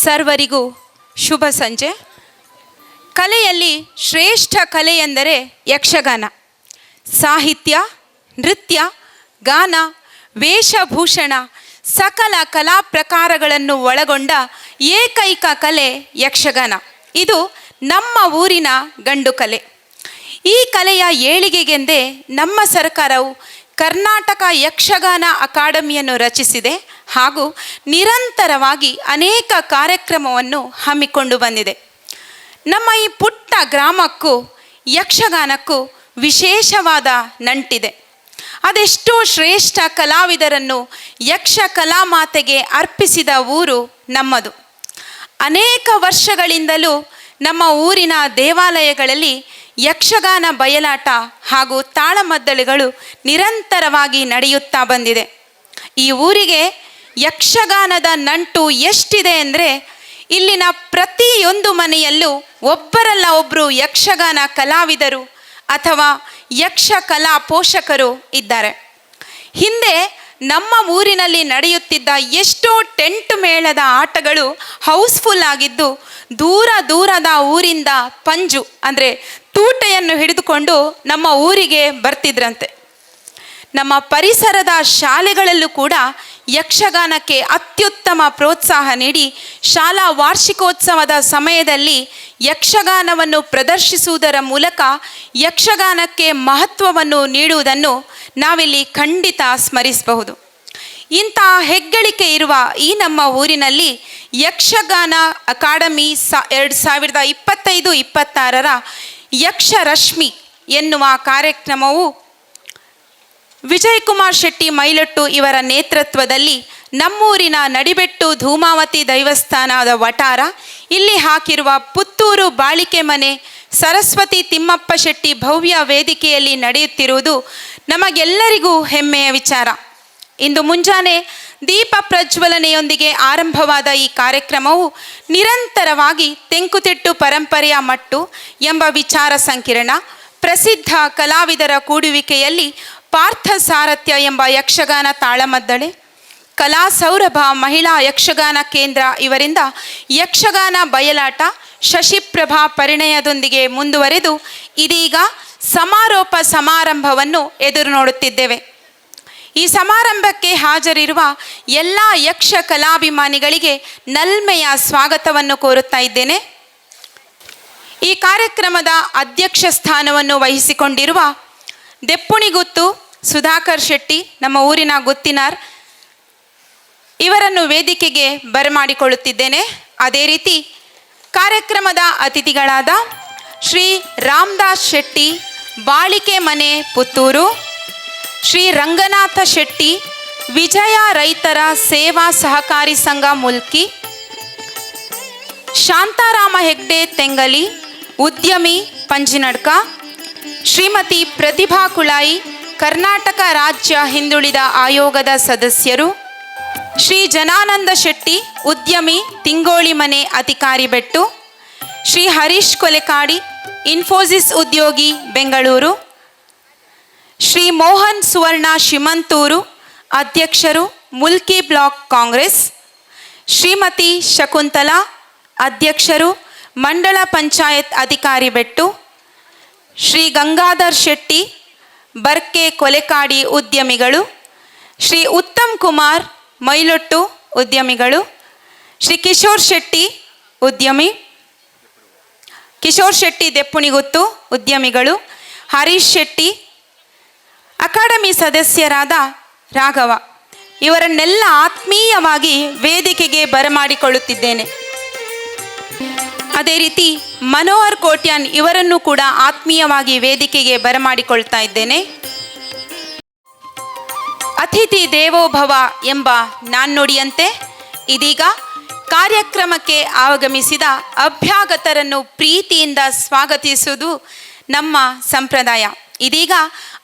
ಸರ್ವರಿಗೂ ಶುಭ ಸಂಜೆ. ಕಲೆಯಲ್ಲಿ ಶ್ರೇಷ್ಠ ಕಲೆ ಎಂದರೆ ಯಕ್ಷಗಾನ. ಸಾಹಿತ್ಯ, ನೃತ್ಯ, ಗಾನ, ವೇಷಭೂಷಣ, ಸಕಲ ಕಲಾ ಪ್ರಕಾರಗಳನ್ನು ಒಳಗೊಂಡ ಏಕೈಕ ಕಲೆ ಯಕ್ಷಗಾನ. ಇದು ನಮ್ಮ ಊರಿನ ಗಂಡು ಕಲೆ. ಈ ಕಲೆಯ ಏಳಿಗೆಗೆಂದೇ ನಮ್ಮ ಸರ್ಕಾರವು ಕರ್ನಾಟಕ ಯಕ್ಷಗಾನ ಅಕಾಡೆಮಿಯನ್ನು ರಚಿಸಿದೆ ಹಾಗೂ ನಿರಂತರವಾಗಿ ಅನೇಕ ಕಾರ್ಯಕ್ರಮವನ್ನು ಹಮ್ಮಿಕೊಂಡು ಬಂದಿದೆ. ನಮ್ಮ ಈ ಪುಟ್ಟ ಗ್ರಾಮಕ್ಕೂ ಯಕ್ಷಗಾನಕ್ಕೂ ವಿಶೇಷವಾದ ನಂಟಿದೆ. ಅದೆಷ್ಟೋ ಶ್ರೇಷ್ಠ ಕಲಾವಿದರನ್ನು ಯಕ್ಷ ಕಲಾಮಾತೆಗೆ ಅರ್ಪಿಸಿದ ಊರು ನಮ್ಮದು. ಅನೇಕ ವರ್ಷಗಳಿಂದಲೂ ನಮ್ಮ ಊರಿನ ದೇವಾಲಯಗಳಲ್ಲಿ ಯಕ್ಷಗಾನ ಬಯಲಾಟ ಹಾಗೂ ತಾಳಮದ್ದಳೆಗಳು ನಿರಂತರವಾಗಿ ನಡೆಯುತ್ತಾ ಬಂದಿದೆ. ಈ ಊರಿಗೆ ಯಕ್ಷಗಾನದ ನಂಟು ಎಷ್ಟಿದೆ ಅಂದರೆ, ಇಲ್ಲಿನ ಪ್ರತಿಯೊಂದು ಮನೆಯಲ್ಲೂ ಒಬ್ಬರಲ್ಲ ಒಬ್ಬರು ಯಕ್ಷಗಾನ ಕಲಾವಿದರು ಅಥವಾ ಯಕ್ಷ ಕಲಾ ಪೋಷಕರು ಇದ್ದಾರೆ. ಹಿಂದೆ ನಮ್ಮ ಊರಿನಲ್ಲಿ ನಡೆಯುತ್ತಿದ್ದ ಎಷ್ಟೋ ಟೆಂಟ್ ಮೇಳದ ಆಟಗಳು ಹೌಸ್ಫುಲ್ ಆಗಿದ್ದು, ದೂರ ದೂರದ ಊರಿಂದ ಪಂಜು, ಅಂದರೆ ತೂಟೆಯನ್ನು ಹಿಡಿದುಕೊಂಡು ನಮ್ಮ ಊರಿಗೆ ಬರ್ತಿದ್ರಂತೆ. ನಮ್ಮ ಪರಿಸರದ ಶಾಲೆಗಳಲ್ಲೂ ಕೂಡ ಯಕ್ಷಗಾನಕ್ಕೆ ಅತ್ಯುತ್ತಮ ಪ್ರೋತ್ಸಾಹ ನೀಡಿ, ಶಾಲಾ ವಾರ್ಷಿಕೋತ್ಸವದ ಸಮಯದಲ್ಲಿ ಯಕ್ಷಗಾನವನ್ನು ಪ್ರದರ್ಶಿಸುವುದರ ಮೂಲಕ ಯಕ್ಷಗಾನಕ್ಕೆ ಮಹತ್ವವನ್ನು ನೀಡುವುದನ್ನು ನಾವಿಲ್ಲಿ ಖಂಡಿತ ಸ್ಮರಿಸಬಹುದು. ಇಂಥ ಹೆಗ್ಗಳಿಕೆ ಇರುವ ಈ ನಮ್ಮ ಊರಿನಲ್ಲಿ ಯಕ್ಷಗಾನ ಅಕಾಡೆಮಿ 2025-26ರ ಯಕ್ಷರಶ್ಮಿ ಎನ್ನುವ ಕಾರ್ಯಕ್ರಮವು ವಿಜಯಕುಮಾರ್ ಶೆಟ್ಟಿ ಮೈಲೊಟ್ಟು ಇವರ ನೇತೃತ್ವದಲ್ಲಿ ನಮ್ಮೂರಿನ ನಡಿಬೆಟ್ಟು ಧೂಮಾವತಿ ದೈವಸ್ಥಾನದ ವಟಾರ, ಇಲ್ಲಿ ಹಾಕಿರುವ ಪುತ್ತೂರು ಬಾಳಿಕೆ ಮನೆ ಸರಸ್ವತಿ ತಿಮ್ಮಪ್ಪ ಶೆಟ್ಟಿ ಭವ್ಯ ವೇದಿಕೆಯಲ್ಲಿ ನಡೆಯುತ್ತಿರುವುದು ನಮಗೆಲ್ಲರಿಗೂ ಹೆಮ್ಮೆಯ ವಿಚಾರ. ಇಂದು ಮುಂಜಾನೆ ದೀಪ ಪ್ರಜ್ವಲನೆಯೊಂದಿಗೆ ಆರಂಭವಾದ ಈ ಕಾರ್ಯಕ್ರಮವು ನಿರಂತರವಾಗಿ ತೆಂಕುತಿಟ್ಟು ಪರಂಪರೆಯ ಮಟ್ಟು ಎಂಬ ವಿಚಾರ ಸಂಕಿರಣ, ಪ್ರಸಿದ್ಧ ಕಲಾವಿದರ ಕೂಡುವಿಕೆಯಲ್ಲಿ ಪಾರ್ಥ ಸಾರಥ್ಯ ಎಂಬ ಯಕ್ಷಗಾನ ತಾಳಮದ್ದಳೆ, ಕಲಾ ಸೌರಭ ಮಹಿಳಾ ಯಕ್ಷಗಾನ ಕೇಂದ್ರ ಇವರಿಂದ ಯಕ್ಷಗಾನ ಬಯಲಾಟ ಶಶಿಪ್ರಭಾ ಪರಿಣಯದೊಂದಿಗೆ ಮುಂದುವರೆದು ಇದೀಗ ಸಮಾರೋಪ ಸಮಾರಂಭವನ್ನು ಎದುರು ನೋಡುತ್ತಿದ್ದೇವೆ. ಈ ಸಮಾರಂಭಕ್ಕೆ ಹಾಜರಿರುವ ಎಲ್ಲ ಯಕ್ಷ ಕಲಾಭಿಮಾನಿಗಳಿಗೆ ನಲ್ಮೆಯ ಸ್ವಾಗತವನ್ನು ಕೋರುತ್ತಾ ಇದ್ದೇನೆ. ಈ ಕಾರ್ಯಕ್ರಮದ ಅಧ್ಯಕ್ಷ ಸ್ಥಾನವನ್ನು ವಹಿಸಿಕೊಂಡಿರುವ ದೆಪ್ಪುಣಿಗುತ್ತು ಸುಧಾಕರ್ ಶೆಟ್ಟಿ, ನಮ್ಮ ಊರಿನ ಗುತ್ತಿನಾರ್, ಇವರನ್ನು ವೇದಿಕೆಗೆ ಬರಮಾಡಿಕೊಳ್ಳುತ್ತಿದ್ದೇನೆ. ಅದೇ ರೀತಿ ಕಾರ್ಯಕ್ರಮದ ಅತಿಥಿಗಳಾದ ಶ್ರೀ ರಾಮದಾಸ್ ಶೆಟ್ಟಿ, ಬಾಳಿಕೆ ಮನೆ, ಪುತ್ತೂರು, ಶ್ರೀ ರಂಗನಾಥ ಶೆಟ್ಟಿ, ವಿಜಯ ರೈತರ ಸೇವಾ ಸಹಕಾರಿ ಸಂಘ, ಮುಲ್ಕಿ, ಶಾಂತಾರಾಮ ಹೆಗ್ಡೆ ತೆಂಗಲಿ, ಉದ್ಯಮಿ, ಪಂಜಿನಡ್ಕ, ಶ್ರೀಮತಿ ಪ್ರತಿಭಾ ಕುಳಾಯಿ, ಕರ್ನಾಟಕ ರಾಜ್ಯ ಹಿಂದುಳಿದ ಆಯೋಗದ ಸದಸ್ಯರು, ಶ್ರೀ ಜನಾನಂದ ಶೆಟ್ಟಿ, ಉದ್ಯಮಿ, ತಿಂಗೋಳಿ ಮನೆ, ಅಧಿಕಾರಿ ಬೆಟ್ಟು, ಶ್ರೀ ಹರೀಶ್ ಕೊಲೆಕಾಡಿ, ಇನ್ಫೋಸಿಸ್ ಉದ್ಯೋಗಿ, ಬೆಂಗಳೂರು, ಶ್ರೀ ಮೋಹನ್ ಸುವರ್ಣ ಶಿಮಂತೂರು, ಅಧ್ಯಕ್ಷರು, ಮುಲ್ಕಿ ಬ್ಲಾಕ್ ಕಾಂಗ್ರೆಸ್, ಶ್ರೀಮತಿ ಶಕುಂತಲಾ, ಅಧ್ಯಕ್ಷರು, ಮಂಡಳ ಪಂಚಾಯತ್ ಅಧಿಕಾರಿ ಬೆಟ್ಟು, ಶ್ರೀ ಗಂಗಾಧರ್ ಶೆಟ್ಟಿ ಬರ್ಕೆ ಕೊಲೆಕಾಡಿ, ಉದ್ಯಮಿಗಳು, ಶ್ರೀ ಉತ್ತಮ್ ಕುಮಾರ್ ಮೈಲೊಟ್ಟು, ಉದ್ಯಮಿಗಳು, ಶ್ರೀ ಕಿಶೋರ್ ಶೆಟ್ಟಿ ಉದ್ಯಮಿ, ಕಿಶೋರ್ ಶೆಟ್ಟಿ ದೆಪ್ಪುಣಿಗುತ್ತು, ಉದ್ಯಮಿಗಳು, ಹರೀಶ್ ಶೆಟ್ಟಿ, ಅಕಾಡೆಮಿ ಸದಸ್ಯರಾದ ರಾಘವ, ಇವರನ್ನೆಲ್ಲ ಆತ್ಮೀಯವಾಗಿ ವೇದಿಕೆಗೆ ಬರಮಾಡಿಕೊಳ್ಳುತ್ತಿದ್ದೇನೆ. ಅದೇ ರೀತಿ ಮನೋಹರ್ ಕೋಟ್ಯಾನ್ ಇವರನ್ನು ಕೂಡ ಆತ್ಮೀಯವಾಗಿ ವೇದಿಕೆಗೆ ಬರಮಾಡಿಕೊಳ್ತಾ ಇದ್ದೇನೆ. ಅತಿಥಿ ದೇವೋಭವ ಎಂಬ ನಾಣ್ಣುಡಿಯಂತೆ ಇದೀಗ ಕಾರ್ಯಕ್ರಮಕ್ಕೆ ಆಗಮಿಸಿದ ಅಭ್ಯಾಗತರನ್ನು ಪ್ರೀತಿಯಿಂದ ಸ್ವಾಗತಿಸುವುದು ನಮ್ಮ ಸಂಪ್ರದಾಯ. ಇದೀಗ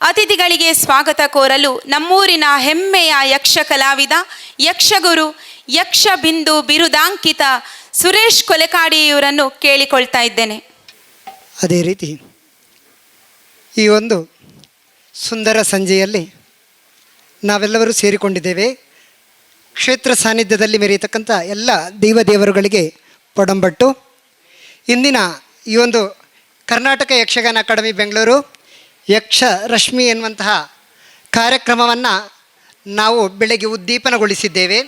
ಅತಿಥಿಗಳಿಗೆ ಸ್ವಾಗತ ಕೋರಲು ನಮ್ಮೂರಿನ ಹೆಮ್ಮೆಯ ಯಕ್ಷ ಕಲಾವಿದ, ಯಕ್ಷಗುರು, ಯಕ್ಷ ಬಿಂದು ಬಿರುದಾಂಕಿತ ಸುರೇಶ್ ಕೊಲೆಕಾಡಿಯವರನ್ನು ಕೇಳಿಕೊಳ್ತಾ ಇದ್ದೇನೆ. ಅದೇ ರೀತಿ ಈ ಒಂದು ಸುಂದರ ಸಂಜೆಯಲ್ಲಿ ನಾವೆಲ್ಲರೂ ಸೇರಿಕೊಂಡಿದ್ದೇವೆ. ಕ್ಷೇತ್ರ ಸಾನ್ನಿಧ್ಯದಲ್ಲಿ ಮೆರೆಯತಕ್ಕಂಥ ಎಲ್ಲ ದೈವ ದೇವರುಗಳಿಗೆ ಪೊಡಂಬಟ್ಟು. ಇಂದಿನ ಈ ಒಂದು ಕರ್ನಾಟಕ ಯಕ್ಷಗಾನ ಅಕಾಡೆಮಿ ಬೆಂಗಳೂರು ಯಕ್ಷ ರಶ್ಮಿ ಎನ್ನುವಂತಹ ಕಾರ್ಯಕ್ರಮವನ್ನು ನಾವು ಬೆಳಗ್ಗೆ ಉದ್ದೀಪನಗೊಳಿಸಿದ್ದೇವೆ.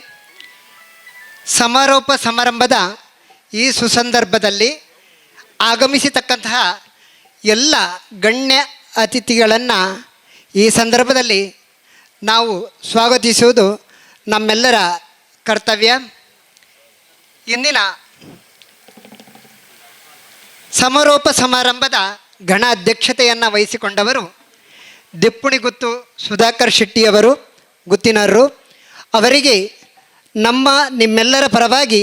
ಸಮಾರೋಪ ಸಮಾರಂಭದ ಈ ಸುಸಂದರ್ಭದಲ್ಲಿ ಆಗಮಿಸತಕ್ಕಂತಹ ಎಲ್ಲ ಗಣ್ಯ ಅತಿಥಿಗಳನ್ನು ಈ ಸಂದರ್ಭದಲ್ಲಿ ನಾವು ಸ್ವಾಗತಿಸುವುದು ನಮ್ಮೆಲ್ಲರ ಕರ್ತವ್ಯ. ಇಂದಿನ ಸಮಾರೋಪ ಸಮಾರಂಭದ ಗಣ ಅಧ್ಯಕ್ಷತೆಯನ್ನು ವಹಿಸಿಕೊಂಡವರು ದೆಪ್ಪುಣಿಗುತ್ತು ಸುಧಾಕರ್ ಶೆಟ್ಟಿಯವರು, ಗುತ್ತಿನರು. ಅವರಿಗೆ ನಮ್ಮ ನಿಮ್ಮೆಲ್ಲರ ಪರವಾಗಿ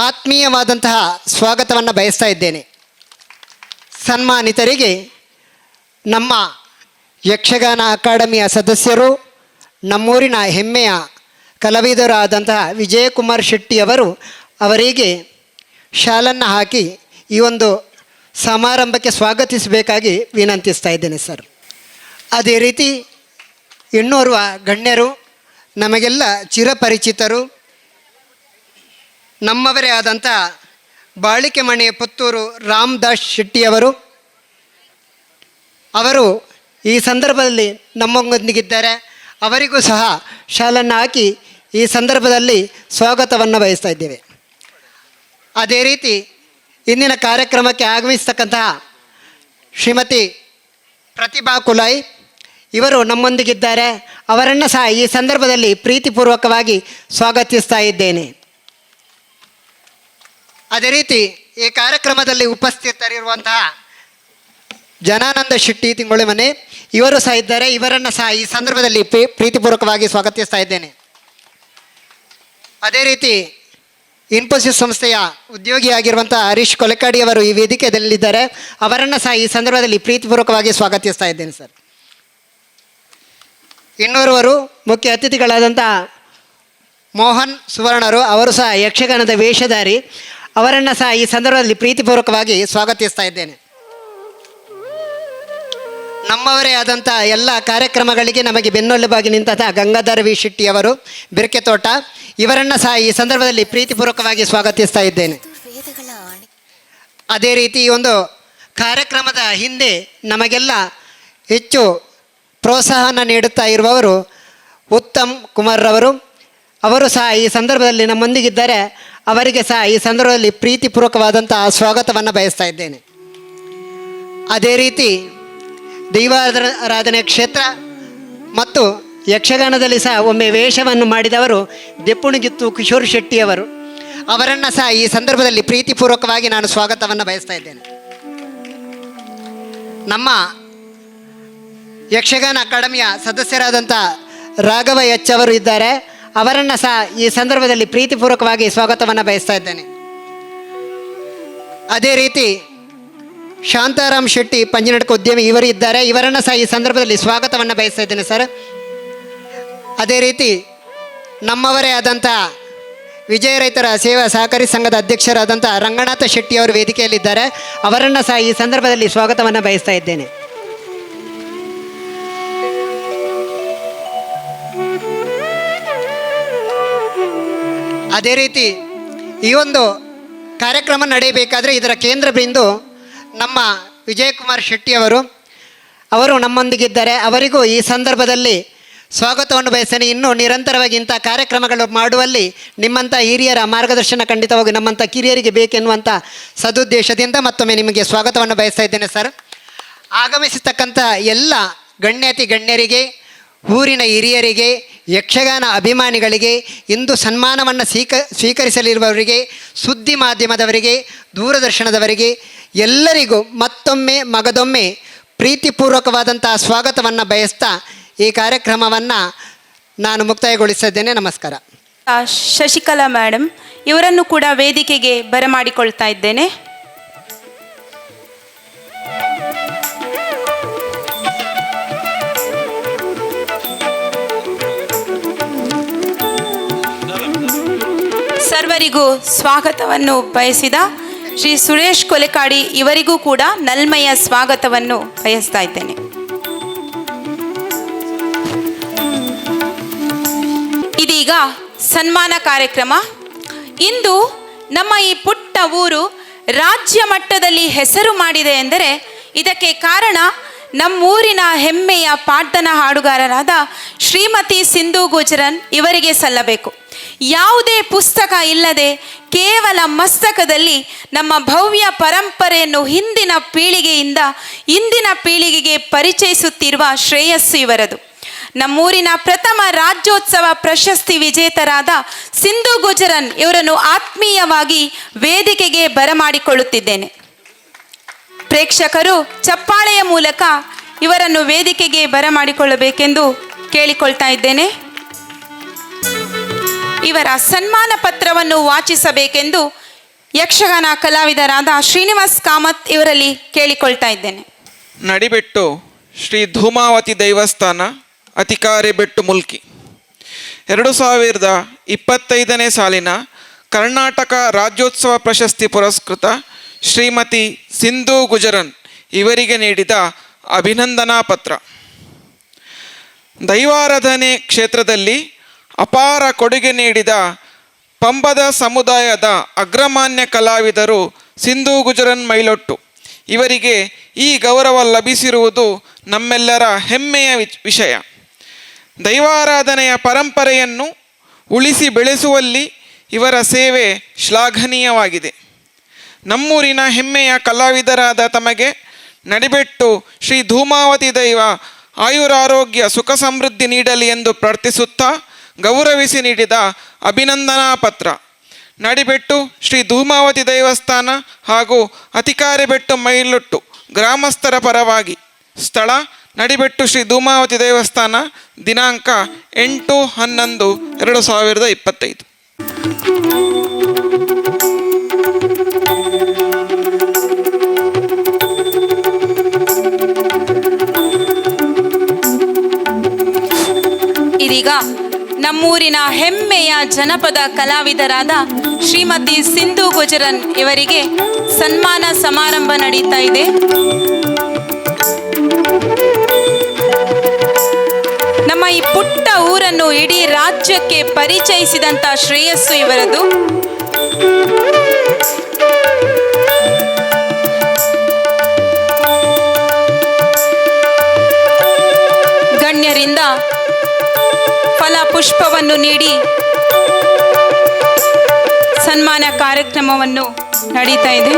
ಆತ್ಮೀಯವಾದಂತಹ ಸ್ವಾಗತವನ್ನು ಬಯಸ್ತಾ ಇದ್ದೇನೆ. ಸನ್ಮಾನಿತರಿಗೆ ನಮ್ಮ ಯಕ್ಷಗಾನ ಅಕಾಡೆಮಿಯ ಸದಸ್ಯರು, ನಮ್ಮೂರಿನ ಹೆಮ್ಮೆಯ ಕಲಾವಿದರಾದಂತಹ ವಿಜಯಕುಮಾರ್ ಶೆಟ್ಟಿಯವರು ಅವರಿಗೆ ಶಾಲನ್ನು ಹಾಕಿ ಈ ಒಂದು ಸಮಾರಂಭಕ್ಕೆ ಸ್ವಾಗತಿಸಬೇಕಾಗಿ ವಿನಂತಿಸ್ತಾ ಇದ್ದೇನೆ ಸರ್. ಅದೇ ರೀತಿ ಇನ್ನೋರ್ವ ಗಣ್ಯರು, ನಮಗೆಲ್ಲ ಚಿರಪರಿಚಿತರು, ನಮ್ಮವರೇ ಆದಂಥ ಬಾಳಿಕೆ ಮನೆಯ ಪುತ್ತೂರು ರಾಮದಾಸ್ ಶೆಟ್ಟಿಯವರು, ಅವರು ಈ ಸಂದರ್ಭದಲ್ಲಿ ನಮ್ಮೊಂದಿಗಿದ್ದಾರೆ. ಅವರಿಗೂ ಸಹ ಶಾಲನ್ನು ಹಾಕಿ ಈ ಸಂದರ್ಭದಲ್ಲಿ ಸ್ವಾಗತವನ್ನು ಬಯಸ್ತಾ ಇದ್ದೇವೆ. ಅದೇ ರೀತಿ ಇಂದಿನ ಕಾರ್ಯಕ್ರಮಕ್ಕೆ ಆಗಮಿಸ್ತಕ್ಕಂತಹ ಶ್ರೀಮತಿ ಪ್ರತಿಭಾ ಕುಲಾಯ್ ಇವರು ನಮ್ಮೊಂದಿಗಿದ್ದಾರೆ. ಅವರನ್ನು ಸಹ ಈ ಸಂದರ್ಭದಲ್ಲಿ ಪ್ರೀತಿಪೂರ್ವಕವಾಗಿ ಸ್ವಾಗತಿಸ್ತಾ ಇದ್ದೇನೆ. ಅದೇ ರೀತಿ ಈ ಕಾರ್ಯಕ್ರಮದಲ್ಲಿ ಉಪಸ್ಥಿತರಿರುವಂತಹ ಜನಾನಂದ ಶೆಟ್ಟಿ ತಿಂಗೊಳೆ ಮನೆ ಇವರು ಸಹ ಇದ್ದಾರೆ. ಇವರನ್ನು ಸಹ ಈ ಸಂದರ್ಭದಲ್ಲಿ ಪ್ರೀತಿಪೂರ್ವಕವಾಗಿ ಸ್ವಾಗತಿಸ್ತಾ ಇದ್ದೇನೆ. ಅದೇ ರೀತಿ ಇನ್ಫೋಸಿಸ್ ಸಂಸ್ಥೆಯ ಉದ್ಯೋಗಿಯಾಗಿರುವಂಥ ಹರೀಶ್ ಕೊಲೆಕಾಡಿಯವರು ಈ ವೇದಿಕೆಯಲ್ಲಿದ್ದಾರೆ. ಅವರನ್ನು ಸಹ ಈ ಸಂದರ್ಭದಲ್ಲಿ ಪ್ರೀತಿಪೂರ್ವಕವಾಗಿ ಸ್ವಾಗತಿಸ್ತಾ ಇದ್ದೇನೆ ಸರ್. ಇನ್ನೋರ್ವರು ಮುಖ್ಯ ಅತಿಥಿಗಳಾದಂಥ ಮೋಹನ್ ಸುವರ್ಣರು, ಅವರು ಸಹ ಯಕ್ಷಗಾನದ ವೇಷಧಾರಿ. ಅವರನ್ನು ಸಹ ಈ ಸಂದರ್ಭದಲ್ಲಿ ಪ್ರೀತಿಪೂರ್ವಕವಾಗಿ ಸ್ವಾಗತಿಸ್ತಾ ಇದ್ದೇನೆ. ನಮ್ಮವರೇ ಆದಂಥ ಎಲ್ಲ ಕಾರ್ಯಕ್ರಮಗಳಿಗೆ ನಮಗೆ ಬೆನ್ನೆಲುಬಾಗಿ ನಿಂತಹ ಗಂಗಾಧರ ವಿ ಶೆಟ್ಟಿಯವರು ಬಿರಕೆತೋಟ, ಇವರನ್ನು ಸಹ ಈ ಸಂದರ್ಭದಲ್ಲಿ ಪ್ರೀತಿಪೂರ್ವಕವಾಗಿ ಸ್ವಾಗತಿಸ್ತಾ ಇದ್ದೇನೆ. ಅದೇ ರೀತಿ ಈ ಒಂದು ಕಾರ್ಯಕ್ರಮದ ಹಿಂದೆ ನಮಗೆಲ್ಲ ಹೆಚ್ಚು ಪ್ರೋತ್ಸಾಹನ ನೀಡುತ್ತಾ ಇರುವವರು ಉತ್ತಮ್ ಕುಮಾರ್ ರವರು, ಅವರು ಸಹ ಈ ಸಂದರ್ಭದಲ್ಲಿ ನಮ್ಮೊಂದಿಗಿದ್ದಾರೆ. ಅವರಿಗೆ ಸಹ ಈ ಸಂದರ್ಭದಲ್ಲಿ ಪ್ರೀತಿಪೂರ್ವಕವಾದಂತಹ ಸ್ವಾಗತವನ್ನು ಬಯಸ್ತಾ ಇದ್ದೇನೆ. ಅದೇ ರೀತಿ ದೈವಾರಾಧನೆ ಕ್ಷೇತ್ರ ಮತ್ತು ಯಕ್ಷಗಾನದಲ್ಲಿ ಸಹ ಒಮ್ಮೆ ವೇಷವನ್ನು ಮಾಡಿದವರು ದೆಪ್ಪುಣಿಗಿತ್ತು ಕಿಶೋರ್ ಶೆಟ್ಟಿಯವರು, ಅವರನ್ನು ಸಹ ಈ ಸಂದರ್ಭದಲ್ಲಿ ಪ್ರೀತಿಪೂರ್ವಕವಾಗಿ ನಾನು ಸ್ವಾಗತವನ್ನು ಬಯಸ್ತಾ ಇದ್ದೇನೆ. ನಮ್ಮ ಯಕ್ಷಗಾನ ಅಕಾಡೆಮಿಯ ಸದಸ್ಯರಾದಂಥ ರಾಘವ ಎಚ್ ಅವರು ಇದ್ದಾರೆ. ಅವರನ್ನು ಸಹ ಈ ಸಂದರ್ಭದಲ್ಲಿ ಪ್ರೀತಿಪೂರ್ವಕವಾಗಿ ಸ್ವಾಗತವನ್ನು ಬಯಸ್ತಾ ಇದ್ದೇನೆ. ಅದೇ ರೀತಿ ಶಾಂತಾರಾಮ್ ಶೆಟ್ಟಿ ಪಂಜಿನಡ್ಕ ಉದ್ಯಮಿ ಇವರು ಇದ್ದಾರೆ. ಇವರನ್ನು ಸಹ ಈ ಸಂದರ್ಭದಲ್ಲಿ ಸ್ವಾಗತವನ್ನು ಬಯಸ್ತಾ ಇದ್ದೇನೆ ಸರ್. ಅದೇ ರೀತಿ ನಮ್ಮವರೇ ಆದಂಥ ವಿಜಯ ರೈತರ ಸೇವಾ ಸಹಕಾರಿ ಸಂಘದ ಅಧ್ಯಕ್ಷರಾದಂಥ ರಂಗನಾಥ ಶೆಟ್ಟಿ ಅವರು ವೇದಿಕೆಯಲ್ಲಿದ್ದಾರೆ. ಅವರನ್ನು ಸಹ ಈ ಸಂದರ್ಭದಲ್ಲಿ ಸ್ವಾಗತವನ್ನು ಬಯಸ್ತಾ ಇದ್ದೇನೆ. ಅದೇ ರೀತಿ ಈ ಒಂದು ಕಾರ್ಯಕ್ರಮ ನಡೆಯಬೇಕಾದರೆ ಇದರ ಕೇಂದ್ರ ಬಿಂದು ನಮ್ಮ ವಿಜಯಕುಮಾರ್ ಶೆಟ್ಟಿಯವರು, ಅವರು ನಮ್ಮೊಂದಿಗಿದ್ದಾರೆ. ಅವರಿಗೂ ಈ ಸಂದರ್ಭದಲ್ಲಿ ಸ್ವಾಗತವನ್ನು ಬಯಸ್ತೇನೆ. ಇನ್ನೂ ನಿರಂತರವಾಗಿ ಇಂಥ ಕಾರ್ಯಕ್ರಮಗಳು ಮಾಡುವಲ್ಲಿ ನಿಮ್ಮಂಥ ಹಿರಿಯರ ಮಾರ್ಗದರ್ಶನ ಖಂಡಿತವಾಗಿ ನಮ್ಮಂಥ ಕಿರಿಯರಿಗೆ ಬೇಕೆನ್ನುವಂಥ ಸದುದ್ದೇಶದಿಂದ ಮತ್ತೊಮ್ಮೆ ನಿಮಗೆ ಸ್ವಾಗತವನ್ನು ಬಯಸ್ತಾ ಇದ್ದೇನೆ ಸರ್. ಆಗಮಿಸತಕ್ಕಂಥ ಎಲ್ಲ ಗಣ್ಯಾತಿ ಗಣ್ಯರಿಗೆ, ಊರಿನ ಹಿರಿಯರಿಗೆ, ಯಕ್ಷಗಾನ ಅಭಿಮಾನಿಗಳಿಗೆ, ಇಂದು ಸನ್ಮಾನವನ್ನು ಸ್ವೀಕರಿಸಲಿರುವವರಿಗೆ, ಸುದ್ದಿ ಮಾಧ್ಯಮದವರಿಗೆ, ದೂರದರ್ಶನದವರಿಗೆ ಎಲ್ಲರಿಗೂ ಮತ್ತೊಮ್ಮೆ ಮಗದೊಮ್ಮೆ ಪ್ರೀತಿಪೂರ್ವಕವಾದಂಥ ಸ್ವಾಗತವನ್ನು ಬಯಸ್ತಾ ಈ ಕಾರ್ಯಕ್ರಮವನ್ನು ನಾನು ಮುಕ್ತಾಯಗೊಳಿಸಿದ್ದೇನೆ. ನಮಸ್ಕಾರ. ಶಶಿಕಲಾ ಮೇಡಮ್ ಇವರನ್ನು ಕೂಡ ವೇದಿಕೆಗೆ ಬರಮಾಡಿಕೊಳ್ತಾ ಇದ್ದೇನೆ. ಸರ್ವರಿಗೂ ಸ್ವಾಗತವನ್ನು ಬಯಸಿದ ಶ್ರೀ ಸುರೇಶ್ ಕೊಲೆಕಾಡಿ ಇವರಿಗೂ ಕೂಡ ನಲ್ಮೆಯ ಸ್ವಾಗತವನ್ನು ಬಯಸ್ತಾ ಇದ್ದೇನೆ. ಇದೀಗ ಸನ್ಮಾನ ಕಾರ್ಯಕ್ರಮ. ಇಂದು ನಮ್ಮ ಈ ಪುಟ್ಟ ಊರು ರಾಜ್ಯ ಮಟ್ಟದಲ್ಲಿ ಹೆಸರು ಮಾಡಿದೆ ಎಂದರೆ ಇದಕ್ಕೆ ಕಾರಣ ನಮ್ಮೂರಿನ ಹೆಮ್ಮೆಯ ಪಾಡ್ದನ ಹಾಡುಗಾರರಾದ ಶ್ರೀಮತಿ ಸಿಂಧು ಗುಜರನ್ ಇವರಿಗೆ ಸಲ್ಲಬೇಕು. ಯಾವುದೇ ಪುಸ್ತಕ ಇಲ್ಲದೆ ಕೇವಲ ಮಸ್ತಕದಲ್ಲಿ ನಮ್ಮ ಭವ್ಯ ಪರಂಪರೆಯನ್ನು ಹಿಂದಿನ ಪೀಳಿಗೆಯಿಂದ ಇಂದಿನ ಪೀಳಿಗೆಗೆ ಪರಿಚಯಿಸುತ್ತಿರುವ ಶ್ರೇಯಸ್ಸು ಇವರದು. ನಮ್ಮೂರಿನ ಪ್ರಥಮ ರಾಜ್ಯೋತ್ಸವ ಪ್ರಶಸ್ತಿ ವಿಜೇತರಾದ ಸಿಂಧು ಗುಜರನ್ ಇವರನ್ನು ಆತ್ಮೀಯವಾಗಿ ವೇದಿಕೆಗೆ ಬರಮಾಡಿಕೊಳ್ಳುತ್ತಿದ್ದೇನೆ. ಪ್ರೇಕ್ಷಕರು ಚಪ್ಪಾಳೆಯ ಮೂಲಕ ಇವರನ್ನು ವೇದಿಕೆಗೆ ಬರಮಾಡಿಕೊಳ್ಳಬೇಕೆಂದು ಕೇಳಿಕೊಳ್ತಾ ಇದ್ದೇನೆ. ಇವರ ಸನ್ಮಾನ ಪತ್ರವನ್ನು ವಾಚಿಸಬೇಕೆಂದು ಯಕ್ಷಗಾನ ಕಲಾವಿದರಾದ ಶ್ರೀನಿವಾಸ್ ಕಾಮತ್ ಇವರಲ್ಲಿ ಕೇಳಿಕೊಳ್ತಾ ಇದ್ದೇನೆ. ನಡಿಬೆಟ್ಟು ಶ್ರೀ ಧೂಮಾವತಿ ದೇವಸ್ಥಾನ, ಅತಿಕಾರಿಬೆಟ್ಟು, ಮುಲ್ಕಿ. 2025ನೇ ಸಾಲಿನ ಕರ್ನಾಟಕ ರಾಜ್ಯೋತ್ಸವ ಪ್ರಶಸ್ತಿ ಪುರಸ್ಕೃತ ಶ್ರೀಮತಿ ಸಿಂಧು ಗುಜರನ್ ಇವರಿಗೆ ನೀಡಿದ ಅಭಿನಂದನಾ ಪತ್ರ. ದೈವಾರಾಧನೆ ಕ್ಷೇತ್ರದಲ್ಲಿ ಅಪಾರ ಕೊಡುಗೆ ನೀಡಿದ ಪಂಬದ ಸಮುದಾಯದ ಅಗ್ರಮಾನ್ಯ ಕಲಾವಿದರು ಸಿಂಧು ಗುಜರನ್ ಮೈಲೊಟ್ಟು ಇವರಿಗೆ ಈ ಗೌರವ ಲಭಿಸಿರುವುದು ನಮ್ಮೆಲ್ಲರ ಹೆಮ್ಮೆಯ ವಿಷಯ. ದೈವಾರಾಧನೆಯ ಪರಂಪರೆಯನ್ನು ಉಳಿಸಿ ಬೆಳೆಸುವಲ್ಲಿ ಇವರ ಸೇವೆ ಶ್ಲಾಘನೀಯವಾಗಿದೆ. ನಮ್ಮೂರಿನ ಹೆಮ್ಮೆಯ ಕಲಾವಿದರಾದ ತಮಗೆ ನಡಿಬೆಟ್ಟು ಶ್ರೀ ಧೂಮಾವತಿ ದೈವ ಆಯುರಾರೋಗ್ಯ ಸುಖ ಸಮೃದ್ಧಿ ನೀಡಲಿ ಎಂದು ಪ್ರಾರ್ಥಿಸುತ್ತಾ ಗೌರವಿಸಿ ನೀಡಿದ ಅಭಿನಂದನಾ ಪತ್ರ. ನಡಿಬೆಟ್ಟು ಶ್ರೀ ಧೂಮಾವತಿ ದೇವಸ್ಥಾನ ಹಾಗೂ ಅತಿಕಾರಿಬೆಟ್ಟು ಮೈಲೊಟ್ಟು ಗ್ರಾಮಸ್ಥರ ಪರವಾಗಿ. ಸ್ಥಳ ನಡಿಬೆಟ್ಟು ಶ್ರೀ ಧೂಮಾವತಿ ದೇವಸ್ಥಾನ. ದಿನಾಂಕ 8-11-2025. ಇದೀಗ ನಮ್ಮೂರಿನ ಹೆಮ್ಮೆಯ ಜನಪದ ಕಲಾವಿದರಾದ ಶ್ರೀಮತಿ ಸಿಂಧು ಗುಜರನ್ ಇವರಿಗೆ ಸನ್ಮಾನ ಸಮಾರಂಭ ನಡೀತಾ ಇದೆ. ನಮ್ಮ ಈ ಪುಟ್ಟ ಊರನ್ನು ಇಡೀ ರಾಜ್ಯಕ್ಕೆ ಪರಿಚಯಿಸಿದಂತ ಶ್ರೇಯಸ್ಸು ಇವರದು. ಗಣ್ಯರಿಂದ ಫಲ ಪುಷ್ಪವನ್ನು ನೀಡಿ ಸನ್ಮಾನ ಕಾರ್ಯಕ್ರಮವನ್ನು ನಡೀತಾ ಇದೆ.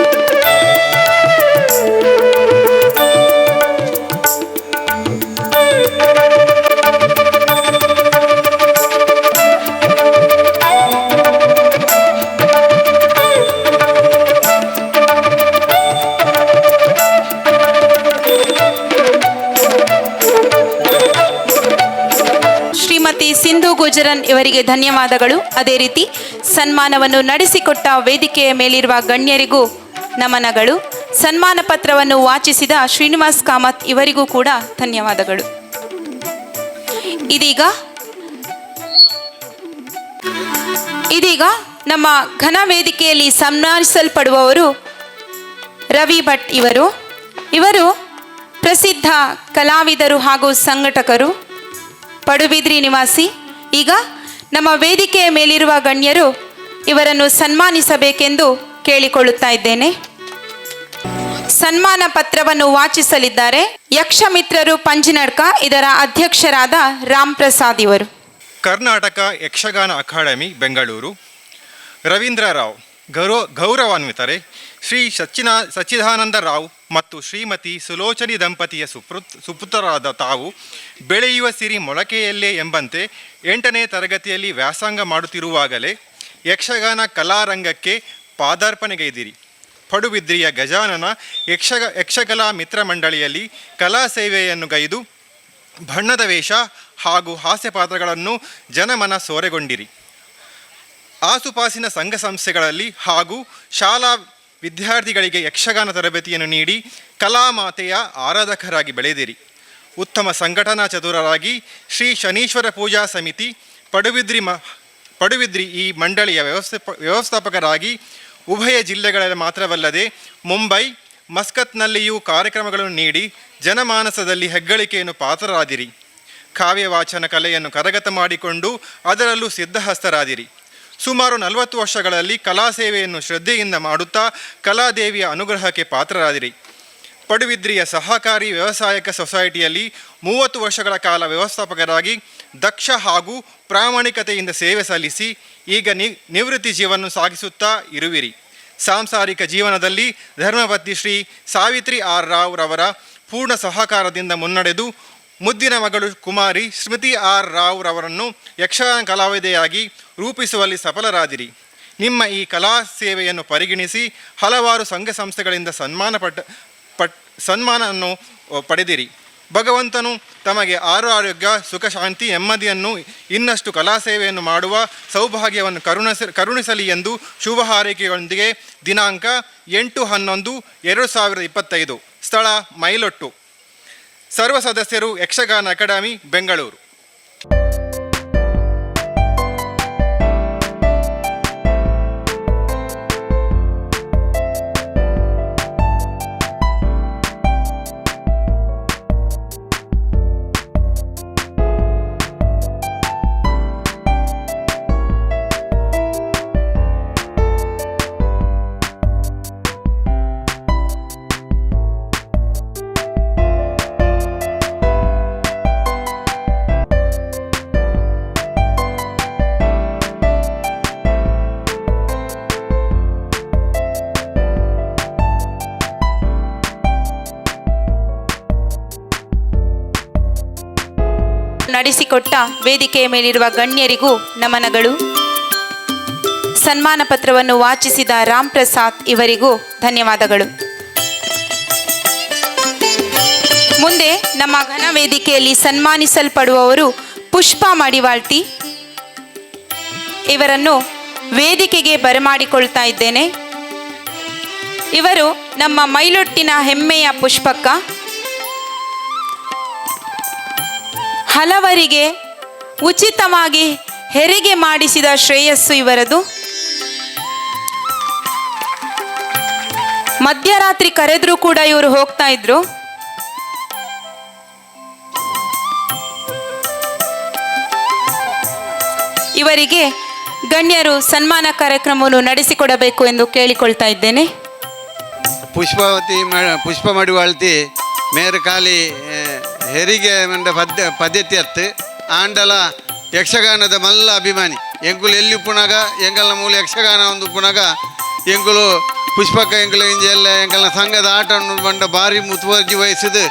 ಶ್ರೀಮತಿ ಸಿಂಧು ಗುಜರನ್ ಇವರಿಗೆ ಧನ್ಯವಾದಗಳು. ಅದೇ ರೀತಿ ಸನ್ಮಾನವನ್ನು ನಡೆಸಿಕೊಟ್ಟ ವೇದಿಕೆಯ ಮೇಲಿರುವ ಗಣ್ಯರಿಗೂ ನಮನಗಳು. ಸನ್ಮಾನ ಪತ್ರವನ್ನು ವಾಚಿಸಿದ ಶ್ರೀನಿವಾಸ್ ಕಾಮತ್ ಇವರಿಗೂ ಕೂಡ ಧನ್ಯವಾದಗಳು. ಇದೀಗ ಇದೀಗ ನಮ್ಮ ಘನ ವೇದಿಕೆಯಲ್ಲಿ ಸನ್ಮಾನಿಸಲ್ಪಡುವವರು ರವಿ ಭಟ್ ಇವರು. ಇವರು ಪ್ರಸಿದ್ಧ ಕಲಾವಿದರು ಹಾಗೂ ಸಂಘಟಕರು, ಪಡುಬಿದ್ರಿ ನಿವಾಸಿ. ಈಗ ನಮ್ಮ ವೇದಿಕೆಯ ಮೇಲಿರುವ ಗಣ್ಯರು ಇವರನ್ನು ಸನ್ಮಾನಿಸಬೇಕೆಂದು ಕೇಳಿಕೊಳ್ಳುತ್ತಾ ಇದ್ದೇನೆ. ಸನ್ಮಾನ ಪತ್ರವನ್ನು ವಾಚಿಸಲಿದ್ದಾರೆ ಯಕ್ಷಮಿತ್ರರು ಪಂಜಿನಡ್ಕ ಇದರ ಅಧ್ಯಕ್ಷರಾದ ರಾಮ್ ಪ್ರಸಾದ್ ಇವರು. ಕರ್ನಾಟಕ ಯಕ್ಷಗಾನ ಅಕಾಡೆಮಿ, ಬೆಂಗಳೂರು. ರವೀಂದ್ರ ರಾವ್. ಗೌರವಾನ್ವಿತರೆ, ಶ್ರೀ ಸಚ್ಚಿದಾನಂದ ರಾವ್ ಮತ್ತು ಶ್ರೀಮತಿ ಸುಲೋಚನಿ ದಂಪತಿಯ ಸುಪುತ್ರರಾದ ತಾವು ಬೆಳೆಯುವ ಸಿರಿ ಮೊಳಕೆಯಲ್ಲೇ ಎಂಬಂತೆ 8ನೇ ತರಗತಿಯಲ್ಲಿ ವ್ಯಾಸಂಗ ಮಾಡುತ್ತಿರುವಾಗಲೇ ಯಕ್ಷಗಾನ ಕಲಾರಂಗಕ್ಕೆ ಪಾದಾರ್ಪಣೆಗೈದಿರಿ. ಪಡುಬಿದ್ರಿಯ ಗಜಾನನ ಯಕ್ಷಕಲಾ ಮಿತ್ರ ಮಂಡಳಿಯಲ್ಲಿ ಕಲಾ ಸೇವೆಯನ್ನು ಗೈದು ಬಣ್ಣದ ವೇಷ ಹಾಗೂ ಹಾಸ್ಯ ಪಾತ್ರಗಳನ್ನು ಜನಮನ ಸೋರೆಗೊಂಡಿರಿ. ಆಸುಪಾಸಿನ ಸಂಘ ಸಂಸ್ಥೆಗಳಲ್ಲಿ ಹಾಗೂ ಶಾಲಾ ವಿದ್ಯಾರ್ಥಿಗಳಿಗೆ ಯಕ್ಷಗಾನ ತರಬೇತಿಯನ್ನು ನೀಡಿ ಕಲಾಮಾತೆಯ ಆರಾಧಕರಾಗಿ ಬೆಳೆದಿರಿ. ಉತ್ತಮ ಸಂಘಟನಾ ಚತುರರಾಗಿ ಶ್ರೀ ಶನೀಶ್ವರ ಪೂಜಾ ಸಮಿತಿ, ಪಡುಬಿದ್ರಿ ಈ ಮಂಡಳಿಯ ವ್ಯವಸ್ಥಾಪಕರಾಗಿ ಉಭಯ ಜಿಲ್ಲೆಗಳಲ್ಲಿ ಮಾತ್ರವಲ್ಲದೆ ಮುಂಬೈ, ಮಸ್ಕತ್ನಲ್ಲಿಯೂ ಕಾರ್ಯಕ್ರಮಗಳನ್ನು ನೀಡಿ ಜನಮಾನಸದಲ್ಲಿ ಹೆಗ್ಗಳಿಕೆಯನ್ನು ಪಾತ್ರರಾದಿರಿ. ಕಾವ್ಯವಾಚನ ಕಲೆಯನ್ನು ಕರಗತ ಮಾಡಿಕೊಂಡು ಅದರಲ್ಲೂ ಸಿದ್ಧಹಸ್ತರಾದಿರಿ. ಸುಮಾರು 40 ವರ್ಷಗಳಲ್ಲಿ ಕಲಾ ಸೇವೆಯನ್ನು ಶ್ರದ್ಧೆಯಿಂದ ಮಾಡುತ್ತಾ ಕಲಾದೇವಿಯ ಅನುಗ್ರಹಕ್ಕೆ ಪಾತ್ರರಾದಿರಿ. ಪಡುವಿದ್ರಿಯ ಸಹಕಾರಿ ವ್ಯವಸಾಯಕ ಸೊಸೈಟಿಯಲ್ಲಿ 30 ವರ್ಷಗಳ ಕಾಲ ವ್ಯವಸ್ಥಾಪಕರಾಗಿ ದಕ್ಷ ಹಾಗೂ ಪ್ರಾಮಾಣಿಕತೆಯಿಂದ ಸೇವೆ ಸಲ್ಲಿಸಿ ಈಗ ನಿವೃತ್ತಿ ಜೀವನ ಸಾಗಿಸುತ್ತಾ ಇರುವಿರಿ. ಸಾಂಸಾರಿಕ ಜೀವನದಲ್ಲಿ ಧರ್ಮಪತ್ನಿ ಶ್ರೀ ಸಾವಿತ್ರಿ ಆರ್ ರಾವ್ ರವರ ಪೂರ್ಣ ಸಹಕಾರದಿಂದ ಮುನ್ನಡೆದು ಮುದ್ದಿನ ಮಗಳು ಕುಮಾರಿ ಸ್ಮೃತಿ ಆರ್ ರಾವ್ ರವರನ್ನು ಯಕ್ಷಗಾನ ಕಲಾವಿದೆಯಾಗಿ ರೂಪಿಸುವಲ್ಲಿ ಸಫಲರಾದಿರಿ. ನಿಮ್ಮ ಈ ಕಲಾ ಸೇವೆಯನ್ನು ಪರಿಗಣಿಸಿ ಹಲವಾರು ಸಂಘ ಸಂಸ್ಥೆಗಳಿಂದ ಸನ್ಮಾನ ಪಟ್ಟ ಪಟ್ ಸನ್ಮಾನವನ್ನು ಪಡೆದಿರಿ. ಭಗವಂತನು ತಮಗೆ ಆರೋಗ್ಯ, ಸುಖ, ಶಾಂತಿ, ನೆಮ್ಮದಿಯನ್ನು, ಇನ್ನಷ್ಟು ಕಲಾ ಸೇವೆಯನ್ನು ಮಾಡುವ ಸೌಭಾಗ್ಯವನ್ನು ಕರುಣಿಸಲಿ ಎಂದು ಶುಭ ಹಾರೈಕೆಗಳೊಂದಿಗೆ, ದಿನಾಂಕ 8-11-2025, ಸ್ಥಳ ಮೈಲೊಟ್ಟು, ಸರ್ವ ಸದಸ್ಯರು, ಯಕ್ಷಗಾನ ಅಕಾಡೆಮಿ, ಬೆಂಗಳೂರು. ನಡೆಸಿಕೊಟ್ಟ ವೇದಿಕೆಯ ಮೇಲಿರುವ ಗಣ್ಯರಿಗೂ ನಮನಗಳು. ಸನ್ಮಾನ ಪತ್ರವನ್ನು ವಾಚಿಸಿದ ರಾಮ್ ಪ್ರಸಾದ್ ಇವರಿಗೂ ಧನ್ಯವಾದಗಳು. ಮುಂದೆ ನಮ್ಮ ಘನ ವೇದಿಕೆಯಲ್ಲಿ ಸನ್ಮಾನಿಸಲ್ಪಡುವವರು ಪುಷ್ಪಾ ಮಡಿವಾಳ್ತಿ ಇವರನ್ನು ವೇದಿಕೆಗೆ ಬರಮಾಡಿಕೊಳ್ತಾ ಇದ್ದೇನೆ. ಇವರು ನಮ್ಮ ಮೈಲೊಟ್ಟಿನ ಹೆಮ್ಮೆಯ ಪುಷ್ಪಕ್ಕ. ಹಲವರಿಗೆ ಉಚಿತವಾಗಿ ಹೆರಿಗೆ ಮಾಡಿಸಿದ ಶ್ರೇಯಸ್ಸು ಇವರದು. ಮಧ್ಯರಾತ್ರಿ ಕರೆದ್ರೂ ಕೂಡ ಇವರು ಹೋಗ್ತಾ ಇದ್ರು. ಇವರಿಗೆ ಗಣ್ಯರು ಸನ್ಮಾನ ಕಾರ್ಯಕ್ರಮವನ್ನು ನಡೆಸಿಕೊಡಬೇಕು ಎಂದು ಕೇಳಿಕೊಳ್ತಾ ಇದ್ದೇನೆ. ಪುಷ್ಪಾವತಿ ಪುಷ್ಪ ಮಡಿವಾಳ್ತಿ ಮೇರು ಖಾಲಿ ಹೆರಿಗೆ ಮಂಡ ಪದ್ಧತಿ ಅತ್ತು ಆಂಡಲ ಯಕ್ಷಗಾನದ ಮಲ್ಲ ಅಭಿಮಾನಿ. ಎಂಕುಲು ಎಲ್ಲಿ ಉಪ್ಪುನಾಗ, ಎಂಕಲ್ನ ಮೂಲ ಯಕ್ಷಗಾನ ಒಂದು ಉಪ್ಪುನಾಗ ಎಂಕುಲು ಪುಷ್ಪಕ್ಕ ಎಂಕುಲು ಇಂಜ ಎಲ್ಲ ಎಂಕಲ್ನ ಸಂಘದ ಆಟ ಬಂಡ ಭಾರಿ ಮುತುವರ್ಜಿ ವಹಿಸಿದು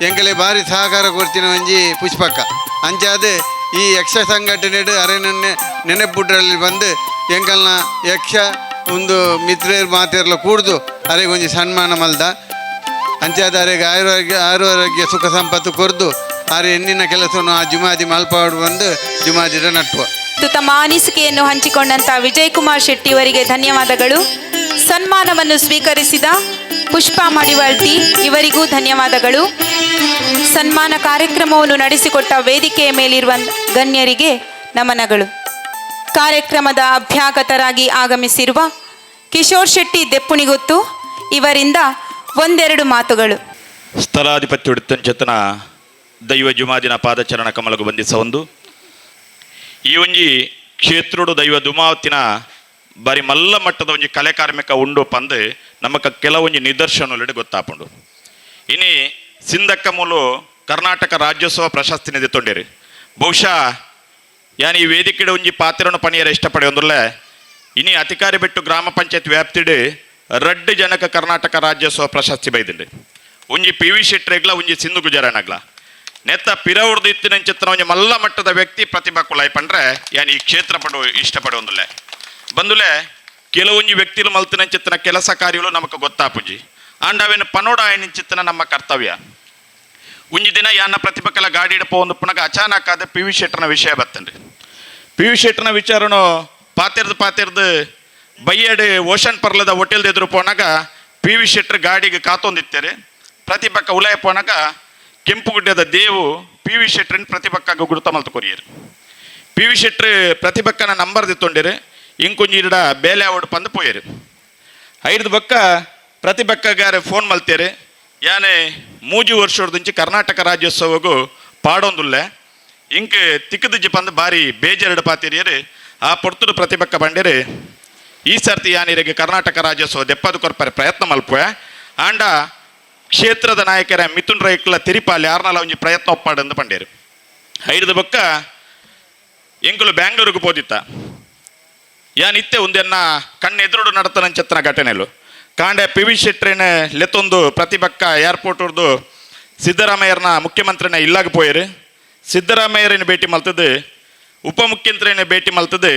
ಎಂಕಲೆ ಭಾರಿ ಸಹಕಾರ ಕೊಡ್ತಿನ ಒಂಜಿ ಪುಷ್ಪಕ್ಕ. ಅಂಚಾದ ಈ ಯಕ್ಷ ಸಂಘಟನೆ ಅರೆ ನೆನೆಪುಡ್ರಲ್ಲಿ ಬಂದು ಎಂಕಲ್ನ ಯಕ್ಷ ಒಂದು ಮಿತ್ರರು ಮಾತೆರ್ಲ ಕೂಡ್ದು ಅರೆಗೆ ಒಂಜಿ ಸನ್ಮಾನ ಮಲ್ದ. ಅಂಚಾದ ಅರೆಗೆ ಆರೋಗ್ಯ ಆರೋಗ್ಯ ಸುಖ ಸಂಪತ್ತು ಕೊರ್ದು ಆರೆ ಎಣ್ಣಿನ ಕೆಲಸವನ್ನು ಆ ಜುಮಾದಿ ಮಲ್ಪಾಡು ಬಂದು ಜುಮಾದಿಡ ನಟ್ಟುವ. ಮತ್ತು ತಮ್ಮ ಅನಿಸಿಕೆಯನ್ನು ಹಂಚಿಕೊಂಡಂತ ವಿಜಯ್ ಕುಮಾರ್ ಶೆಟ್ಟಿ ಅವರಿಗೆ ಧನ್ಯವಾದಗಳು. ಸನ್ಮಾನವನ್ನು ಸ್ವೀಕರಿಸಿದ ಪುಷ್ಪಾ ಮಡಿವಾಳ್ತಿ ಇವರಿಗೂ ಧನ್ಯವಾದಗಳು. ಸನ್ಮಾನ ಕಾರ್ಯಕ್ರಮವನ್ನು ನಡೆಸಿಕೊಟ್ಟ ವೇದಿಕೆಯ ಮೇಲಿರುವ ಗಣ್ಯರಿಗೆ ನಮನಗಳು. ಕಾರ್ಯಕ್ರಮದ ಅಭ್ಯಾಗತರಾಗಿ ಆಗಮಿಸಿರುವ ಕಿಶೋರ್ ಶೆಟ್ಟಿ ದೆಪ್ಪುಣಿಗುತ್ತು ಇವರಿಂದ ಒಂದೆರಡು ಮಾತುಗಳು. ಸ್ಥಳಾಧಿಪತ್ಯ ದೈವ ಜುಮಾದಿನ ಪಾದಚರಣ ಕಮಲಗು ಬಂದಿಸ ಒಂದು ಈ ಒಂಜಿ ಕ್ಷೇತ್ರೋಡು ದೈವ ದುಮಾವತಿನ ಬಾರಿ ಮಲ್ಲ ಮಟ್ಟದ ಒಂಜಿ ಕಲೆ ಕಾರ್ಮಿಕ ಉಂಡು ಪಂದ್ ನಮಕ ಕೆಲವೊಂಜಿ ನಿದರ್ಶನೊಲೆಡ್ ಗೊತ್ತಾಪುಂಡು. ಇನಿ ಸಿಂಧಕ್ಕ ಮೂಲು ಕರ್ನಾಟಕ ರಾಜ್ಯೋತ್ಸವ ಪ್ರಶಸ್ತಿ ನಿಧಿ ತೊಂಡೇರಿ. ಬಹುಶಃ ಯಾನ್ ಈ ವೇದಿಕೆಡ್ ಒಂಜಿ ಪಾತ್ರನು ಪಣಿಯರ ಇಷ್ಟಪಡೆಯೊಂದುಲ್ಲೆ. ಇನಿ ಅಧಿಕಾರಿ ಬಿಟ್ಟು ಗ್ರಾಮ ಪಂಚಾಯತ್ ವ್ಯಾಪ್ತಿಡ್ ರಡ್ಡ್ ಜನಕ ಕರ್ನಾಟಕ ರಾಜ್ಯೋತ್ಸವ ಪ್ರಶಸ್ತಿ ಬೈದಿಂಡು. ಒಂಜಿ ಪಿ ವಿ ಶೆಟ್ಟರೆಗ್ಲ, ಒಂಜಿ ಸಿಂಧು ಗುಜರನಗ್ಲ. ನೆತ್ತ ಪಿರವುಡ್ದು ಇತ್ತಿನಂಚಿತ್ತಿನ ಒಂಜಿ ಮಲ್ಲ ಮಟ್ಟದ ವ್ಯಕ್ತಿ ಪ್ರತಿಭಾ ಕುಲಾಯಿ ಪಂಡ್ರೆ ಯಾನ್ ಈ ಕ್ಷೇತ್ರ ಪಡು ಇಷ್ಟಪಡುವಂದುಲ್ಲೆ. ಬಂದುಲೆ ಕೆಲವೊಂಜಿ ವ್ಯಕ್ತಿಲು ಮಲ್ತಿನಂಚಿತ್ತಿನ ಕೆಲಸ ಕಾರ್ಯಗಳು ನಮಕ್ ಗೊತ್ತಾಪುಜಿ. ಆಂಡ ಅವೇನು ಪನೋಡ ಆಯನಿಂಚಿತ್ತಿನ ನಮ್ಮ ಕರ್ತವ್ಯ. ಒಂಜಿ ದಿನ ಯಾನ ಪ್ರತಿಭಕಲ ಗಾಡಿ ಪೋವೊಂದು ಪುನಗ ಅಚಾನಕ್ ಆದ ಪಿ ವಿ ಶೆಟ್ಟರ್ನ ವಿಷಯ ಬತ್ತನ್ರಿ. ಪಿ ವಿ ಶೆಟ್ಟರ್ನ ವಿಚಾರನು ಪಾತೆರ್ದು ಪಾತೆರ್ದು ಬಯ್ಯಡ್ ಓಷನ್ ಪರ್ಲದ ಹೋಟೆಲ್ ಎದುರು ಪೋನಾಗ ಪಿ ವಿ ಶೆಟ್ಟರ್ ಗಾಡಿಗೆ ಕಾತೊಂದಿತ್ತಾರೆ. ಪ್ರತಿಭಕ್ಕ ಉಲಯ ಪೋನಾಗ ಕೆಂಪುಗುಡ್ಡದ ದೇವು ಪಿ ವಿ ಶೆಟ್ಟರ್ನ ಪ್ರತಿಭಕ್ಕಾಗ ಗುರುತ ಮಲ್ತು ಕೊರಿಯರು. ಪಿ ವಿ ಶೆಟ್ಟರ್ ಪ್ರತಿಭಕ್ಕನ ನಂಬರ್ ದಿತ್ತೊಂಡಿರು. ಇಂಕೊಂಜಿ ಇರಡ ಬೇಲೆ ಅವಡು ಪಂದು ಪೋಯರು. ಐದು ಬಕ್ಕ ಪ್ರತಿಭಕ್ಕಗಾರೆ ಫೋನ್ ಮಲ್ತೇರು. ಯಾನೆ ಮೂಜಿ ವರ್ಷದಿಂಚಿ ಕರ್ನಾಟಕ ರಾಜ್ಯೋತ್ಸವಗೂ ಪಾಡೊಂದುಲ್ಲೆ. ಇಂಕ್ ತಿಕ್ಕದಿಜ್ಜಿ ಪಂದ್ ಬಾರಿ ಬೇಜಾರಡು ಪಾತಿರಿಯರು. ಆ ಪೊರ್ತುಡು ಪ್ರತಿಭಕ್ಕ ಬಂಡೇರು, ಈ ಸರ್ತಿ ಯಾನಿರಿಗೆ ಕರ್ನಾಟಕ ರಾಜ್ಯೋತ್ಸವ ದೆಪ್ಪದು ಕೊರ್ಪರೆ ಪ್ರಯತ್ನ ಮಲ್ಪುವೆ. ಆಂಡ ಕ್ಷೇತ್ರದ ನಾಯಕರ ಮಿಥುನ್ ರೈಕ್ಲ ತಿರಿಪಾಲಿ ಯಾರ್ನಲ ಒಂಜಿ ಪ್ರಯತ್ನ ಒಪ್ಪಾಡಂದು ಪಂಡೇರು. ಐಡ್ದ ಬೊಕ್ಕ ಎಂಕುಲು ಬ್ಯಾಂಗ್ಳೂರಿಗೆ ಪೋದಿತ್ತ. ಯಾನ್ ಇತ್ತೆ ಒಂದೆನ್ನ ಕಣ್ಣೆದುರುಡು ನಡತನಂಚತ್ತನ ಘಟನೆಲು. ಕಾಂಡೆ ಪಿ ವಿ ಶೆಟ್ರೇನ ಲೆತ್ತೊಂದು ಪ್ರತಿಭಕ್ಕ ಏರ್ಪೋರ್ಟ್ ಉರ್ದು ಸಿದ್ದರಾಮಯ್ಯರ್ನ ಮುಖ್ಯಮಂತ್ರಿನ ಇಲ್ಲಾಗ ಪೋಯರು. ಸಿದ್ದರಾಮಯ್ಯರನ್ನ ಭೇಟಿ ಮಲ್ತದ್ದು, ಉಪಮುಖ್ಯಂತ್ರಿನ ಭೇಟಿ ಮಲ್ತದ್ದು.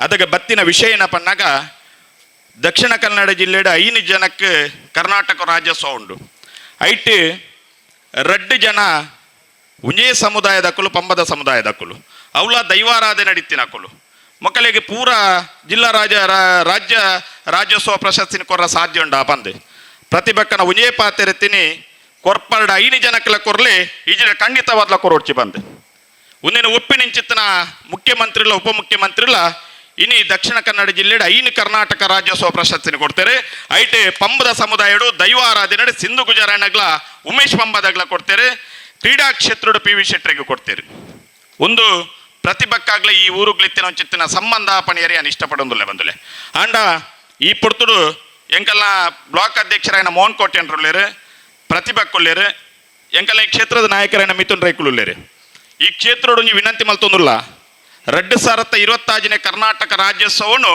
ಅದಗ ಬತ್ತಿನ ವಿಷಯ ಏನಪ್ಪನ್ನಾಗ, ದಕ್ಷಿಣ ಕನ್ನಡ ಜಿಲ್ಲೆಡ್ 5 ಜನಕ್ಕೆ ಕರ್ನಾಟಕ ರಾಜ್ಯೋತ್ಸವ ಉಂಡು. ಐಟ್ 2 ಜನ ಒಂಜೇ ಸಮುದಾಯದಕ್ಕಲು, ಪಂಬದ ಸಮುದಾಯದಕ್ಕಲು, ಅವಲ ದೈವಾರಾಧನೆ ನಡಿತ್ತಿನಕ್ಕಲು. ಮಕ್ಕಳಿಗೆ ಪೂರ ಜಿಲ್ಲಾ ರಾಜ್ಯ ರಾಜ್ಯೋತ್ಸವ ಪ್ರಶಸ್ತಿನ ಕೊರ್ರ ಸಾಧ್ಯ ಉಂಡ ಪಂದ್ ಪ್ರತಿಭಕ್ಕನ ಒಂಜೇ ಪಾತೆರತಿನಿ, ಕೊರ್ಪರ್ಡ 5 ಜನಕ್ಕೆಲ್ಲ ಕೊರ್ಲೆ, ಈಜಿನ ಖಂಡಿತವಾದ್ಲ ಕೊರೊಡ್ಚಿ ಬಂದ್. ಒಂದಿನ ಒಪ್ಪಿನಿಂಚಿತ್ತನ ಮುಖ್ಯಮಂತ್ರಿಲ ಉಪಮುಖ್ಯಮಂತ್ರಿಲ ಇನಿ ದಕ್ಷಿಣ ಕನ್ನಡ ಜಿಲ್ಲೆಡ್ 5 ಕರ್ನಾಟಕ ರಾಜ್ಯೋತ್ಸವ ಪ್ರಶಸ್ತಿನ ಕೊಡ್ತಾರೆ. ಐಟೆ ಪಂಬದ ಸಮುದಾಯಡು ದೈವ ಆರಾಧನೆ ಸಿಂಧು ಗುಜರಾನಗ್ಲ ಉಮೇಶ್ ಪಂಬದಗ್ಲ ಕೊಡ್ತಾರೆ. ಕ್ರೀಡಾ ಕ್ಷೇತ್ರದ ಪಿ ವಿ ಶೆಟ್ಟರಿಗೆ ಕೊಡ್ತೇವೆ. ಒಂದು ಪ್ರತಿಭಕ್ಕಾಗ್ಲ ಈ ಊರುಗ್ಲಿತ್ತಿನ ಒಂಚಿತ್ತಿನ ಸಂಬಂಧ ಪಣಿಯರಿ ಅನ್ ಇಷ್ಟಪಡೊಂದುಲ್ಲೆ ಬಂದುಲೆ. ಆಂಡ ಈ ಪೊರ್ತುಡು ಎಂಕಲ್ನ ಬ್ಲಾಕ್ ಅಧ್ಯಕ್ಷರಾಯನ ಮೋಹನ್ ಕೋಟೆನ್ರುಲ್ಲೇರು, ಪ್ರತಿಭಕ್ಕೊಲ್ಲೇರು, ಎಂಕಲ್ನ ಈ ಕ್ಷೇತ್ರದ ನಾಯಕರಾಯನ ಮಿಥುನ್ ರೈಕುಲುಲ್ಲೇರು. ಈ ಕ್ಷೇತ್ರೋಡು ಒಂಜಿ ವಿನಂತಿ ಮಲ್ತೊಂದುಲ್ಲ, 2026ನೇ ಕರ್ನಾಟಕ ರಾಜ್ಯೋತ್ಸವನು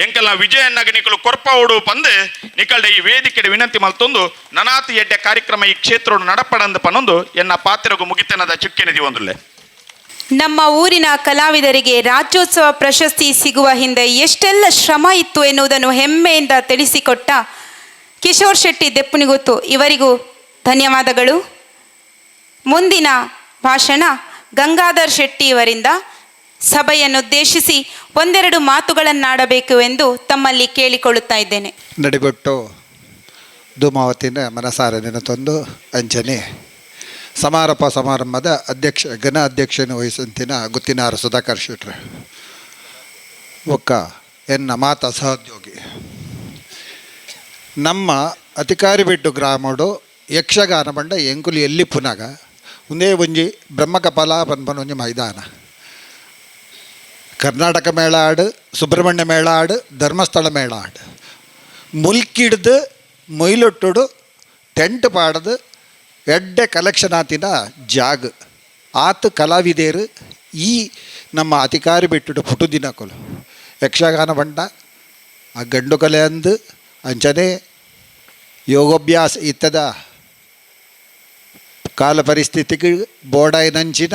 ಎಂಕಲ್ನ ವಿಜಯನಗ ನಿಕಲು ಕೊರ್ಪವಡು ಪಂದು ನಿಕಲ್ಡ ಈ ವೇದಿಕೆ ವಿನಂತಿ ಮಲ್ತೊಂದು, ನನಾತಿ ಎಡ್ಡೆ ಕಾರ್ಯಕ್ರಮ ಈ ಕ್ಷೇತ್ರೋಡು ನಡಪಡಂದು ಪನೊಂದು ಎನ್ನ ಪಾತ್ರಗೂ ಮುಗಿತನದ ಚುಕ್ಕಿನ ದಿವೊಂದುಲ್ಲೆ. ನಮ್ಮ ಊರಿನ ಕಲಾವಿದರಿಗೆ ರಾಜ್ಯೋತ್ಸವ ಪ್ರಶಸ್ತಿ ಸಿಗುವ ಹಿಂದೆ ಎಷ್ಟೆಲ್ಲ ಶ್ರಮ ಇತ್ತು ಎನ್ನುವುದನ್ನು ಹೆಮ್ಮೆಯಿಂದ ತಿಳಿಸಿಕೊಟ್ಟ ಕಿಶೋರ್ ಶೆಟ್ಟಿ ದೆಪ್ಪುನಿಗುತ್ತು ಇವರಿಗೂ ಧನ್ಯವಾದಗಳು. ಮುಂದಿನ ಭಾಷಣ ಗಂಗಾಧರ್ ಶೆಟ್ಟಿ ಇವರಿಂದ. ಸಭೆಯನ್ನುದ್ದೇಶಿಸಿ ಒಂದೆರಡು ಮಾತುಗಳನ್ನಾಡಬೇಕು ಎಂದು ತಮ್ಮಲ್ಲಿ ಕೇಳಿಕೊಳ್ಳುತ್ತಾ ಇದ್ದೇನೆ. ನಡಿಬೆಟ್ಟು ಧೂಮಾವತಿನ ಮನಸಾರ ನೆನತೊಂದು, ಅಂಚನೆ ಸಮಾರೋಪ ಸಮಾರಂಭದ ಅಧ್ಯಕ್ಷ ಘನ ಅಧ್ಯಕ್ಷನ ವಹಿಸಂತಿನ ಗುತ್ತಿನಾರ ಸುಧಾಕರ್ ಶೆಟ್ರೆ, ಒಕ್ಕ ಎನ್ನ ಮಾತ ಸಹೋದ್ಯೋಗಿ, ನಮ್ಮ ಅತಿಕಾರಿಬೆಟ್ಟು ಗ್ರಾಮಡು ಯಕ್ಷಗಾನ ಬಂಡ ಎಂಕುಲು ಎಲ್ಲಿ ಪುನಗ ಒಂದೇ ಒಂಜಿ ಬ್ರಹ್ಮಕಪಾಲ ಪನ್ಪನ ಒಂಜಿ ಮೈದಾನ. ಕರ್ನಾಟಕ ಮೇಳ ಆಡು, ಸುಬ್ರಹ್ಮಣ್ಯ ಮೇಳ ಆಡು, ಧರ್ಮಸ್ಥಳ ಮೇಳ ಆಡು, ಮುಲ್ಕಿಡ್ದು ಮೊಯ್ಲೊಟ್ಟುಡು ಟೆಂಟ್ ಪಾಡದು ಎಡ್ಡೆ ಕಲೆಕ್ಷನ್ ಆತಿನ ಜಾಗ್. ಆತ ಕಲಾವಿದೇರು ಈ ನಮ್ಮ ಅಧಿಕಾರಿ ಬಿಟ್ಟುಡು ಪುಟು ದಿನಕುಲು ಯಕ್ಷಗಾನ ಬಂಡ ಆ ಗಂಡು ಕಲೆ ಅಂದು ಅಂಚನೆ ಯೋಗಾಭ್ಯಾಸ ಇತ್ತದ ಕಾಲ ಪರಿಸ್ಥಿತಿಗೆ ಬೋಡಾಯಿನಂಚಿನ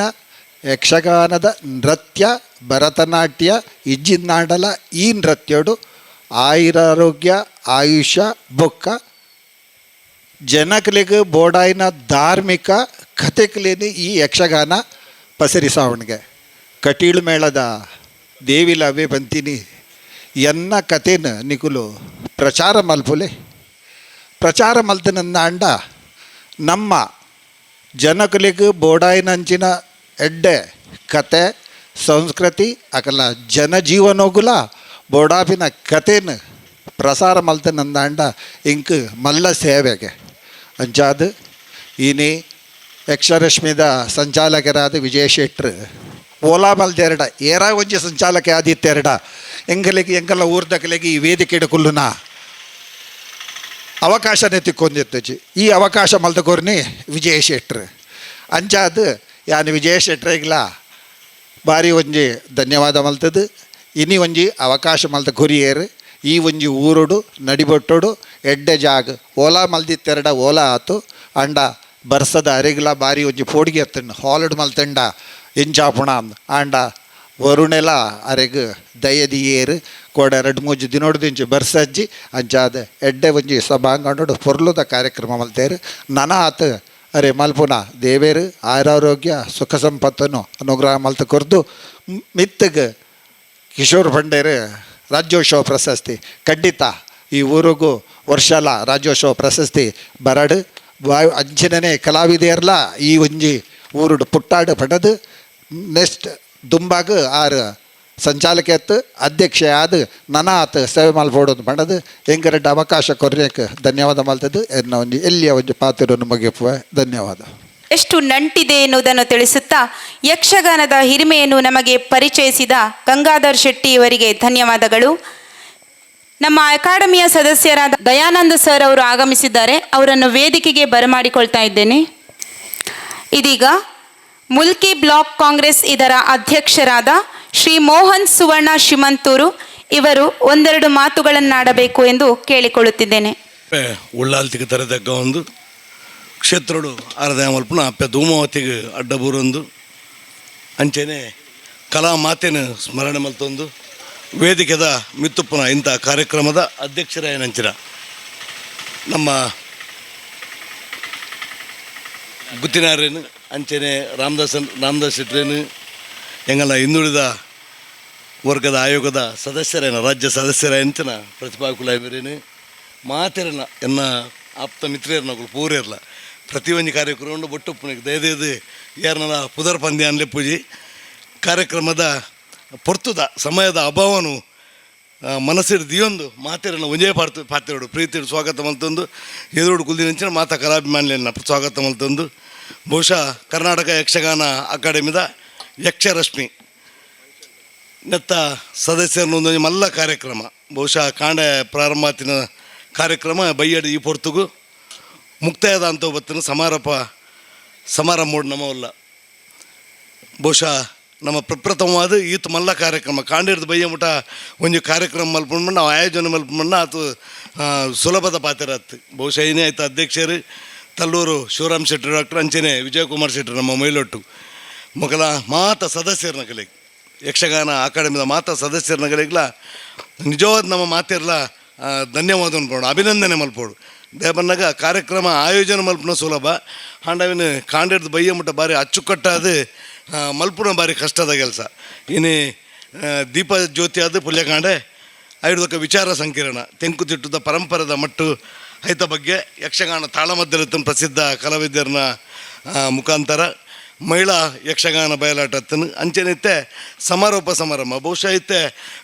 ಯಕ್ಷಗಾನದ ನೃತ್ಯ ಭರತನಾಟ್ಯ ಇಜ್ಜಿನಾಡಲ ಈ ನೃತ್ಯಡು ಆಯುರಾರೋಗ್ಯ ಆಯುಷ್ಯ ಬೊಕ್ಕ ಜನಕಲಿಗೆ ಬೋಡಾಯಿನ ಧಾರ್ಮಿಕ ಕಥೆಕಲೇನಿ ಈ ಯಕ್ಷಗಾನ ಪಸರಿಸಾವಣಿಗೆ. ಕಟೀಳು ಮೇಳದ ದೇವಿಲವೇ ಬಂತೀನಿ, ಎನ್ನ ಕಥೆನ ನಿಕುಲು ಪ್ರಚಾರ ಮಲ್ಪುಲೆ. ಪ್ರಚಾರ ಮಲ್ತನಂದ ಅಂಡ ನಮ್ಮ ಜನಕಲಿಗೆ ಬೋಡಾಯಿನಂಚಿನ ಎಡ್ಡೆ ಕತೆ ಸಂಸ್ಕೃತಿ ಅಕಲ ಜನಜೀವನೋಗುಲ ಬೋಡಾಪಿನ ಕಥೆನ ಪ್ರಸಾರ ಮಲ್ತನಂದಾಂಡ ಇಂಕ್ ಮಲ್ಲ ಸೇವೆಗೆ. ಅಂಚಾದ್ ಇನಿ ಯಕ್ಷರಶ್ಮಿದ ಸಂಚಾಲಕರಾದ ವಿಜಯ ಶೆಟ್ರು ಓಲಾ ಮಲ್ದೆರಡ ಏರಾ ಒಂಜಿ ಸಂಚಾಲಕ ಆದಿತ್ತೆರಡ ಎಂಗಲಿಗೆ ಎಂಕಲ್ಲ ಊರ್ದಕಲಿಗೆ ಈ ವೇದಿಕೆ ಕುಲ್ಲುನ ಅವಕಾಶನೇ ತಿಕ್ಕೊಂದಿತ್ತಜಿ. ಈ ಅವಕಾಶ ಮಲ್ದಕೊರ್ನಿ ವಿಜಯ ಶೆಟ್ರು. ಅಂಚಾದ್ ಯಾನ್ ವಿಜಯ ಶೆಟ್ರೆಗ್ಲ ಬಾರಿ ಒಂಜಿ ಧನ್ಯವಾದ ಮಲ್ತದು. ಇನಿ ಒಂಜಿ ಅವಕಾಶ ಮಲ್ತ ಕೊರಿಯೇರು. ಈ ಒಂಜಿ ಊರುಡು ನಡಿಬೊಟ್ಟುಡು ಎಡ್ಡೆ ಜಾಗ ಓಲಾ ಮಲ್ದಿತ್ತೆರಡ ಓಲಾ ಆತು. ಅಂಡ ಬರ್ಸದ ಅರೆಗ್ಲ ಬಾರಿ ಒಂಜಿ ಪೋಡಿಗೆ ಎತ್ತಂಡು ಹಾಲುಡ್ ಮಲ್ತಂಡ ಎಂಚಾಪುಣ ಆಂಡ ವರುಣೆಲ ಅರೆಗ್ ದಯದಿಯೇರು ಕೋಡ 2-3 ದಿನೊಡ್ದಿಂಚಿ ಬರ್ಸಜ್ಜಿ. ಅಂಚಾದ ಎಡ್ಡೆ ಒಂಜಿ ಸಭಾಂಗಣಡು ಪೊರ್ಲುದ ಕಾರ್ಯಕ್ರಮ ಮಲ್ತೇರು. ನನ ಆತ ಅರೆ ಮಲ್ಪುನ ದೇವೇರು ಆರೋಗ್ಯ ಸುಖ ಸಂಪತ್ತನ್ನು ಅನುಗ್ರಹ ಮಲ್ತ ಕೊರ್ದು. ಮಿತ್ತಗ್ ಕಿಶೋರ್ ಭಂಡೇರು ರಾಜ್ಯೋತ್ಸವ ಪ್ರಶಸ್ತಿ ಖಂಡಿತ ಈ ಊರಿಗೂ ವರ್ಷಲ ರಾಜ್ಯೋತ್ಸವ ಪ್ರಶಸ್ತಿ ಬರಡು ಬಾಯ್ ಅಂಚಿನನೇ ಕಲಾವಿದೆಯರ್ಲ ಈ ಒಂಜಿ ಊರುಡು ಪುಟ್ಟಾಡು ಪಡದು. ನೆಕ್ಸ್ಟ್ ದುಂಬಾಗ ಆರು ಸಂಚಾಲಕ ಅಧ್ಯಕ್ಷ ಆದ ನನ ಆತ ಸೇವೆ ಮಲ್ಪೋಡು ಪಂಡದು ಎಂಕರೆಡ್ಡ ಅವಕಾಶ ಕೊರ್ಯಕ್ಕೆ ಧನ್ಯವಾದ ಮಲ್ತದ್ದು. ಎನ್ನ ಒಂಜಿ ಎಲ್ಲಿಯ ಒಂಜಿ ಪಾತ್ರವನ್ನು ಮುಗಿಪುವೆ. ಧನ್ಯವಾದ. ಎಷ್ಟು ನಂಟಿದೆ ಎನ್ನುವುದನ್ನು ತಿಳಿಸುತ್ತಾ ಯಕ್ಷಗಾನದ ಹಿರಿಮೆಯನ್ನು ನಮಗೆ ಪರಿಚಯಿಸಿದ ಗಂಗಾಧರ್ ಶೆಟ್ಟಿ ಇವರಿಗೆ ಧನ್ಯವಾದಗಳು. ನಮ್ಮ ಅಕಾಡೆಮಿಯ ಸದಸ್ಯರಾದ ದಯಾನಂದ ಸರ್ ಅವರು ಆಗಮಿಸಿದ್ದಾರೆ. ಅವರನ್ನು ವೇದಿಕೆಗೆ ಬರಮಾಡಿಕೊಳ್ತಾ ಇದ್ದೇನೆ. ಇದೀಗ ಮುಲ್ಕಿ ಬ್ಲಾಕ್ ಕಾಂಗ್ರೆಸ್ ಇದರ ಅಧ್ಯಕ್ಷರಾದ ಶ್ರೀ ಮೋಹನ್ ಸುವರ್ಣ ಶಿಮಂತೂರು ಇವರು ಒಂದೆರಡು ಮಾತುಗಳನ್ನಾಡಬೇಕು ಎಂದು ಕೇಳಿಕೊಳ್ಳುತ್ತಿದ್ದೇನೆ. ಉಳ್ಳಾಲ್ತಿಗೆ ತರತಕ್ಕ ಒಂದು ಕ್ಷೇತ್ರಡು ಆರಾಧನೆ ಮಲ್ಪುನ ಅಪ್ಪೆ ಧೂಮಾವತಿಗೆ ಅಡ್ಡಬೂರೊಂದು ಅಂಚೆನೆ ಕಲಾ ಮಾತೆನ ಸ್ಮರಣೆ ಮಲ್ತೊಂದು ವೇದಿಕೆದ ಮಿತ್ತುಪ್ಪನ ಇಂಥ ಕಾರ್ಯಕ್ರಮದ ಅಧ್ಯಕ್ಷರಾಯನಂಚಿನ ನಮ್ಮ ಗುತ್ತಿನಾರೇನು, ಅಂಚೆನೆ ರಾಮದಾಸನ್ ರಾಮದಾಸ್ ಶೆಟ್ರೇನು, ಎಂಗಲ್ಲ ಹಿಂದುಳಿದ ವರ್ಗದ ಆಯೋಗದ ಸದಸ್ಯರೇನ, ರಾಜ್ಯ ಸದಸ್ಯರೇಂಚಿನ ಪ್ರತಿಭಾ ಕುಲಾಯಿರೇನು, ಮಾತೆರನ ಎನ್ನ ಆಪ್ತ ಮಿತ್ರರನಗಳು ಪೂರೇರ್ಲ ಪ್ರತಿಯೊಂದು ಕಾರ್ಯಕ್ರಮ ಬೊಟ್ಟುಪ್ಪನಿಗೆ ದಯದೇದು ಯಾರನ್ನೆಲ್ಲ ಪುದರ್ ಪಂದ್ಯ ಅನ್ಲೆ ಪೂಜಿ ಕಾರ್ಯಕ್ರಮದ ಪೊರ್ತುದ ಸಮಯದ ಅಭಾವನು ಮನಸ್ಸಿಡ್ ದಿಯೊಂದು ಮಾತೆರನ ಒಂಜೇ ಪಾರ್ತು ಪಾತ್ರೆಡು ಪ್ರೀತಿಡು ಸ್ವಾಗತ ಮಲ್ತೊಂದು ಎದುರುಡು ಕುಲ್ದಿನಂಚಿನ ಮಾತಾ ಕಲಾಭಿಮಾನಿಯನ್ನ ಸ್ವಾಗತ ಮಲ್ತೊಂದು. ಬಹುಶಃ ಕರ್ನಾಟಕ ಯಕ್ಷಗಾನ ಅಕಾಡೆಮಿದ ಯಕ್ಷರಶ್ಮಿ ನೆತ್ತ ಸದಸ್ಯರನ್ನೊಂದೊಂಜಿ ಮಲ್ಲ ಕಾರ್ಯಕ್ರಮ. ಬಹುಶಃ ಕಾಂಡೆ ಪ್ರಾರಂಭಾತಿನ ಕಾರ್ಯಕ್ರಮ ಬೈಯಡಿ ಈ ಪೊರ್ತುಗು ಮುಕ್ತಾಯದ ಅಂತ ಬತ್ತಿನ ಸಮಾರೋಪ ಸಮಾರಂಭ ನಮ್ಮವಲ್ಲ. ಬಹುಶಃ ನಮ್ಮ ಪ್ರಪ್ರಥಮವಾದ ಈತ ಮಲ್ಲ ಕಾರ್ಯಕ್ರಮ ಕಾಂಡಿರ್ದ ಬಯ್ಯ ಮುಟ ಒಂಜಿ ಕಾರ್ಯಕ್ರಮ ಮಲ್ಪುಂಡು ನಾವು ಆಯೋಜನೆ ಮಲ್ಪುಂಡ ಆತು ಸುಲಭದ ಪಾತ್ರ ಆತು. ಬಹುಶಃ ಏನೇ ಆಯ್ತು ಅಧ್ಯಕ್ಷರು ತಲ್ಲೂರು ಶಿವರಾಮ್ ಶೆಟ್ಟಿ ಡಾಕ್ಟರ್, ಅಂಚೆನೆ ವಿಜಯಕುಮಾರ್ ಶೆಟ್ಟಿ ನಮ್ಮ ಮೈಲೊಟ್ಟು ಮೊಕಲ ಮಾತ ಸದಸ್ಯರನ ಕಲೆ ಯಕ್ಷಗಾನ ಅಕಾಡೆಮಿದ ಮಾತ ಸದಸ್ಯರನ ಕಲೆಗ್ಲ ನಿಜವಾದ ನಮ್ಮ ಮಾತಿರ್ಲ ಧನ್ಯವಾದ ಅನ್ಪೋಡು, ಅಭಿನಂದನೆ ಮಲ್ಪೋಡು. ದೇವನ್ನಾಗ ಕಾರ್ಯಕ್ರಮ ಆಯೋಜನೆ ಮಲ್ಪುನ ಸುಲಭ ಹಾಂಡವಿನ ಕಾಂಡಿರ್ದ ಬಯ್ಯ ಮುಟ್ಟ ಬಾರಿ ಅಚ್ಚುಕಟ್ಟಾದ ಮಲ್ಪುನ ಬಾರಿ ಕಷ್ಟದ ಕೆಲಸ. ಇನಿ ದೀಪ ಜ್ಯೋತಿ ಅದು ಪುಲ್ಯಕಾಂಡೆ ಐಡುದಕ್ಕ ವಿಚಾರ ಸಂಕಿರಣ ತೆಂಕುತಿಟ್ಟದ ಪರಂಪರೆದ ಮಟ್ಟು ಐತ ಬಗ್ಗೆ ಯಕ್ಷಗಾನ ತಾಳಮದ್ದಲತನ ಪ್ರಸಿದ್ಧ ಕಲಾವಿದರನ ಮುಖಾಂತರ ಮಹಿಳಾ ಯಕ್ಷಗಾನ ಬಯಲಾಟತ್ತನು ಅಂಚೆನಿತ್ತೆ ಸಮಾರೋಪ ಸಮಾರಂಭ. ಬಹುಶಃ ಇತ್ತೆ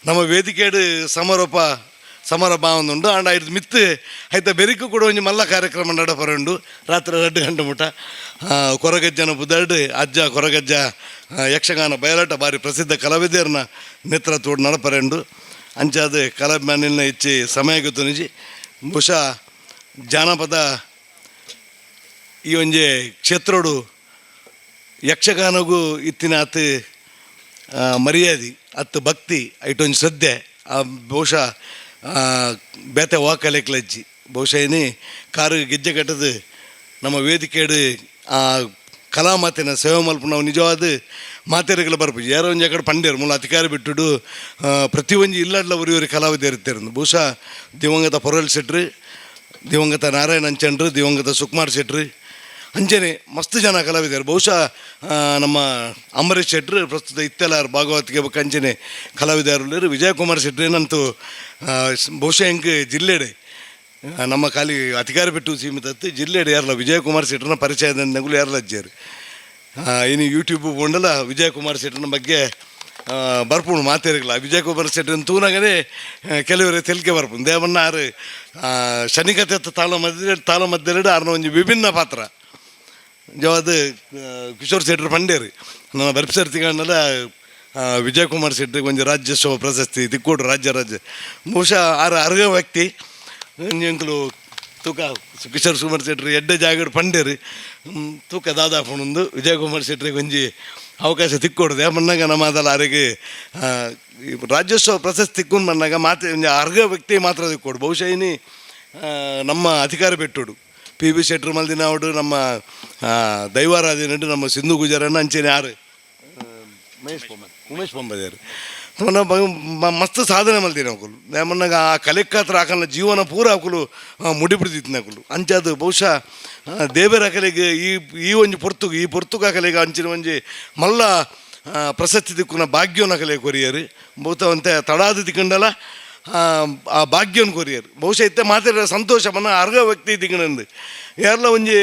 ನಮ್ಮ ವೇದಿಕೆಡು ಸಮಾರೋಪ ಸಮಾರಂಭ ಒಂದುಂಡು ಆಂಡ ಐದು ಮಿತ್ತು ಐತ ಬೆರಿಕು ಕೂಡ ಒಂಜಿ ಮಲ್ಲ ಕಾರ್ಯಕ್ರಮ ನಡಪರುಂಡು. ರಾತ್ರಿ 2 ಗಂಟೆ ಮುಟ ಕೊರಗಜ್ಜನ ಬುದರ್ಡು ಅಜ್ಜ ಕೊರಗಜ್ಜ ಯಕ್ಷಗಾನ ಬಯಲಾಟ ಬಾರಿ ಪ್ರಸಿದ್ಧ ಕಲಾವಿದರನ ನೇತೃತ್ವಡ್ ನಡಪರೆಂಡು. ಅಂಚಾದ ಕಲಾಭಿಮಾನಿನ ಹೆಚ್ಚಿ ಸಮಯ ಗೊತ್ತುನಿಜಿ. ಬಹುಶಃ ಜಾನಪದ ಈ ಒಂಜಿ ಕ್ಷೇತ್ರಡು ಯಕ್ಷಗಾನಗೂ ಇತ್ತಿನ ಅತ್ ಮರ್ಯಾದೆ ಅತ್ತು ಭಕ್ತಿ ಐಟೊಂಜಿ ಶ್ರದ್ಧೆ ಆ ಬಹುಶಃ ಬೇತೆ ವಾಕಲೆಕ್ಲಜ್ಜಿ. ಬಹುಶಃ ಏನಿ ಕಾರು ಗೆಜ್ಜೆ ಕಟ್ಟದು ನಮ್ಮ ವೇದಿಕೆಡು ಆ ಕಲಾಮಾತಿನ ಸೇವೆ ಮಲ್ಪ ನಾವು ನಿಜವಾದ ಮಾತೆರೆಗಳ ಬರ್ಪುಜಿ. ಯಾರೋ ಒಂಜಿ ಕಡೆ ಪಂಡೇರು ಮೂಲ ಅಧಿಕಾರ ಬಿಟ್ಟುಡು ಪ್ರತಿಯೊಂಜಿ ಇಲ್ಲಡ್ಲ ಉರಿಯೂರಿ ಕಲಾವಿದರು ಇರ್ತಿರಂದು. ಬಹುಶಃ ದಿವಂಗತ ಪೊರಲ್ ಶೆಟ್ರು, ದಿವಂಗತ ನಾರಾಯಣ ಅಂಚನ್ರು, ದಿವಂಗತ ಸುಕುಮಾರ್ ಶೆಟ್ರು, ಅಂಚನೆ ಮಸ್ತ್ ಜನ ಕಲಾವಿದರು. ಬಹುಶಃ ನಮ್ಮ ಅಂಬರೀಶ್ ಶೆಟ್ರು ಪ್ರಸ್ತುತ ಇತ್ತೆಲ್ಲಾರು ಭಾಗವತಿಗೆ ಬೊಕ್ಕ ಅಂಚನೆ ಕಲಾವಿದರು. ವಿಜಯಕುಮಾರ್ ಶೆಟ್ರು ಏನಂತೂ ಬಹುಶಃ ಎಂಕ್ ಜಿಲ್ಲೆಡೆ ನಮ್ಮ ಖಾಲಿ ಅಧಿಕಾರ ಬಿಟ್ಟು ಸೀಮಿತ ಜಿಲ್ಲೆಡೆ ಯಾರಲ್ಲ ವಿಜಯಕುಮಾರ್ ಶೆಟ್ಟರ್ನ ಪರಿಚಯದ ನಗುಲು ಯಾರಲ್ಲ ಅಜ್ಜಿಯರು. ಇನ್ನು ಯೂಟ್ಯೂಬ್ ಬೋಂಡಲ್ಲ ವಿಜಯಕುಮಾರ್ ಶೆಟ್ಟರ್ನ ಬಗ್ಗೆ ಬರ್ಪುಂಡು ಮಾತೇರಿಲ್ಲ. ವಿಜಯಕುಮಾರ್ ಶೆಟ್ಟರ್ನ ತೂನಾಗನೇ ಕೆಲವರು ತೆಲಿಕೆ ಬರ್ಪುಂಡು. ದೇವನ್ನ ಆರು ಶನಿಕತೆ ತಾಳ ಮಧ್ಯೆ ತಾಳ ಮಧ್ಯೆರಡು ಆರ್ನ ಒಂಜಿ ವಿಭಿನ್ನ ಪಾತ್ರ ಜವಾದ ಕಿಶೋರ್ ಶೆಟ್ಟರ್ ಪಂಡೇರು ನನ್ನ ಬರ್ಪ್ಸರ್ತಿಗಣ್ಣಲ್ಲ ವಿಜಯಕುಮಾರ್ ಶೆಟ್ಟರಿಗೆ ಒಂಜಿ ರಾಜ್ಯೋತ್ಸವ ಪ್ರಶಸ್ತಿ ತಿಕ್ಕೋಡು ರಾಜ್ಯ ರಾಜ್ಯ. ಬಹುಶಃ ಆರು ಅರ್ಹ ವ್ಯಕ್ತಿ ಎಂಕುಲು ತೂಕ ಕಿಶೋರ್ ಕುಮಾರ್ ಶೆಟ್ಟರು ಎಡ್ಡೆ ಜಾಗಡ್ ಪಂಡೇರು ತೂಕ ದಾದಾ ಪುಣಂದು ವಿಜಯಕುಮಾರ್ ಶೆಟ್ಟರಿಗೆ ಒಂಜಿ ಅವಕಾಶ ತಿಕ್ಕೊಡುದೆ ಮನ್ನಾಗ ನಮ್ಮ ಅದಲ್ಲ ಆರಿಗೆ ಈ ರಾಜ್ಯೋತ್ಸವ ಪ್ರಶಸ್ತಿ ತಿಕ್ಕೊಂಡು ಮನ್ನಾಗ ಮಾತೆ ಒಂಜಿ ಅರ್ಹ ವ್ಯಕ್ತಿ ಮಾತ್ರ ತಿಕ್ಕೊಡು. ಬಹುಶಃ ಇನಿ ನಮ್ಮ ಅಧಿಕಾರ ಬಿಟ್ಟುಡು ಪಿ ಬಿ ಶೆಟ್ಟರು ಮಲ್ದಿನಾವಡು ನಮ್ಮ ದೈವಾರಾಧನೆ ನಮ್ಮ ಸಿಂಧು ಗುಜರನ್ನ ಅಂಚೆನೆ ಆರು ಮಹೇಶ್ ಬೊಮ್ಮ ಉಮೇಶ್ ಬೊಂಬದೇರು ಮಸ್ತ್ ಸಾಧನೆ ಮಲ್ದಿನ ಅಕುಲು. ಮನ್ನಾಗ ಆ ಕಲೆಕ್ಕಾತ್ರ ಆಕಲ್ನ ಜೀವನ ಪೂರ ಅಕುಲು ಮುಡಿಬಿಡ್ದಿತ್ತು ಅಕುಲು. ಅಂಚಾದ ಬಹುಶಃ ದೇವರ ಅಕಲೆಗೆ ಈ ಈ ಒಂಜಿ ಪೊರ್ತುಗು ಈ ಪೊರ್ತುಗು ಅಕಲೆಗೆ ಅಂಚಿನ ಒಂಜಿ ಮಲ್ಲ ಪ್ರಶಸ್ತಿ ದಿಕ್ಕುನ ಭಾಗ್ಯನ ಅಕಲೆ ಕೊರಿಯರು. ಬಹುತವಂತೆ ತಡಾದ ತಿಕ್ಕಂಡಲ ಆ ಭಾಗ್ಯನ ಕೊರಿಯರು. ಬಹುಶಃ ಇತ್ತೆ ಮಾತಾಡಿದ ಸಂತೋಷ ಮನ್ನ ಅರ್ಹ ವ್ಯಕ್ತಿ ತಿಕ್ಕಂಡು ಯಾರ್ಲ ಒಂಜಿ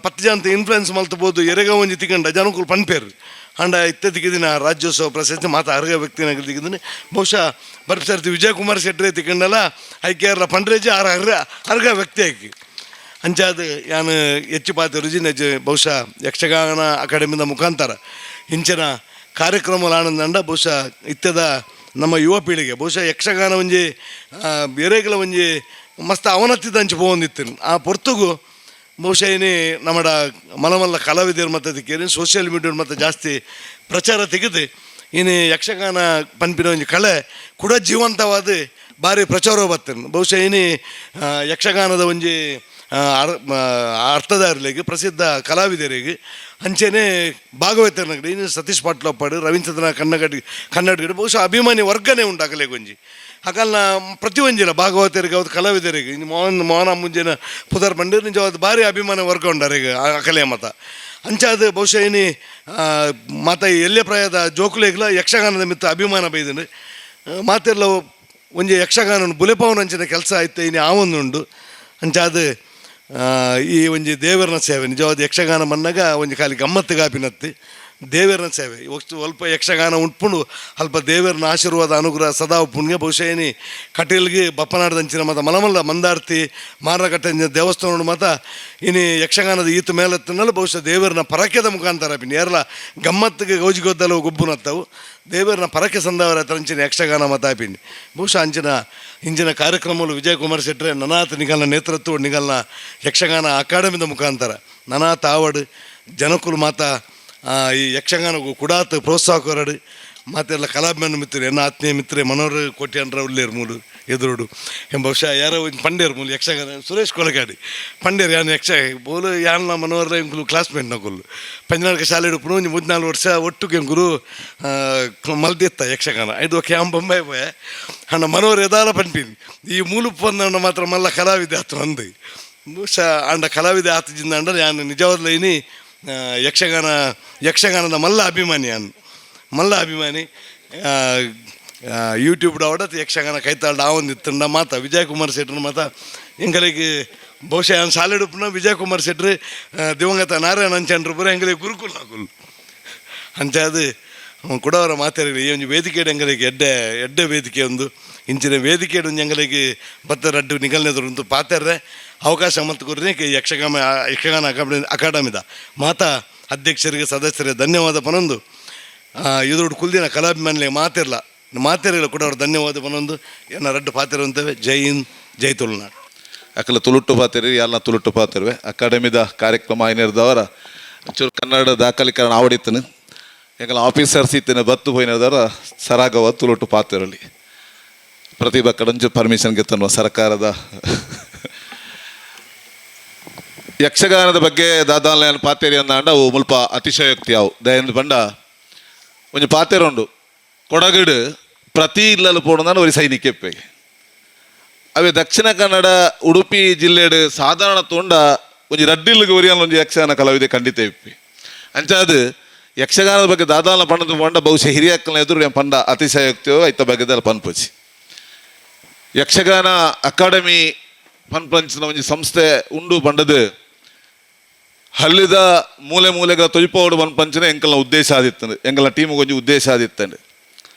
10 ಜನ ಇನ್ಫ್ಲುಯೆನ್ಸ್ ಮಲ್ತಬೋದು ಎರೆಗ ಒಂಜಿ ತಿಕ್ಕಂಡ ಜನಕುಲು ಪನ್ಪೇರು. ಅಂಡ ಇತ್ತೆ ತಿಕ್ಕಿದಿನ ರಾಜ್ಯೋತ್ಸವ ಪ್ರಶಸ್ತಿ ಮಾತ ಅರ್ಹ ವ್ಯಕ್ತಿನ ತಿಕ್ಕಿದ್ದೀನಿ. ಬಹುಶಃ ಬರ್ಪಸರ್ತಿ ವಿಜಯಕುಮಾರ್ ಶೆಟ್ಟರೆ ತಿಕ್ಕಂಡಲ್ಲ ಐಕೆ ಯಾರ್ಲ ಪಂಡ್ರೇಜಿ ಆರ್ ಅರ್ಹ ಅರ್ಹ ವ್ಯಕ್ತಿ ಆಕಿ. ಅಂಚಾದ ಯಾನು ಹೆಚ್ಚು ಪಾತೆ ರುಜಿನ ಬಹುಶಃ ಯಕ್ಷಗಾನ ಅಕಾಡೆಮಿದ ಮುಖಾಂತರ ಇಂಚಿನ ಕಾರ್ಯಕ್ರಮ ಬಹುಶಃ ಇತ್ಯದ ನಮ್ಮ ಯುವ ಪೀಳಿಗೆ ಬಹುಶಃ ಯಕ್ಷಗಾನ ಒಂಜಿ ಬೇರೆಗಳ ಒಂಜಿ ಮಸ್ತ್ ಅವನತಿದ ಅಂಚು ಪೋವೊಂದಿತ್ತು. ಆ ಪೊರ್ತುಗು ಬಹುಶಃ ಏನೇ ನಮ್ಮಡ ಮಲಮಲ್ಲ ಕಲಾವಿದರು ಮತ್ತು ಅದಕ್ಕೆ ಸೋಷಿಯಲ್ ಮೀಡಿಯಾ ಮತ್ತು ಜಾಸ್ತಿ ಪ್ರಚಾರ ತೆಗೆದು ಇನ್ನು ಯಕ್ಷಗಾನ ಪನ್ಪಿನ ಒಂಜಿ ಕಲೆ ಕೂಡ ಜೀವಂತವಾದ ಭಾರಿ ಪ್ರಚಾರ ಬರ್ತದೆ. ಬಹುಶಃ ಏನೇ ಯಕ್ಷಗಾನದ ಒಂಜಿ ಅರ್ಥದಾರರಿಗೆ, ಪ್ರಸಿದ್ಧ ಕಲಾವಿದರಿಗೆ, ಅಂಚೆನೆ ಭಾಗವತರನಗಡಿ ಇನ್ನು ಸತೀಶ್ ಪಾಟ್ಲಪ್ಪಾಡು, ರವೀಂದ್ರ ಕನ್ನಗಡಿ ಕನ್ನಡಿಗರು, ಬಹುಶಃ ಅಭಿಮಾನಿ ವರ್ಗನೇ ಉಂಟಾಗಲೇ ಒಂಜಿ ಹಾಗಲ್ಲ ಪ್ರತಿಯೊಂಜಿಲ ಭಾಗವತರಿಗೆ ಅವತ್ತು ಕಲಾವಿದರಿಗೆ ಇನ್ನು ಮೋಹನ್ ಮೋಹನ ಮುಂಜಿನ ಪುದರ್ ಬಂಡಿ ನಿಜವಾದ ಭಾರಿ ಅಭಿಮಾನ ವರ್ಗ ಉಂಡಾರಿಗೆ ಅಕಲೆ ಮತ. ಅಂಚಾದ ಬಹುಶಃ ಏನಿ ಮಾತ ಎಲ್ಲೇ ಪ್ರಾಯದ ಜೋಕುಲೆಗ್ಲ ಯಕ್ಷಗಾನದ ಮಿತ್ತ ಅಭಿಮಾನ ಬೈದನು ಮಾತೆಲ್ಲ ಒಂಜಿ ಯಕ್ಷಗಾನ ಬುಲೆಪಾವನ ಅಂಚಿನ ಕೆಲಸ ಆಯ್ತು ಇನಿ ಆವೊಂದುಂಡು. ಅಂಚಾದ ಈ ಒಂಜಿ ದೇವರನ ಸೇವೆ ನಿಜವಾದ ಯಕ್ಷಗಾನ ಬಂದಾಗ ಒಂಜಿ ಖಾಲಿ ಗಮ್ಮತ್ತು ಗಾಪಿನತ್ತಿ ದೇವರನ ಸೇವೆ ವಸ್ತು ಅಲ್ಪ ಯಕ್ಷಗಾನ ಉಂಟ್ಪುಂಡು ಅಲ್ಪ ದೇವರನ ಆಶೀರ್ವಾದ ಅನುಗ್ರಹ ಸದಾ ಉಪ್ಪುಂಡ್ಗೆ. ಬಹುಶಃ ಏನಿ ಕಟೀಲ್ಗೆ ಬಪ್ಪನಾಡದಂಚಿನ ಮತ ಮಲಮಲ್ಲ ಮಂದಾರ್ತಿ ಮಾರಕಟ್ಟೆ ದೇವಸ್ಥಾನ ಮತ ಇನಿ ಯಕ್ಷಗಾನದ ಈತ ಮೇಲತ್ತಿನಲ್ಲ ಬಹುಶಃ ದೇವರನ ಪರಕೆದ ಮುಖಾಂತರ ಪಿನ್ ಏರ್ಲ ಗಮ್ಮತ್ತಿಗೆ ಗೌಜಿಗೊದ್ದಲು ಗೊಬ್ಬುನತ್ತವು ದೇವರನ ಪರಕೆ ಸಂದವರ ಅಂಚಿನ ಯಕ್ಷಗಾನ ಮತ ಪಿನ್. ಬಹುಶಃ ಅಂಚಿನ ಇಂಚಿನ ಕಾರ್ಯಕ್ರಮಗಳು ವಿಜಯಕುಮಾರ್ ಶೆಟ್ಟರೆ ನನಾತ್ ನಿಗಲ್ನ ನೇತೃತ್ವ ನಿಗಲ್ನ ಯಕ್ಷಗಾನ ಅಕಾಡೆಮಿದ ಮುಖಾಂತರ ನನಾತ್ ಆವಡ್ ಜನಕುಲು ಮಾತ ಈ ಯಕ್ಷಗಾನಗೂ ಕುಡಾತ್ ಪ್ರೋತ್ಸಾಹ ಕೊರಡು ಮಾತೆಲ್ಲ ಕಲಾಭಿಮಾನಿ ಮಿತ್ರರು ಎನ್ನ ಆತ್ಮೀಯ ಮಿತ್ರೆ ಮನೋಹರ್ ಕೋಟ್ಯಾನ್ರ ಉಲ್ಲೇರು ಮೂಲು ಎದುರುಡು ಎಂ ಬಹುಶಃ ಯಾರೋ ಒಂಜಿ ಪಂಡೇರು ಮೂಲು ಯಕ್ಷಗಾನ ಸುರೇಶ್ ಕೊಲಗಾಡಿ ಪಂಡೇರು ಯಾನ್ ಯಕ್ಷ ಬೋಲು ಯಾನ್ಲ ಮನೋಹರ ಎಂಕುಲು ಕ್ಲಾಸ್ಮೇಟ್ ನಕುಲು ಪಂಜನಾಡ್ಕ ಶಾಲೆ ಉಪ್ಪುನು ಒಂಜಿ 3-4 ವರ್ಷ ಒಟ್ಟುಗೆ ಎಂಕುಲು ಮಲ್ದಿತ್ತ ಯಕ್ಷಗಾನ ಐದು ಓಕೆ ಆಂ ಬೊಂಬೈ ಪೋಯೆ ಅಣ್ಣ ಮನೋಹರ್ ಎದಾಲ ಪನ್ಪಿನ್ ಈ ಮೂಲು ಪಂದಣ್ಣ ಮಾತ್ರ ಮಲ್ಲ ಕಲಾವಿದೆ ಆತು ಅಂದು. ಬಹುಶಃ ಅಂಡ ಕಲಾವಿದೆ ಆತ ಜಿಂದ ಅಂಡ ಯಾನ್ ನಿಜವಾದ್ಲ ಇನಿ ಯಕ್ಷಗಾನದ ಮಲ್ಲ ಅಭಿಮಾನಿ ಅನ್ ಮಲ್ಲ ಅಭಿಮಾನಿ. ಯೂಟ್ಯೂಬ್ ಡಾವಡ ಯಕ್ಷಗಾನ ಕೈತಾಳ ಆವೊಂದಿತ್ತಂಡ ಮಾತ ವಿಜಯಕುಮಾರ್ ಶೆಟ್ಟರ್ ಮಾತ ಎಂಗಳಿಗೆ ಬಹುಶಃ ಶಾಲೆಡುಪ್ಪುನ ವಿಜಯಕುಮಾರ್ ಶೆಟ್ರು ದಿವಂಗತ ನಾರಾಯಣ ಅಂಚನ್ರು ಪೂರ ಎಂಗಳಿಗೆ ಗುರುಕುಲ ಹಾಕುಲು. ಅಂಚಾದ ಕುಡವರ ಮಾತಾಡಿ ಈ ಒಂಜಿ ವೇದಿಕೆ ಎಂಗಳಿಗೆ ಎಡ್ಡೆ ಎಡ್ಡೆ ವೇದಿಕೆ ಒಂದು ಇಂಚಿನ ವೇದಿಕೆ ಒಂಜಿ ಎಂಗಳಿಗೆ ಬತ್ತ ರಡ್ಡು ನಿಗಲ್ನೆದುರು ಉಂಟು ಪಾತೆರ್ರೆ ಅವಕಾಶ ಮತ್ತು ಕೊರ್ರೆ ಯಕ್ಷಗಾನ ಯಕ್ಷಗಾನ ಅಕಾಡೆಮಿದ ಮಾತಾ ಅಧ್ಯಕ್ಷರಿಗೆ ಸದಸ್ಯರಿಗೆ ಧನ್ಯವಾದ ಪನೊಂದು ಎದುರು ಕುಲ್ದಿನ ಕಲಾಭಿಮಾನಿಲೆ ಮಾತಿರಲ್ಲ ಮಾತಿರಲ್ಲ ಕೂಡ ಅವರು ಧನ್ಯವಾದ ಪನೊಂದು ಎನ್ನ ರಡ್ಡು ಪಾತಿರುವಂತವೆ. ಜೈ ಹಿಂದ್, ಜೈ ತುಳುನಾಡು. ಅಕಲ ತುಳುಟ್ಟು ಪಾತೆರಿ ಎಲ್ಲ ತುಳುಟ್ಟು ಪಾತಿರುವೆ ಅಕಾಡೆಮಿದ ಕಾರ್ಯಕ್ರಮ ಏನಿರ್ದವರ ಒಂಚೂರು ಕನ್ನಡ ದಾಖಲೀಕರಣ ಆವಡಿತ್ತನು ಎಂಕಲ ಆಫೀಸರ್ಸ್ ಇತ್ತನ ಬತ್ತು ಪೋಯಿನದವರ ಸರಾಗವ ತುಳುಟ್ಟು ಪಾತಿರಲಿ ಪ್ರತಿಭಾ ಕಡಂಚು ಪರ್ಮಿಷನ್ ಗೆತ್ತನ್ನುವ ಸರ್ಕಾರದ ಯಕ್ಷಗಾನದ ಬಗ್ಗೆ ದಾದಾಲಯನ ಪಾತೇರಿ ಅಂದಾಂಡ ಅವು ಮುಲ್ಪ ಅತಿಶಯೋಕ್ತಿ ಅವು ದಯಂದು ಪಂಡ ಒಂಜಿ ಪಾತೆರ ಉಂಡು ಕೊಡಗಡು ಪ್ರತಿ ಇಲ್ಲಲು ಪೋಣದಾನ ಒಂದು ಸೈನಿಕ ಅವೇ ದಕ್ಷಿಣ ಕನ್ನಡ ಉಡುಪಿ ಜಿಲ್ಲೆಡು ಸಾಧಾರಣ ತೋಂಡ ಒಂಜಿ ರಡ್ಡಿಲ್ಗೆ ಒರಿಯಲ್ ಒಂಜಿ ಯಕ್ಷಗಾನ ಕಲಾವಿದೆ ಖಂಡಿತ ಇಪ್ಪಿ. ಅಂಚಾದ ಯಕ್ಷಗಾನದ ಬಗ್ಗೆ ದಾದಾಲ ಪಂಡದ ಪಂಡ ಬಹುಶಃ ಹಿರಿಯಕ್ಕನ ಎದುರು ಪಂಡ ಅತಿಶಯೋಕ್ತಿಯೋ ಐತ ಬಗ್ಗೆ ಪನ್ಪುಚಿ. ಯಕ್ಷಗಾನ ಅಕಾಡೆಮಿ ಪನ್ಪಂಚಿನ ಒಂಜಿ ಸಂಸ್ಥೆ ಉಂಡು ಪಂಡದು ಹಲ್ಲಿದ ಮೂಲೆ ಮೂಲೆಗಳ ತೊಜಿಪೋಡು ಪನ್ಪಂಚಿನ ಎಂಕಲ್ನ ಉದ್ದೇಶ ಆದಿತ್ತಂಡು ಎಂಕಲ್ನ ಟೀಮ್ ಒಂಜಿ ಉದ್ದೇಶ ಆದಿತ್ತಂಡು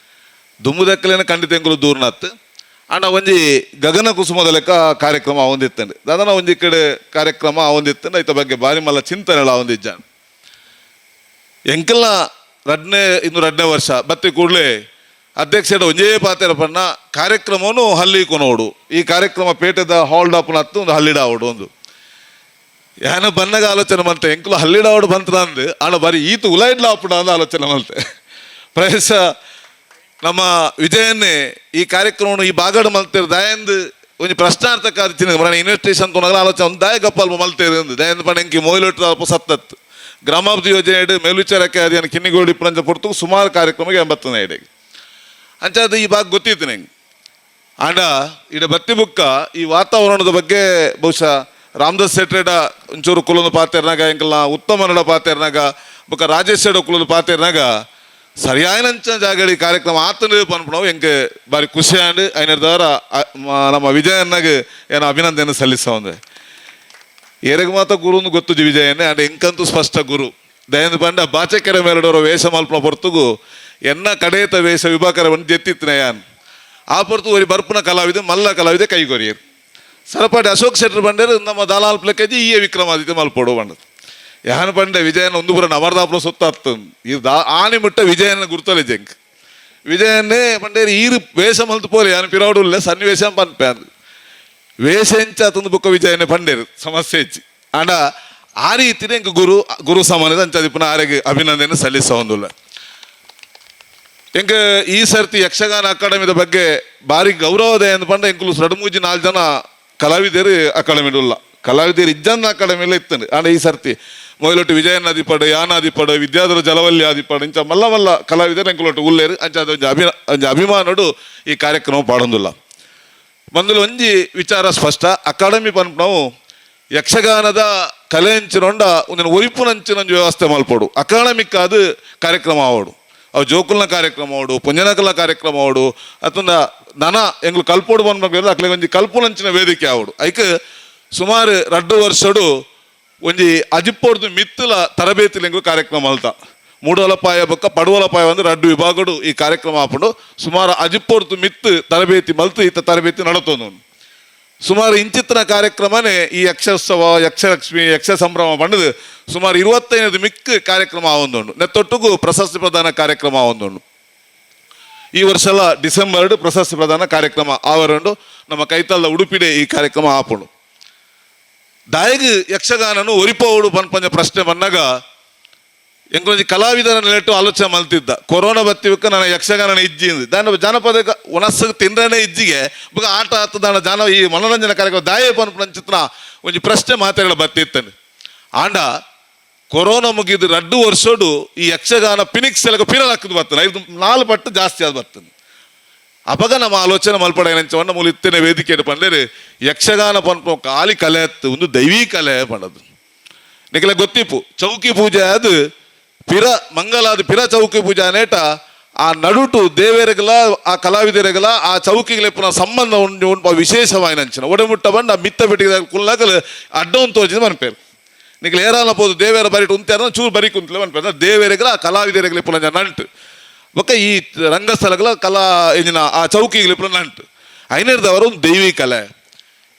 ದುಂಬುದಕ್ಕಲೇನ ಖಂಡಿತ ಎಂಕುಲು ದೂರ್ನತ್ತು ಆಂಡ ಒಂಜಿ ಗಗನ ಕುಸುಮದ ಲೆಕ್ಕ ಕಾರ್ಯಕ್ರಮ ಅವಂದಿತ್ತಂಡು ದಾದನ ಒಂಜಿ ಕಡೆ ಕಾರ್ಯಕ್ರಮ ಅವಂದಿತ್ತಂಡು ಐತ ಬಗ್ಗೆ ಬಾರಿ ಮಲ್ಲ ಚಿಂತನೆಗಳ ಅವಂದಿಜ್ಜಾನ್ ಎಂಕಲ್ನ ರಡ್ನೇ ಇನ್ನು ರಡ್ನೇ ವರ್ಷ ಬತ್ತಿ ಕೂಡಲೇ ಅಧ್ಯಕ್ಷರ ಒಂಜೇ ಪಾತೆರ ಪಣ್ಣ ಕಾರ್ಯಕ್ರಮವನ್ನು ಹಲ್ಲಿ ಕೊನೋಡು ಈ ಕಾರ್ಯಕ್ರಮ ಪೇಟೆದ ಹಾಲ್ ಡಾಪುನ ಹತ್ತು ಒಂದು ಹಲ್ಲಿಡಾವಡು ಒಂದು ಯಾನ ಬನ್ನಗ ಆಲೋಚನೆ ಮಂತೆ ಎಂಕುಲು ಹಲ್ಲಿಡಾವಡು ಬಂತ ಅಂದು ಆಂಡ ಬಾರಿ ಈತ ಉಲೈಡ್ಲ ಆಪುಡ ಅಂದ ಆಲೋಚನೆ ಮಂತೆ. ಪ್ರಯಸ ನಮ್ಮ ವಿಜಯನ್ನೇ ಈ ಕಾರ್ಯಕ್ರಮವನ್ನು ಈ ಬಾಗಡು ಮಲ್ತೇರು ದಯಂದು ಒಂಜಿ ಪ್ರಶ್ನಾರ್ಥಕ ಮರಣ ಇನ್ವೆಸ್ಟೇಷನ್ ತೊನಗಲ ಆಲೋಚನೆ ಒಂದು ದಾಯ ಗಪ್ಪಲ್ಪ ಮಲ್ತೇರು ಅಂದು ದಯಂದು ಪಂಡ ಎಂಕಿ ಮೊಯ್ಲೊಟ್ಟು ಅಲ್ಪ ಸತ್ತತ್ತು ಗ್ರಾಮಾಭಿವೃದ್ಧಿ ಯೋಜನೆ ಮೇಲ್ವಿಚಾರಕ್ಕೆ ಅದೇನು ಕಿನ್ನಿಗೋಡಿ ಪುರಂಜ ಪೊರ್ತು ಸುಮಾರು ಕಾರ್ಯಕ್ರಮಕ್ಕೆ 80 ಇಡೆ ಅಂಚಾದ ಈ ಭಾಗ ಗೊತ್ತಿತ್ತು ನಂಗೆ. ಆಂಡ ಇಡ ಬತ್ತಿ ಬುಕ್ಕ ಈ ವಾತಾವರಣದ ಬಗ್ಗೆ ಬಹುಶಃ ರಾಮದಾಸ್ ಶೆಟ್ಟರೆಡ ಒಂಚೂರು ಕುಲೊಂದು ಪಾತೆರ್ನಾಗ ಎಂಕಲ್ನ ಉತ್ತಮನಡ ಪಾತೆರ್ನಾಗ ಬೊಕ್ಕ ರಾಜೇಶ್ ಶೆಡ ಕುಲೊಂದು ಪಾತೆರ್ನಾಗ ಸರಿಯಾಯನಂಚ ಜಾಗಡಿ ಕಾರ್ಯಕ್ರಮ ಆತನ ಪನ್ಪುನವು ಎಂಕ್ ಬಾರಿ ಖುಷಿ ಆಂಡ್ ಐನರ್ದವರ ನಮ್ಮ ವಿಜಯನ್ನಾಗ ಏನೋ ಅಭಿನಂದನೆ ಸಲ್ಲಿಸ ಏರೆಗ್ ಮಾತ ಗುರುನು ಗೊತ್ತು ವಿಜಯನ್ನೇ ಅಂಡ್ ಎಂಕಂತೂ ಸ್ಪಷ್ಟ ಗುರು ದಯಂದು ಪಂಡ ಬಾಚಕೆರೆ ಮೇಲಡೋರ ವೇಷ ಮಲ್ಪನ ಪೊರ್ತುಗು ಎನ್ನ ಕಡೇತ ವೇಷ ವಿಭಾಕರ ಒಂದು ಜೆತ್ತಿತ್ತಿನ ಯಾನ್ ಆ ಪೊರ್ತು ಒರಿ ಬರ್ಪುನ ಕಲಾವಿದೆ ಮಲ್ಲ ಕಲಾವಿದೆ ಕೈಗೊರಿಯರು. ಸರಪಾಟಿ ಅಶೋಕ್ ಶೆಟ್ಟರ್ ಬಂಡೇರು ನಮ್ಮ ದಾಲಾಲ್ ಪ್ಲಕ್ಕಜ್ಜಿ ಈಯೇ ವಿಕ್ರಮಾದಿತ್ಯ ಮಲ್ಪೋಡು ಬಂಡದು. ಯಾನ್ ಪಂಡೆ ವಿಜಯನ ಒಂದು ಪುರ ನಮರ್ದಾಪುರ ಸುತ್ತ ಈ ದಾ ಆನಿ ಮುಟ್ಟ ವಿಜಯನ ಗುರ್ತಲೆ ಜಂಕ್ ವಿಜಯನ್ನೇ ಪಂಡೇರು ಈರು ವೇಷ ಮಲ್ತು ಪೋಲೆ ಯಾನ್ ಪಿರಾವುಡುಲ್ಲ ಸನ್ನಿವೇಶ ಪನ್ಪೆ ಅಂದ್ ವೇಷ ಎಂಚ ತಂದು ಬುಕ್ಕ ವಿಜಯನೇ ಪಂಡೇರು ಸಮಸ್ಯೆ ಹೆಚ್ಚಿ. ಆಂಡ ಆ ರೀತಿನೇ ಎಂಕ್ ಗುರು ಗುರು ಸಮಾನದ ಅಂಚದಿಪ್ಪುನ ಆರೆಗ್ ಅಭಿನಂದನೆ ಸಲ್ಲಿಸವೊಂದುಲ್ಲ. ಎಂಕ್ ಈ ಸರ್ತಿ ಯಕ್ಷಗಾನ ಅಕಾಡೆಮಿದ ಬಗ್ಗೆ ಬಾರಿ ಗೌರವದ ಎಂದು ಪಂಡ ಎಂಕುಲು ರಡ್ಮೂಜಿ ನಾಲ್ ಜನ ಕಲಾವಿದರು ಅಕಾಡೆಮಿಡುಲ್ಲ ಉಲ್ಲ ಕಲಾವಿದರು ಇಜ್ಜಂದ ಅಕಾಡೆಮಿಲ ಇತ್ತಂಡು. ಆಂಡ ಈ ಸರ್ತಿ ಮೊದಲೊಟ್ಟು ವಿಜಯನ್ ಆದಿಪಡು ಯಾನಾದಿಪಡು ವಿದ್ಯಾಧರ ಜಲವಲ್ಲಿ ಆದಿಪಡು ಇಂಚ ಮಲ್ಲ ಮಲ್ಲ ಕಲಾವಿದರು ಎಂಕುಲೊಟ್ಟು ಉಲ್ಲೇರು. ಅಂಚ ಒಂಜಿ ಒಂಜಿ ಅಭಿಮಾನಡು ಈ ಕಾರ್ಯಕ್ರಮ ಪಾಡೊಂದುಲ್ಲ. ಮೊದಲು ಒಂಜಿ ವಿಚಾರ ಸ್ಪಷ್ಟ, ಅಕಾಡೆಮಿ ಪನ್ಪುನವು ಯಕ್ಷಗಾನದ ಕಲೆ ಅಂಚಿನೊಂಡ ಒಂದಿನ ಒರಿಪುನಂಚಿನ ಒಂಜಿ ವ್ಯವಸ್ಥೆ ಮಲ್ಪೊಡು. ಅಕಾಡೆಮಿಕ್ ಆದ್ ಕಾರ್ಯಕ್ರಮ ಆವೊಡು, ಅವು ಜೋಕುಲ್ನ ಕಾರ್ಯಕ್ರಮ ಆವೊಡು, ಪುಂಜನಕಲ ಕಾರ್ಯಕ್ರಮ ಆವೊಡು, ಅತ್ತಂದ ನನ ಎಂಗ್ಲು ಕಲ್ಪೋಡು ಪನ್ಪುನ ಅಕ್ಲೆಗ್ ಒಂಜಿ ಕಲ್ಪುನಂಚಿನ ವೇದಿಕೆ ಆವೊಡು. ಐಕ್ ಸುಮಾರು 2 ವರ್ಷಡು ಒಂಜಿ ಅಜಿಪ್ಪೊಡ್ದು ಮಿತ್ತುಲ ತರಬೇತಿ ಎಂಗ್ಲು ಕಾರ್ಯಕ್ರಮ ಮಲ್ತ. ಮೂಡೋಲಪಾಯ ಬೊಕ್ಕ ಪಡುವಲಪಾಯ ಒಂದು 2 ವಿಭಾಗಡು ಈ ಕಾರ್ಯಕ್ರಮ ಆಪುಂಡು. ಸುಮಾರು ಅಜಿಪ್ಪೊಡ್ದು ಮಿತ್ತು ತರಬೇತಿ ಮಲ್ತು ಈತ ತರಬೇತಿ ನಡತೊಂದು. ಸುಮಾರು ಇಂಚಿತ್ತಿನ ಕಾರ್ಯಕ್ರಮನೇ ಈ ಯಕ್ಷೋತ್ಸವ, ಯಕ್ಷಲಕ್ಷ್ಮಿ, ಯಕ್ಷ ಸಂಭ್ರಮ ಪಂಡದು ಸುಮಾರು 25 ಮಿಕ್ ಕಾರ್ಯಕ್ರಮ ಆವೊಂದುಂಡು. ನೆತ್ತೊಟ್ಟುಗು ಪ್ರಶಸ್ತಿ ಪ್ರದಾನ ಕಾರ್ಯಕ್ರಮ ಆವೊಂದುಂಡು. ಈ ವರ್ಷಲ ಡಿಸೆಂಬರ್ ಪ್ರಶಸ್ತಿ ಪ್ರದಾನ ಕಾರ್ಯಕ್ರಮ ಆವರುಂಡು. ನಮ್ಮ ಕೈತಲ್ದ ಉಡುಪಿಡೆ ಈ ಕಾರ್ಯಕ್ರಮ ಆಪುಂಡು. ದಾಯಗ್ ಯಕ್ಷಗಾನನು ಒರಿಪೋಡು ಪನ್ಪಂಜ ಪ್ರಶ್ನೆ ಬಂದಾಗ ಎಂಕೊಂಜಿ ಕಲಾವಿದರ ನೆಲೆಟ್ಟು ಆಲೋಚನೆ ಮಲ್ತಿದ್ದ. ಕೊರೋನಾ ಬತ್ತಿವಕ್ಕ ನನ್ನ ಯಕ್ಷಗಾನ ಇಜ್ಜಿ ದಾನ ಜಾನಪದ ಉಣಸ್ಸು ತಿಂದ್ರನೇ ಇಜ್ಜಿಗೆ ಬೊಕ ಆಟ ಆತದಾನ ಜಾನ ಈ ಮನೋರಂಜನೆ ಕಾರ್ಯಕ್ರಮ ದಾಯೆ ಪನ್ಪುನಂಚಿತ್ನ ಒಂಜಿ ಪ್ರಶ್ನೆ ಮಾತೆಗಳ ಬತ್ತಿತ್ತನೆ. ಆಂಡ ಕೊರೋನಾ ಮುಗಿದು 2 ವರ್ಷಡು ಈ ಯಕ್ಷಗಾನ ಪಿನಿಕ್ಸ್ ಎಲ್ಲ ಪಿರಲಾಕದು ಬರ್ತದೆ, 5 4 ಪಟ್ಟು ಜಾಸ್ತಿ ಆದ್ ಬರ್ತದೆ. ಅಪಗ ನಮ್ಮ ಆಲೋಚನೆ ಮಲ್ಪಡ ಮೂಲ ಇತ್ತನೆ ವೇದಿಕೆ ಪಂಡೇರು ಯಕ್ಷಗಾನ ಪನ್ಪು ಖಾಲಿ ಕಲೆ ಒಂದು ದೈವೀ ಕಲೆ ಪಂಡದು. ನಿಕಲೆ ಗೊತ್ತಿಪ್ಪು ಚೌಕಿ ಪೂಜೆ ಅದು ಪಿರ ಮಂಗಲಾದ ಪಿರ ಚೌಕಿ ಪೂಜೆ అనేಟ ಆ ನಡುಟು ದೇವೇರಗಲ ಆ ಕಲಾವಿದರೆಗಲ ಆ ಚೌಕಿಗಳ ಪುನಃ ಸಂಬಂಧ ಉಂಡು ಉಂಡು ವಿಶೇಷವಾಯಿನ ಒಡೆಮುಟ್ಟ ಬಂಡ ಮಿತ್ತ ಬೆಟ್ಟಿಗೆ ಕುಲ್ಲಾಗಲು ಅಡ್ಡವನ್ನು ತೋಚಿದ ಮನ್ಪೇರು. ನಿಕಲೆ ಏರಾಲ ಪೋದು ದೇವೇರ ಬರಿಟು ಉಂತಾರ ಚೂರು ಬರಿ ಕುಂತಲೆ ಮನ್ಪೇರು ದೇವೇರೆಗಲ ಆ ಕಲಾವಿದರೆಗಲ ಪುನಃ ನಂಟು ಬೊಕ್ಕ ಈ ರಂಗಸ್ಥಳಗಳ ಕಲಾ ಎಂಜಿನ ಆ ಚೌಕಿಗಳ ಪುನಃ ನಂಟು ಐನೇರ್ದವರು ಒಂದು ದೈವಿ ಕಲೆ.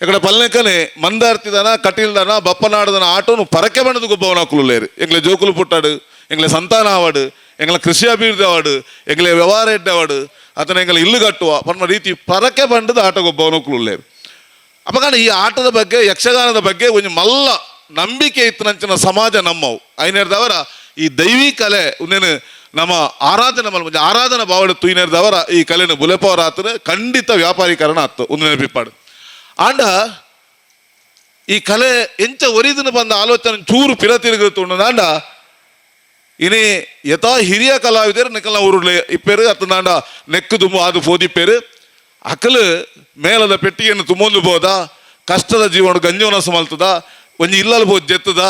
ఇక్కడ ಪಲ್ಲೆಕನೆ ಮಂದಾರ್ತಿದನ ಕಟೀಲ್ದನ ಬಪ್ಪನಾಡದನ ಆಟೋನು ಪರಕೆ ಬಣ್ಣದ ಗೊಬ್ಬವನ ಕುಲುಲೇರು. ಎಂಗ್ಲೆ ಜೋಕುಲು ಪುಟ್ಟಾಡು, ಎಂಗ್ಲೆ ಸಂತಾನ ಆವಾಡು, ಎಂಗ್ಲ ಕೃಷಿ ಅಭಿವೃದ್ಧಿ ಅವಾಡು, ಎಂಗ್ಲೆ ವ್ಯವಹಾರ ಎಡ್ಡೆ ಅವಾಡು, ಅತನ ಎಂಗ್ಲೆ ಇಲ್ಲು ಕಟ್ಟುವ ಪನ್ಮ ರೀತಿ ಪರಕೆ ಬಂಡದ ಆಟ ಗೊಬ್ಬವನ ಕುಲುಲೇರು. ಅಪಗಾಣ ಈ ಆಟದ ಬಗ್ಗೆ ಯಕ್ಷಗಾನದ ಬಗ್ಗೆ ಒಂಜಿ ಮಲ್ಲ ನಂಬಿಕೆ ಇತ್ತನಂಚಿನ ಸಮಾಜ ನಮ್ಮವು. ಐನೇರ್ದವರ ಈ ದೈವಿ ಕಲೆ ಉನ್ನೇನು ನಮ್ಮ ಆರಾಧನೆ ಮಲ್ಪ ಒಂಜಿ ಆರಾಧನಾ ಭಾವಡೆ ತೂಯಿನೇರ್ದವರ ಈ ಕಲೆನ ಬುಲೆಪವರ ಆತನ ಖಂಡಿತ ವ್ಯಾಪಾರೀಕರಣ ಆತು ಒಂದು ನೆನಪಿಪ್ಪಾಡು. ಆಂಡ ಈ ಕಲೆ ಎಂಚ ಒರಿದಿನ ಬಂದ ಆಲೋಚನೆ ಚೂರು ಪಿರ ತಿರುಗುತ್ತುಂಡು. ಇನಿ ಯಥಾ ಹಿರಿಯ ಕಲಾವಿದರು ನಿಕಲ್ನ ಊರುಲೆ ಇಪ್ಪೇರು ಅತ್ತನಾಂಡ ನೆಕ್ಕು ದುಮ್ಮು ಅದು ಪೋದಿಪ್ಪೇರು ಅಕಲು ಮೇಲದ ಪೆಟ್ಟಿಗೆಯನ್ನು ತುಂಬೊಂದು ಬೋದ ಕಷ್ಟದ ಜೀವನ ಗಂಜವನ ಮಲ್ತದ ಒಂಜಿ ಇಲ್ಲಲ್ ಬೋದು ಜೆತ್ತದ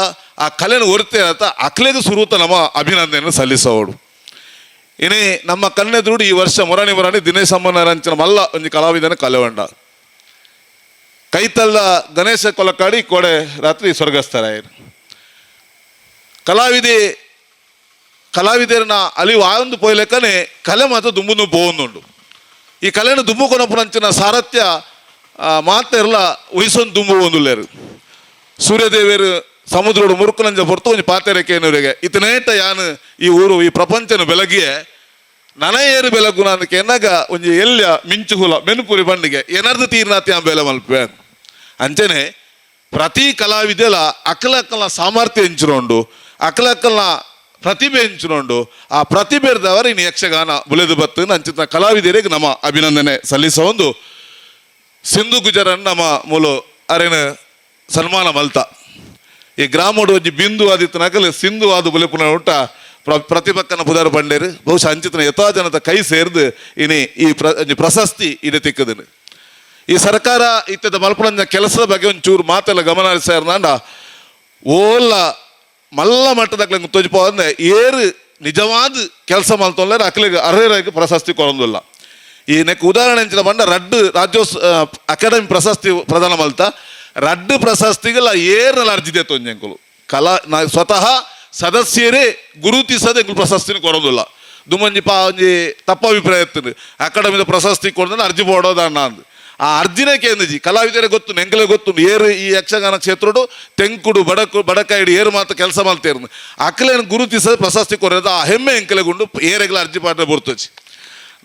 ಆ ಕಲೆನ ಒರ್ತೆ ಆತ ಅಕಲೆಗೆ ಸುರೂತ ನಮ್ಮ ಅಭಿನಂದನೆಯನ್ನು ಸಲ್ಲಿಸೋಡು. ಇನಿ ನಮ್ಮ ಕಣ್ಣೆದುರುಡು ಈ ವರ್ಷ ಮೊರಾಣಿ ಮೊರಾಣಿ ದಿನೇಶ್ ಅಮ್ಮನರಂಚಿನ ಮಲ್ಲ ಒಂಜಿ ಕಲಾವಿದನ ಕಲೆವಂಡ ಕೈತಲ್ಲ ಗಣೇಶ ಕೊಲಕಾಡಿ ಕೋಡೆ ರಾತ್ರಿ ಸ್ವರ್ಗಸ್ಥರಾಯರು. ಕಲಾವಿದೆ ಕಲಾವಿದರನ್ನ ಅಲಿವು ಆಯೊಂದು ಪೋಯ್ಲೆಕ್ಕನೆ ಕಲೆ ಮಾತ್ರ ದುಂಬುನು ಪೋವೊಂದುಂಡು. ಈ ಕಲೆನ ದುಂಬು ಕೊನಪುನಂಚಿನ ಸಾರಥ್ಯ ಮಾತೆರ್ಲ ವಹಿಸೊಂದು ದುಂಬು ಒಂದುಲ್ಲೇರು. ಸೂರ್ಯದೇವರು ಸಮುದ್ರೋಡು ಮುರುಕುನಂಜ ಹೊರತು ಒಂಜಿ ಪಾತೆರೆಕೇನೂರಿಗೆ ಇತನೇಟ ಯಾನು ಈ ಊರು ಈ ಪ್ರಪಂಚನ ಬೆಳಗಿಯೇ ನನ ಏರು ಬೆಳಗು ಅಂದಕ್ಕೆ ಎನ್ನಗ ಒಂಜಿ ಎಲ್ಯ ಮಿಂಚು ಹುಲ ಮೆನುಪುರಿ ಬಂಡಿಗೆ ಏನಾರ್ದು ತೀರ್ನಾತಿ ಆ ಬೆಲೆ ಮಲ್ಪೆ ಅಂಚನೆ ಪ್ರತಿ ಕಲಾವಿದೆಲ ಅಕಲಕ್ಕಲ್ನ ಸಾಮರ್ಥ್ಯ ಎಂಚಿನೋಂಡು ಅಕಲಕ್ಕಲ್ನ ಪ್ರತಿಭೆ ಎಂಚಿನೋಂಡು ಆ ಪ್ರತಿಭೆ ಇನ್ನು ಯಕ್ಷಗಾನ ಬುಲೆದು ಬತ್ತು ಅಂಚಿನ ಕಲಾವಿದರಿಗೆ ನಮ್ಮ ಅಭಿನಂದನೆ ಸಲ್ಲಿಸ ಒಂದು ಸಿಂಧು ಗುಜರನ್ ನಮ್ಮ ಮೂಲ ಅರೇನ ಸನ್ಮಾನ ಮಲ್ತ. ಈ ಗ್ರಾಮಡು ಒಂಜಿ ಬಿಂದು ಆದಿತ್ತು ನಕಲು ಸಿಂಧು ಆದು ಬುಲೆಪುನ ಉಂಟ ಪ್ರತಿಪಕ್ಕನ ಪುದಾರು ಬಂಡೇರು ಬಹುಶಃ ಅಂಚಿತನ ಯಥಾ ಜನತ ಕೈ ಸೇರ್ದು ಇನಿ ಈ ಒಂಜಿ ಪ್ರಶಸ್ತಿ ಇದೆ ತಿಕ್ಕದನು. ಈ ಸರ್ಕಾರ ಇತ್ತದ ಮಲ್ಪುನಂಜ ಕೆಲಸದ ಬಗ್ಗೆ ಒಂಚೂರು ಮಾತೆಲ್ಲ ಗಮನ ಹರಿಸಾರ್ನಾಂಡ ಓಲ್ಲ ಮಲ್ಲ ಮಟ್ಟದ ತೋಜಿಪೋ ಅಂದ್ರೆ ಏರು ನಿಜವಾದ ಕೆಲಸ ಮಲ್ತೊಲ್ಲಾರ ಅಕ್ಲಿಗೆ ಅರ್ಹರಾಗಿ ಪ್ರಶಸ್ತಿ ಕೊರೊಂದಿಲ್ಲ. ಈ ನೆಕ್ ಉದಾಹರಣೆ ಅಂಚಿನ ಬಂಡ ರಡ್ಡು ರಾಜ್ಯೋತ್ಸವ ಅಕಾಡೆಮಿ ಪ್ರಶಸ್ತಿ ಪ್ರದಾನ ಮಲ್ತ ರಡ್ಡು ಪ್ರಶಸ್ತಿಗಳ ಏರ್ನಲ ಅರ್ಜಿದೆ ತೊಂಜೆಂಕುಲು ಕಲಾ ನಾ ಸ್ವತಃ ಸದಸ್ಯರೇ ಗುರುತಿಸದೆ ಎಂಕುಲು ಪ್ರಶಸ್ತಿನ ಕೊರೋದಿಲ್ಲ. ದುಮ್ಮಂಜಿ ಪಾ ಒಂಜಿ ತಪ್ಪ ಅಭಿಪ್ರಾಯ ಇತ್ತು ಅಕಾಡೆಮಿದ ಪ್ರಶಸ್ತಿ ಕೊಡೋದನ್ನ ಅರ್ಜಿ ಬೋಡೋದಣ್ಣ ಅಂದ್. ಆ ಅರ್ಜಿನ ಕೇಂದ್ರಜಿ ಕಲಾವಿದರೆ ಗೊತ್ತು, ಎಂಕಲೆ ಗೊತ್ತು, ಏರು ಈ ಯಕ್ಷಗಾನ ಕ್ಷೇತ್ರಡು ತೆಂಕುಡು ಬಡಕು ಬಡಕಾಯಿಡು ಏರು ಮಾತ್ರ ಕೆಲಸ ಮಲ್ತೇರ್ನು ಅಕ್ಲೇನು ಗುರುತಿಸ ಪ್ರಶಸ್ತಿ ಕೊರೋದು ಆ ಹೆಮ್ಮೆ ಎಂಕಲೆಗುಂಡು ಏರೆಗ್ಲ ಅರ್ಜಿ ಪಾಠ ಬರ್ತೋಚಿ.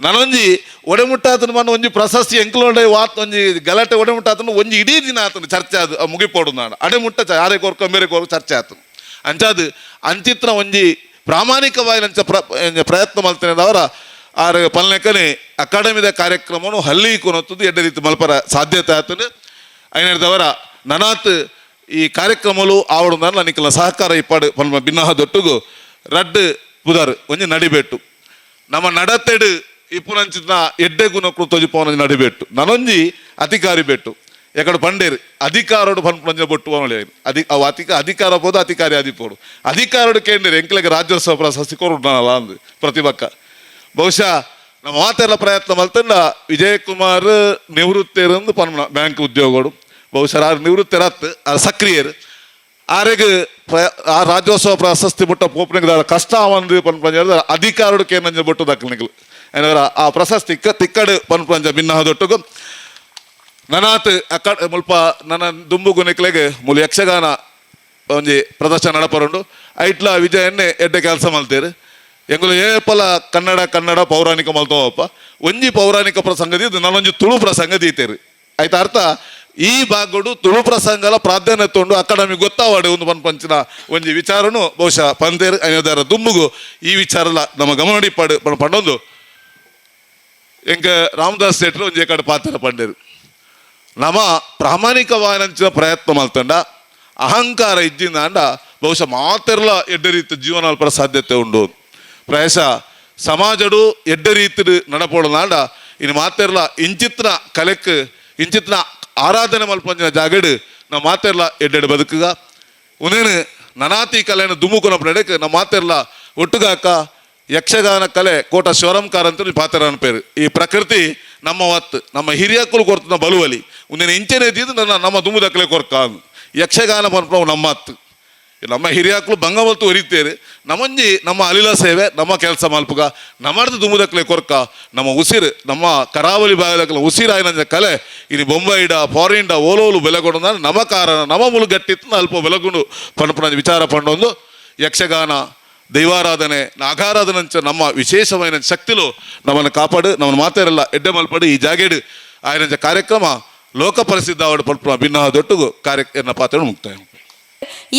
ನನೊಂಜಿ ಒಡೆಮುಟ್ಟಾತನ ಮನ್ನ ಒಂಜಿ ಪ್ರಶಸ್ತಿ ಎಂಕಲೋಡೆ ವಾತ್ ಒಂಜಿ ಗಲಾಟೆ ಒಡೆಮುಟ್ಟಾತನ ಒಂಜಿ ಇಡೀ ದಿನ ಆತನ ಚರ್ಚೆ ಅದು ಮುಗಿಪೋಡು ನಾನು ಅಡೆ ಮುಟ್ಟ ಯಾರೇ ಕೋರ್ಕ ಬೇರೆ ಕೋರ್ಕ ಚರ್ಚೆ ಆತನು. ಅಂಚಾದು ಅಂಚಿತ್ರ ಒಂಜಿ ಪ್ರಾಮಾಣಿಕವಾಗಿ ನಂಚ ಪ್ರಯತ್ನ ಮಲ್ತೇನೆ ಅವರ ಆರು ಪಲ್ಲೆಕನೆ ಅಕಾಡೆಮಿದ ಕಾರ್ಯಕ್ರಮನು ಹಲ್ಲಿ ಕೊನೊತ್ತದು ಎಡ್ಡೆ ರೀತಿ ಮಲ್ಪರ ಸಾಧ್ಯತೆ ಆತನು. ಐನರ್ದವರ ನನಾತ್ ಈ ಕಾರ್ಯಕ್ರಮಲು ಆವಡು ನನಕ್ಕೆಲ್ಲ ಸಹಕಾರ ಇಪ್ಪಾಡು ಪನ್ಮ ಭಿನ್ನಹ ದೊಟ್ಟುಗು ರಡ್ಡು ಪುದರ್ ಒಂಜಿ ನಡಿಬೆಟ್ಟು ನಮ್ಮ ನಡತೆಡು ಇಪ್ಪುನಂಚಿನ ಎಡ್ಡೆ ಗುಣಕ್ಕೂ ತೋಜಿಪವನ ನಡಿಬೆಟ್ಟು ನನೊಂಜಿ ಅಧಿಕಾರಿ ಬೆಟ್ಟು ಎಕಡೆ ಪಂಡೇರು ಅಧಿಕಾರೋಡು ಪನ್ಪುನಂಜ ಬೊಟ್ಟು ಅಧಿ ಅವು ಅಧಿಕ ಅಧಿಕಾರ ಪೋದು ಅಧಿಕಾರಿ ಅದಿಪೋಡು ಅಧಿಕಾರೋಡು ಕೇಂದ್ರ ಎಂಕ್ಲೆಗೆ ರಾಜ್ಯೋತ್ಸವ ಪ್ರಶಸ್ತಿ ಕೊರು ನಾನಲ್ಲ ಅಂದು ಪ್ರತಿಭಕ್ಕ. ಬಹುಶಃ ನಮ್ಮ ಮಾತೆಲ್ಲ ಪ್ರಯತ್ನ ಮಲ್ತಂಡ ವಿಜಯಕುಮಾರ್ ನಿವೃತ್ತಿಯರಂದು ಪನ್ಮನ ಬ್ಯಾಂಕ್ ಉದ್ಯೋಗಡು ಬಹುಶಃ ಆರು ನಿವೃತ್ತಿರತ್ ಆ ಸಕ್ರಿಯರು ಆರೆಗ್ ಆ ರಾಜ್ಯೋತ್ಸವ ಪ್ರಶಸ್ತಿ ಮುಟ್ಟ ಪೋಪನಿಗೆ ಕಷ್ಟ ಒಂದು ಪನ್ಪಂಜ ಅಧಿಕಾರೋಡು ಕೇಂದ್ರ ಬೊಟ್ಟು ದಕ್ಕಲಿಗಳು ಏನಾರ ಆ ಪ್ರಶಸ್ತಿ ತಿಕ್ಕಡು ಪನ್ಪಂಜ ಭಿನ್ನ ದೊಟ್ಟುಗು ನನಾತ್ ಅಕ್ಕ ಮುಲ್ಪ ನನ್ನ ದುಂಬು ಗುಣಿಕ್ಲೆಗ್ ಮುಲು ಯಕ್ಷಗಾನ ಒಂಜಿ ಪ್ರದರ್ಶನ ನಡಪರುಂಡು ಐಟ್ಲ ವಿಜಯನ್ನೇ ಎಡ್ಡೆ ಕೆಲಸ ಮಲ್ತೇರು. ಎಂಗುಲು ಏಪಲ ಕನ್ನಡ ಕನ್ನಡ ಪೌರಾಣಿಕ ಮಲ್ತೋವಪ್ಪ ಒಂಜಿ ಪೌರಾಣಿಕ ಪ್ರಸಂಗ ಇದು ನಾನೊಂಜಿ ತುಳು ಪ್ರಸಂಗ ದೀತೇರು ಆಯ್ತಾ ಅರ್ಥ. ಈ ಭಾಗಡು ತುಳು ಪ್ರಸಂಗಲ ಪ್ರಾಧಾನ್ಯತೆ ತೊಂಡು ಅಕಾಡೆಮಿ ಗೊತ್ತಾವಾಡು ಒಂದು ಪಂಚಿನ ಒಂಜಿ ವಿಚಾರನು ಬಹುಶಃ ಪಂತೇರು ಐನದಾರ ದುಂಬುಗು ಈ ವಿಚಾರಲ ನಮ್ಮ ಗಮನ ಇಪ್ಪಾಡು ಪಂಡೊಂದು ಎಂಕ ರಾಮದಾಸ್ ಶೆಟ್ರು ಒಂಜಿ ಕಡೆ ಪಾತ್ರ ಪಂಡೇರು. ನಮ್ಮ ಪ್ರಾಮಾಣಿಕವಾದಂಚಿನ ಪ್ರಯತ್ನ ಮಲ್ತಂಡ ಅಹಂಕಾರ ಇದ್ದಿಂದಾಂಡ ಬಹುಶಃ ಮಾತೆರ್ಲ ಎಡ್ಡೆ ರೀತಿ ಜೀವನ ಅಲ್ಪರ ಸಾಧ್ಯತೆ ಉಂಡು. ಪ್ರಾಯಶಃ ಸಮಾಜಡು ಎಡ್ಡೆ ರೀತಿ ನಡಪೋಡನಾಂಡ ಇನ್ನು ಮಾತೆರ್ಲ ಇಂಚಿತ್ನ ಕಲೆಕ್ ಇಂಚಿತ್ನ ಆರಾಧನೆ ಮಲ್ಪಂಚಿನ ಜಾಗಡು ನಮ್ಮ ಮಾತೆರ್ಲ ಎಡ್ಡೆಡ್ ಬದುಕುಗ ಉನೇನು ನನಾತಿ ಕಲೆಯನ್ನು ದುಮುಕುನ ಪ್ರಣಕ್ಕೆ ನಮ್ಮ ಮಾತೆರ್ಲ ಒಟ್ಟುಗಾಕ ಯಕ್ಷಗಾನ ಕಲೆ ಕೋಟ ಶಿವರಾಮ್ ಅಂತ ಪಾತ್ರ ಅನ್ಪೇರು. ಈ ಪ್ರಕೃತಿ ನಮ್ಮ ವತ್ತು ನಮ್ಮ ಹಿರಿಯಕ್ಕಲು ಕೊರ್ತನ ಬಲುವಲಿ ಉಂದಿನ ಇಂಚನೆ ಇದ್ದಿದ್ದು ನನ್ನ ನಮ್ಮ ದುಮುದಕ್ಕಲೆ ಕೊರ್ಕ ಯಕ್ಷಗಾನ ಪನ್ಪವು ನಮ್ಮ ಹತ್ತು ನಮ್ಮ ಹಿರಿಯಾಕ್ಲು ಬಂಗಮಲ್ತು ಒರಿತೇರು ನಮ್ಮಂಜಿ ನಮ್ಮ ಅಲಿಲ ಸೇವೆ ನಮ್ಮ ಕೆಲಸ ಮಲ್ಪುಗ ನಮ್ಮರ್ದು ದುಮುದಕ್ಲೆ ಕೊರ್ಕ ನಮ್ಮ ಉಸಿರು ನಮ್ಮ ಕರಾವಳಿ ಭಾಗದಕ್ಕಲ ಉಸಿರಾಯಿನ ಕಲೆ ಇನಿ ಬೊಂಬೈಡ ಫಾರಿನ್ಡ ಓಲೋಲು ಬೆಲೆಗೊಂಡು ನಮ್ಮ ಕಾರಣ ನಮ್ಮ ಮುಲು ಗಟ್ಟಿತ್ತು ಅಲ್ಪ ಬೆಲಗುಂಡು ಪನ್ಪುನ ವಿಚಾರ ಪಂಡೊಂದು ಯಕ್ಷಗಾನ ದೈವಾರಾಧನೆ ನಾಗಾರಾಧನೆ ನಮ್ಮ ವಿಶೇಷమైన ಶಕ್ತಿಲು ನಮ್ಮನ್ನು ಕಾಪಾಡು ನಮ್ಮನ್ನು ಮಾತಾರಲ್ಲ ಎಡ್ಡೆ ಮಲ್ಪಡು ಈ ಜಾಗೇಡು ఆయన ಕಾರ್ಯಕ್ರಮ ಲೋಕ ಪ್ರಸಿದ್ಧ ಅವಡು ಪಲ್ಪುನ ಭಿನ್ನ ದೊಟ್ಟುಗು ಕಾರ್ಯ ಪಾತ್ರ ಮುಕ್ತಾಯ.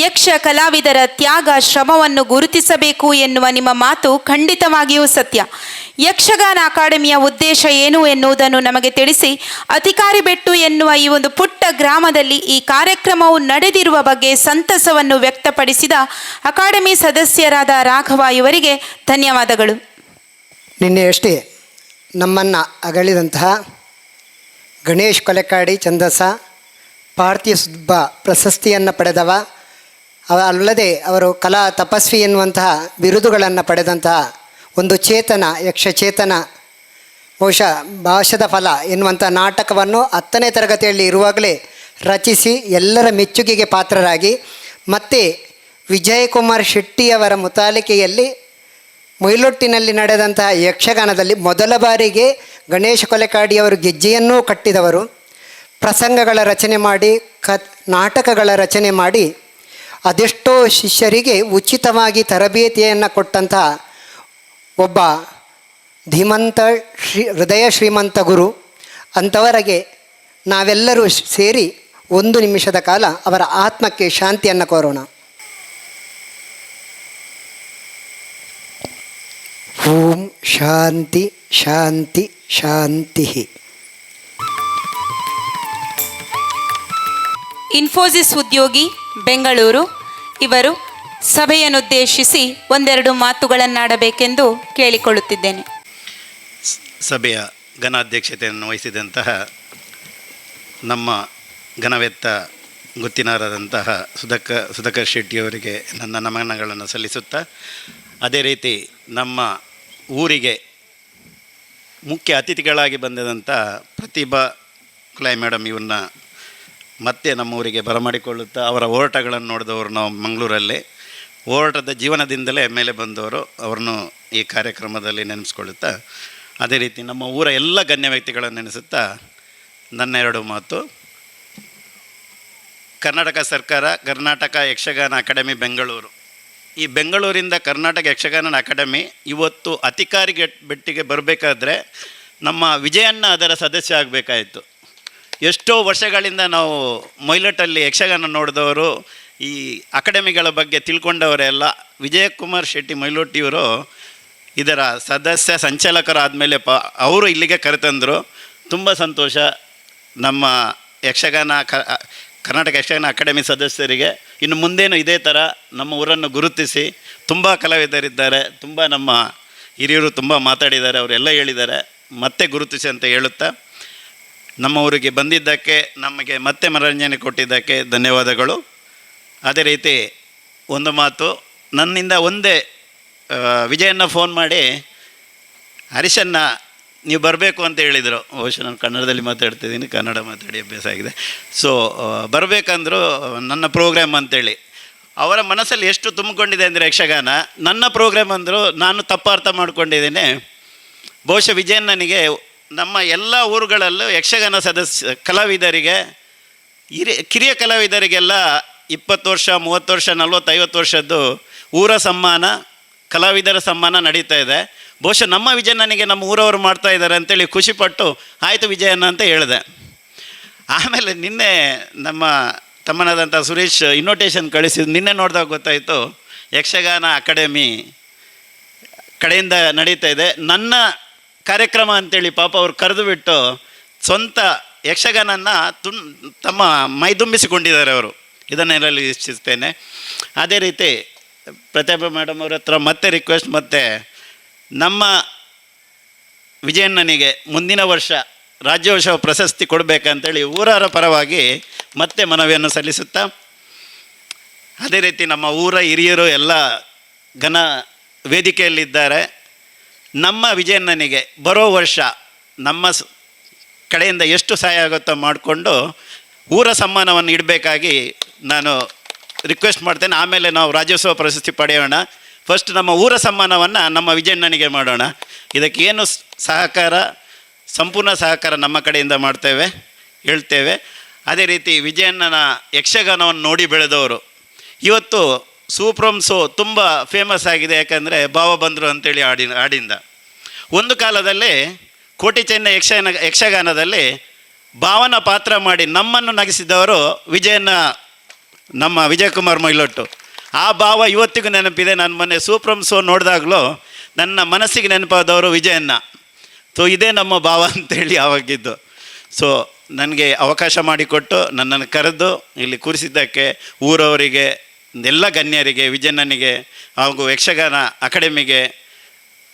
ಯಕ್ಷ ಕಲಾವಿದರ ತ್ಯಾಗ ಶ್ರಮವನ್ನು ಗುರುತಿಸಬೇಕು ಎನ್ನುವ ನಿಮ್ಮ ಮಾತು ಖಂಡಿತವಾಗಿಯೂ ಸತ್ಯ. ಯಕ್ಷಗಾನ ಅಕಾಡೆಮಿಯ ಉದ್ದೇಶ ಏನು ಎನ್ನುವುದನ್ನು ನಮಗೆ ತಿಳಿಸಿ ಅಧಿಕಾರಿ ಬೆಟ್ಟು ಎನ್ನುವ ಈ ಒಂದು ಪುಟ್ಟ ಗ್ರಾಮದಲ್ಲಿ ಈ ಕಾರ್ಯಕ್ರಮವು ನಡೆದಿರುವ ಬಗ್ಗೆ ಸಂತಸವನ್ನು ವ್ಯಕ್ತಪಡಿಸಿದ ಅಕಾಡೆಮಿ ಸದಸ್ಯರಾದ ರಾಘವ ಇವರಿಗೆ ಧನ್ಯವಾದಗಳು. ನಿನ್ನೆಯಷ್ಟೇ ನಮ್ಮನ್ನು ಅಗಲಿದಂತಹ ಗಣೇಶ್ ಕೊಲೆಕಾಡಿ ಛಂದಸ ಪಾರ್ಥಿವ ಸುಬ್ಬ ಪ್ರಶಸ್ತಿಯನ್ನು ಪಡೆದವ, ಅಲ್ಲದೆ ಅವರು ಕಲಾ ತಪಸ್ವಿ ಎನ್ನುವಂತಹ ಬಿರುದುಗಳನ್ನು ಪಡೆದಂತಹ ಒಂದು ಚೇತನ, ಯಕ್ಷಚೇತನ, ಬಹುಶಃ ಭಾಷದ ಫಲ ಎನ್ನುವಂಥ ನಾಟಕವನ್ನು 10ನೇ ತರಗತಿಯಲ್ಲಿ ಇರುವಾಗಲೇ ರಚಿಸಿ ಎಲ್ಲರ ಮೆಚ್ಚುಗೆಗೆ ಪಾತ್ರರಾಗಿ ಮತ್ತು ವಿಜಯಕುಮಾರ್ ಶೆಟ್ಟಿಯವರ ಮುತಾಲಿಕೆಯಲ್ಲಿ ಮೊಯ್ಲೊಟ್ಟಿನಲ್ಲಿ ನಡೆದಂತಹ ಯಕ್ಷಗಾನದಲ್ಲಿ ಮೊದಲ ಬಾರಿಗೆ ಗಣೇಶ ಕೊಲೆಕಾಡಿಯವರು ಗೆಜ್ಜೆಯನ್ನೂ ಕಟ್ಟಿದವರು. ಪ್ರಸಂಗಗಳ ರಚನೆ ಮಾಡಿ ನಾಟಕಗಳ ರಚನೆ ಮಾಡಿ ಅದೆಷ್ಟೋ ಶಿಷ್ಯರಿಗೆ ಉಚಿತವಾಗಿ ತರಬೇತಿಯನ್ನು ಕೊಟ್ಟಂತಹ ಒಬ್ಬ ಧೀಮಂತ ಹೃದಯ ಶ್ರೀಮಂತ ಗುರು. ಅಂಥವರಿಗೆ ನಾವೆಲ್ಲರೂ ಸೇರಿ ಒಂದು ನಿಮಿಷದ ಕಾಲ ಅವರ ಆತ್ಮಕ್ಕೆ ಶಾಂತಿಯನ್ನು ಕೋರೋಣ. ಓಂ ಶಾಂತಿ ಶಾಂತಿ ಶಾಂತಿ. ಇನ್ಫೋಸಿಸ್ ಉದ್ಯೋಗಿ ಬೆಂಗಳೂರು ಇವರು ಸಭೆಯನ್ನುದ್ದೇಶಿಸಿ ಒಂದೆರಡು ಮಾತುಗಳನ್ನಾಡಬೇಕೆಂದು ಕೇಳಿಕೊಳ್ಳುತ್ತಿದ್ದೇನೆ. ಸಭೆಯ ಘನಾಧ್ಯಕ್ಷತೆಯನ್ನು ವಹಿಸಿದಂತಹ ನಮ್ಮ ಘನವೆತ್ತ ಗುತ್ತಿನಾರದಂತಹ ಸುಧಾಕರ್ ಶೆಟ್ಟಿಯವರಿಗೆ ನನ್ನ ನಮನಗಳನ್ನು ಸಲ್ಲಿಸುತ್ತಾ, ಅದೇ ರೀತಿ ನಮ್ಮ ಊರಿಗೆ ಮುಖ್ಯ ಅತಿಥಿಗಳಾಗಿ ಬಂದಿದಂಥ ಪ್ರತಿಭಾ ಕುಲಾಯಿ ಮೇಡಮ್ ಇವನ್ನ ಮತ್ತೆ ನಮ್ಮ ಊರಿಗೆ ಬರಮಾಡಿಕೊಳ್ಳುತ್ತಾ, ಅವರ ಹೋರಾಟಗಳನ್ನು ನೋಡಿದವರು ನಾವು ಮಂಗಳೂರಲ್ಲೇ ಹೋರಾಟದ ಜೀವನದಿಂದಲೇ ಮೇಲೆ ಬಂದವರು, ಅವರನ್ನು ಈ ಕಾರ್ಯಕ್ರಮದಲ್ಲಿ ನೆನೆಸ್ಕೊಳ್ಳುತ್ತಾ, ಅದೇ ರೀತಿ ನಮ್ಮ ಊರ ಎಲ್ಲ ಗಣ್ಯ ವ್ಯಕ್ತಿಗಳನ್ನು ನೆನೆಸುತ್ತಾ ನನ್ನ ಎರಡು ಮಾತು. ಕರ್ನಾಟಕ ಸರ್ಕಾರ, ಕರ್ನಾಟಕ ಯಕ್ಷಗಾನ ಅಕಾಡೆಮಿ ಬೆಂಗಳೂರು, ಈ ಬೆಂಗಳೂರಿಂದ ಕರ್ನಾಟಕ ಯಕ್ಷಗಾನ ಅಕಾಡೆಮಿ ಇವತ್ತು ಅಧಿಕಾರಿಗೆ ಬೆಟ್ಟಿಗೆ ಬರಬೇಕಾದ್ರೆ ನಮ್ಮ ವಿಜಯಣ್ಣ ಅದರ ಸದಸ್ಯ ಆಗಬೇಕಾಯಿತು. ಎಷ್ಟೋ ವರ್ಷಗಳಿಂದ ನಾವು ಮೊಯ್ಲಟ್ಟಲ್ಲಿ ಯಕ್ಷಗಾನ ನೋಡಿದವರು, ಈ ಅಕಾಡೆಮಿಗಳ ಬಗ್ಗೆ ತಿಳ್ಕೊಂಡವರೆಲ್ಲ ವಿಜಯಕುಮಾರ್ ಶೆಟ್ಟಿ ಮೈಲೊಟ್ಟಿಯವರು ಇದರ ಸದಸ್ಯ ಸಂಚಾಲಕರಾದಮೇಲೆ ಅವರು ಇಲ್ಲಿಗೆ ಕರೆತಂದರು. ತುಂಬ ಸಂತೋಷ. ನಮ್ಮ ಯಕ್ಷಗಾನ ಕರ್ನಾಟಕ ಯಕ್ಷಗಾನ ಅಕಾಡೆಮಿ ಸದಸ್ಯರಿಗೆ ಇನ್ನು ಮುಂದೇನು ಇದೇ ಥರ ನಮ್ಮ ಊರನ್ನು ಗುರುತಿಸಿ, ತುಂಬ ಕಲಾವಿದರಿದ್ದಾರೆ, ತುಂಬ ನಮ್ಮ ಹಿರಿಯರು ತುಂಬ ಮಾತಾಡಿದ್ದಾರೆ, ಅವರೆಲ್ಲ ಹೇಳಿದ್ದಾರೆ, ಮತ್ತೆ ಗುರುತಿಸಿ ಅಂತ ಹೇಳುತ್ತಾ ನಮ್ಮ ಊರಿಗೆ ಬಂದಿದ್ದಕ್ಕೆ, ನಮಗೆ ಮತ್ತೆ ಮನರಂಜನೆ ಕೊಟ್ಟಿದ್ದಕ್ಕೆ ಧನ್ಯವಾದಗಳು. ಅದೇ ರೀತಿ ಒಂದು ಮಾತು ನನ್ನಿಂದ ಒಂದೇ, ವಿಜಯನ್ನ ಫೋನ್ ಮಾಡಿ ಹರೀಶನ್ನ ನೀವು ಬರಬೇಕು ಅಂತ ಹೇಳಿದರು. ಬಹುಶಃ ನಾನು ಕನ್ನಡದಲ್ಲಿ ಮಾತಾಡ್ತಿದ್ದೀನಿ, ಕನ್ನಡ ಮಾತಾಡಿ ಅಭ್ಯಾಸ ಆಗಿದೆ. ಸೊ ಬರಬೇಕಂದ್ರು ನನ್ನ ಪ್ರೋಗ್ರಾಮ್ ಅಂತೇಳಿ ಅವರ ಮನಸ್ಸಲ್ಲಿ ಎಷ್ಟು ತುಂಬಿಕೊಂಡಿದೆ ಅಂದರೆ ಯಕ್ಷಗಾನ ನನ್ನ ಪ್ರೋಗ್ರಾಮ್ ಅಂದರು. ನಾನು ತಪ್ಪು ಅರ್ಥ ಮಾಡ್ಕೊಂಡಿದ್ದೀನಿ. ಬಹುಶಃ ವಿಜಯಣ್ಣನಿಗೆ ನಮ್ಮ ಎಲ್ಲ ಊರುಗಳಲ್ಲೂ ಯಕ್ಷಗಾನ ಸದಸ್ಯ ಕಲಾವಿದರಿಗೆ, ಕಿರಿಯ ಕಲಾವಿದರಿಗೆಲ್ಲ 20 ವರ್ಷ, 30 ವರ್ಷ, 40, 50 ವರ್ಷದ್ದು ಊರ ಸಮ್ಮಾನ, ಕಲಾವಿದರ ಸಮ್ಮಾನ ನಡೀತಾ ಇದೆ. ಬಹುಶಃ ನಮ್ಮ ವಿಜಯಣ್ಣನಿಗೆ ನಮ್ಮ ಊರವರು ಮಾಡ್ತಾ ಇದ್ದಾರೆ ಅಂತೇಳಿ ಖುಷಿಪಟ್ಟು ಆಯಿತು ವಿಜಯಣ್ಣ ಅಂತ ಹೇಳಿದೆ. ಆಮೇಲೆ ನಿನ್ನೆ ನಮ್ಮ ತಮ್ಮನಾದಂಥ ಸುರೇಶ್ ಇನ್ವಿಟೇಷನ್ ಕಳಿಸಿದ್ದು ನಿನ್ನೆ ನೋಡಿದಾಗ ಗೊತ್ತಾಯಿತು, ಯಕ್ಷಗಾನ ಅಕಾಡೆಮಿ ಕಡೆಯಿಂದ ನಡೀತಾ ಇದೆ ನನ್ನ ಕಾರ್ಯಕ್ರಮ ಅಂತೇಳಿ ಪಾಪ ಅವ್ರು ಕರೆದು ಬಿಟ್ಟು ಸ್ವಂತ ಯಕ್ಷಗಾನನ ತಮ್ಮ ಮೈದುಂಬಿಸಿಕೊಂಡಿದ್ದಾರೆ ಅವರು. ಇದನ್ನೆಲ್ಲ ಇಚ್ಛಿಸ್ತೇನೆ. ಅದೇ ರೀತಿ ಪ್ರತಿಭಾ ಮೇಡಮ್ ಅವ್ರ ಹತ್ರ ಮತ್ತೆ ರಿಕ್ವೆಸ್ಟ್, ಮತ್ತು ನಮ್ಮ ವಿಜಯಣ್ಣನಿಗೆ ಮುಂದಿನ ವರ್ಷ ರಾಜ್ಯೋತ್ಸವ ಪ್ರಶಸ್ತಿ ಕೊಡಬೇಕಂತೇಳಿ ಊರರ ಪರವಾಗಿ ಮತ್ತೆ ಮನವಿಯನ್ನು ಸಲ್ಲಿಸುತ್ತಾ, ಅದೇ ರೀತಿ ನಮ್ಮ ಊರ ಹಿರಿಯರು ಎಲ್ಲ ಘನ ವೇದಿಕೆಯಲ್ಲಿದ್ದಾರೆ. ನಮ್ಮ ವಿಜಯಣ್ಣನಿಗೆ ಬರೋ ವರ್ಷ ನಮ್ಮ ಕಡೆಯಿಂದ ಎಷ್ಟು ಸಹಾಯ ಆಗುತ್ತೋ ಮಾಡಿಕೊಂಡು ಊರ ಸಮ್ಮಾನವನ್ನು ಇಡಬೇಕಾಗಿ ನಾನು ರಿಕ್ವೆಸ್ಟ್ ಮಾಡ್ತೇನೆ. ಆಮೇಲೆ ನಾವು ರಾಜ್ಯೋತ್ಸವ ಪ್ರಶಸ್ತಿ ಪಡೆಯೋಣ. ಫಸ್ಟ್ ನಮ್ಮ ಊರ ಸಮ್ಮಾನವನ್ನು ನಮ್ಮ ವಿಜಯಣ್ಣನಿಗೆ ಮಾಡೋಣ. ಇದಕ್ಕೆ ಏನು ಸಹಕಾರ, ಸಂಪೂರ್ಣ ಸಹಕಾರ ನಮ್ಮ ಕಡೆಯಿಂದ ಮಾಡ್ತೇವೆ, ಹೇಳ್ತೇವೆ. ಅದೇ ರೀತಿ ವಿಜಯಣ್ಣನ ಯಕ್ಷಗಾನವನ್ನು ನೋಡಿ ಬೆಳೆದವರು ಇವತ್ತು ಸೂಪ್ರಮ್ ಸೋ ತುಂಬ ಫೇಮಸ್ ಆಗಿದೆ. ಯಾಕಂದರೆ ಭಾವ ಬಂದರು ಅಂತೇಳಿ ಹಾಡಿಂದ ಒಂದು ಕಾಲದಲ್ಲಿ ಕೋಟಿ ಚೆನ್ನ ಯಕ್ಷಗಾನದಲ್ಲಿ ಭಾವನ ಪಾತ್ರ ಮಾಡಿ ನಮ್ಮನ್ನು ನಗಿಸಿದವರು ವಿಜಯಣ್ಣ, ನಮ್ಮ ವಿಜಯಕುಮಾರ್ ಮೈಲೊಟ್ಟು. ಆ ಭಾವ ಇವತ್ತಿಗೂ ನೆನಪಿದೆ. ನಾನು ಮೊನ್ನೆ ಸೂಪ್ರಮ್ ಸೋ ನೋಡಿದಾಗಲೂ ನನ್ನ ಮನಸ್ಸಿಗೆ ನೆನಪಾದವರು ವಿಜಯಣ್ಣ. ಸೊ ಇದೇ ನಮ್ಮ ಭಾವ ಅಂತೇಳಿ ಆವಾಗಿದ್ದು. ಸೊ ನನಗೆ ಅವಕಾಶ ಮಾಡಿಕೊಟ್ಟು ನನ್ನನ್ನು ಕರೆದು ಇಲ್ಲಿ ಕೂರಿಸಿದ್ದಕ್ಕೆ ಊರವರಿಗೆ, ಎಲ್ಲ ಗಣ್ಯರಿಗೆ, ವಿಜಯಣ್ಣನಿಗೆ ಹಾಗೂ ಯಕ್ಷಗಾನ ಅಕಾಡೆಮಿಗೆ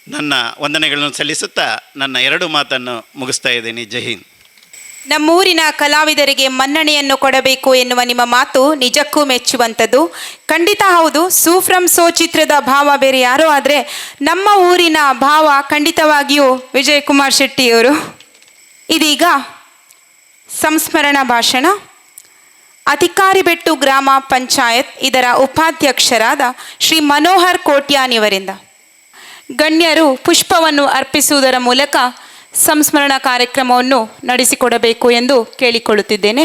ನನ್ನ ವಂದನೆಗಳನ್ನು ಸಲ್ಲಿಸುತ್ತಾ ನನ್ನ ಎರಡು ಮಾತನ್ನು ಮುಗಿಸ್ತಾ ಇದ್ದೀನಿ. ಜೈ ಹಿಂದ್. ನಮ್ಮೂರಿನ ಕಲಾವಿದರಿಗೆ ಮನ್ನಣೆಯನ್ನು ಕೊಡಬೇಕು ಎನ್ನುವ ನಿಮ್ಮ ಮಾತು ನಿಜಕ್ಕೂ ಮೆಚ್ಚುವಂಥದ್ದು. ಖಂಡಿತ ಹೌದು. ಸೂ ಫ್ರಮ್ ಸೋ ಚಿತ್ರದ ಭಾವ ಬೇರೆ ಯಾರೋ ಆದರೆ ನಮ್ಮ ಊರಿನ ಭಾವ ಖಂಡಿತವಾಗಿಯೂ ವಿಜಯಕುಮಾರ್ ಶೆಟ್ಟಿಯವರು. ಇದೀಗ ಸಂಸ್ಮರಣಾ ಭಾಷಣ ಅಧಿಕಾರಿಬೆಟ್ಟು ಗ್ರಾಮ ಪಂಚಾಯತ್ ಇದರ ಉಪಾಧ್ಯಕ್ಷರಾದ ಶ್ರೀ ಮನೋಹರ್ ಕೋಟ್ಯಾನ್ ಇವರಿಂದ. ಗಣ್ಯರು ಪುಷ್ಪವನ್ನು ಅರ್ಪಿಸುವುದರ ಮೂಲಕ ಸಂಸ್ಮರಣಾ ಕಾರ್ಯಕ್ರಮವನ್ನು ನಡೆಸಿಕೊಡಬೇಕು ಎಂದು ಕೇಳಿಕೊಳ್ಳುತ್ತಿದ್ದೇನೆ.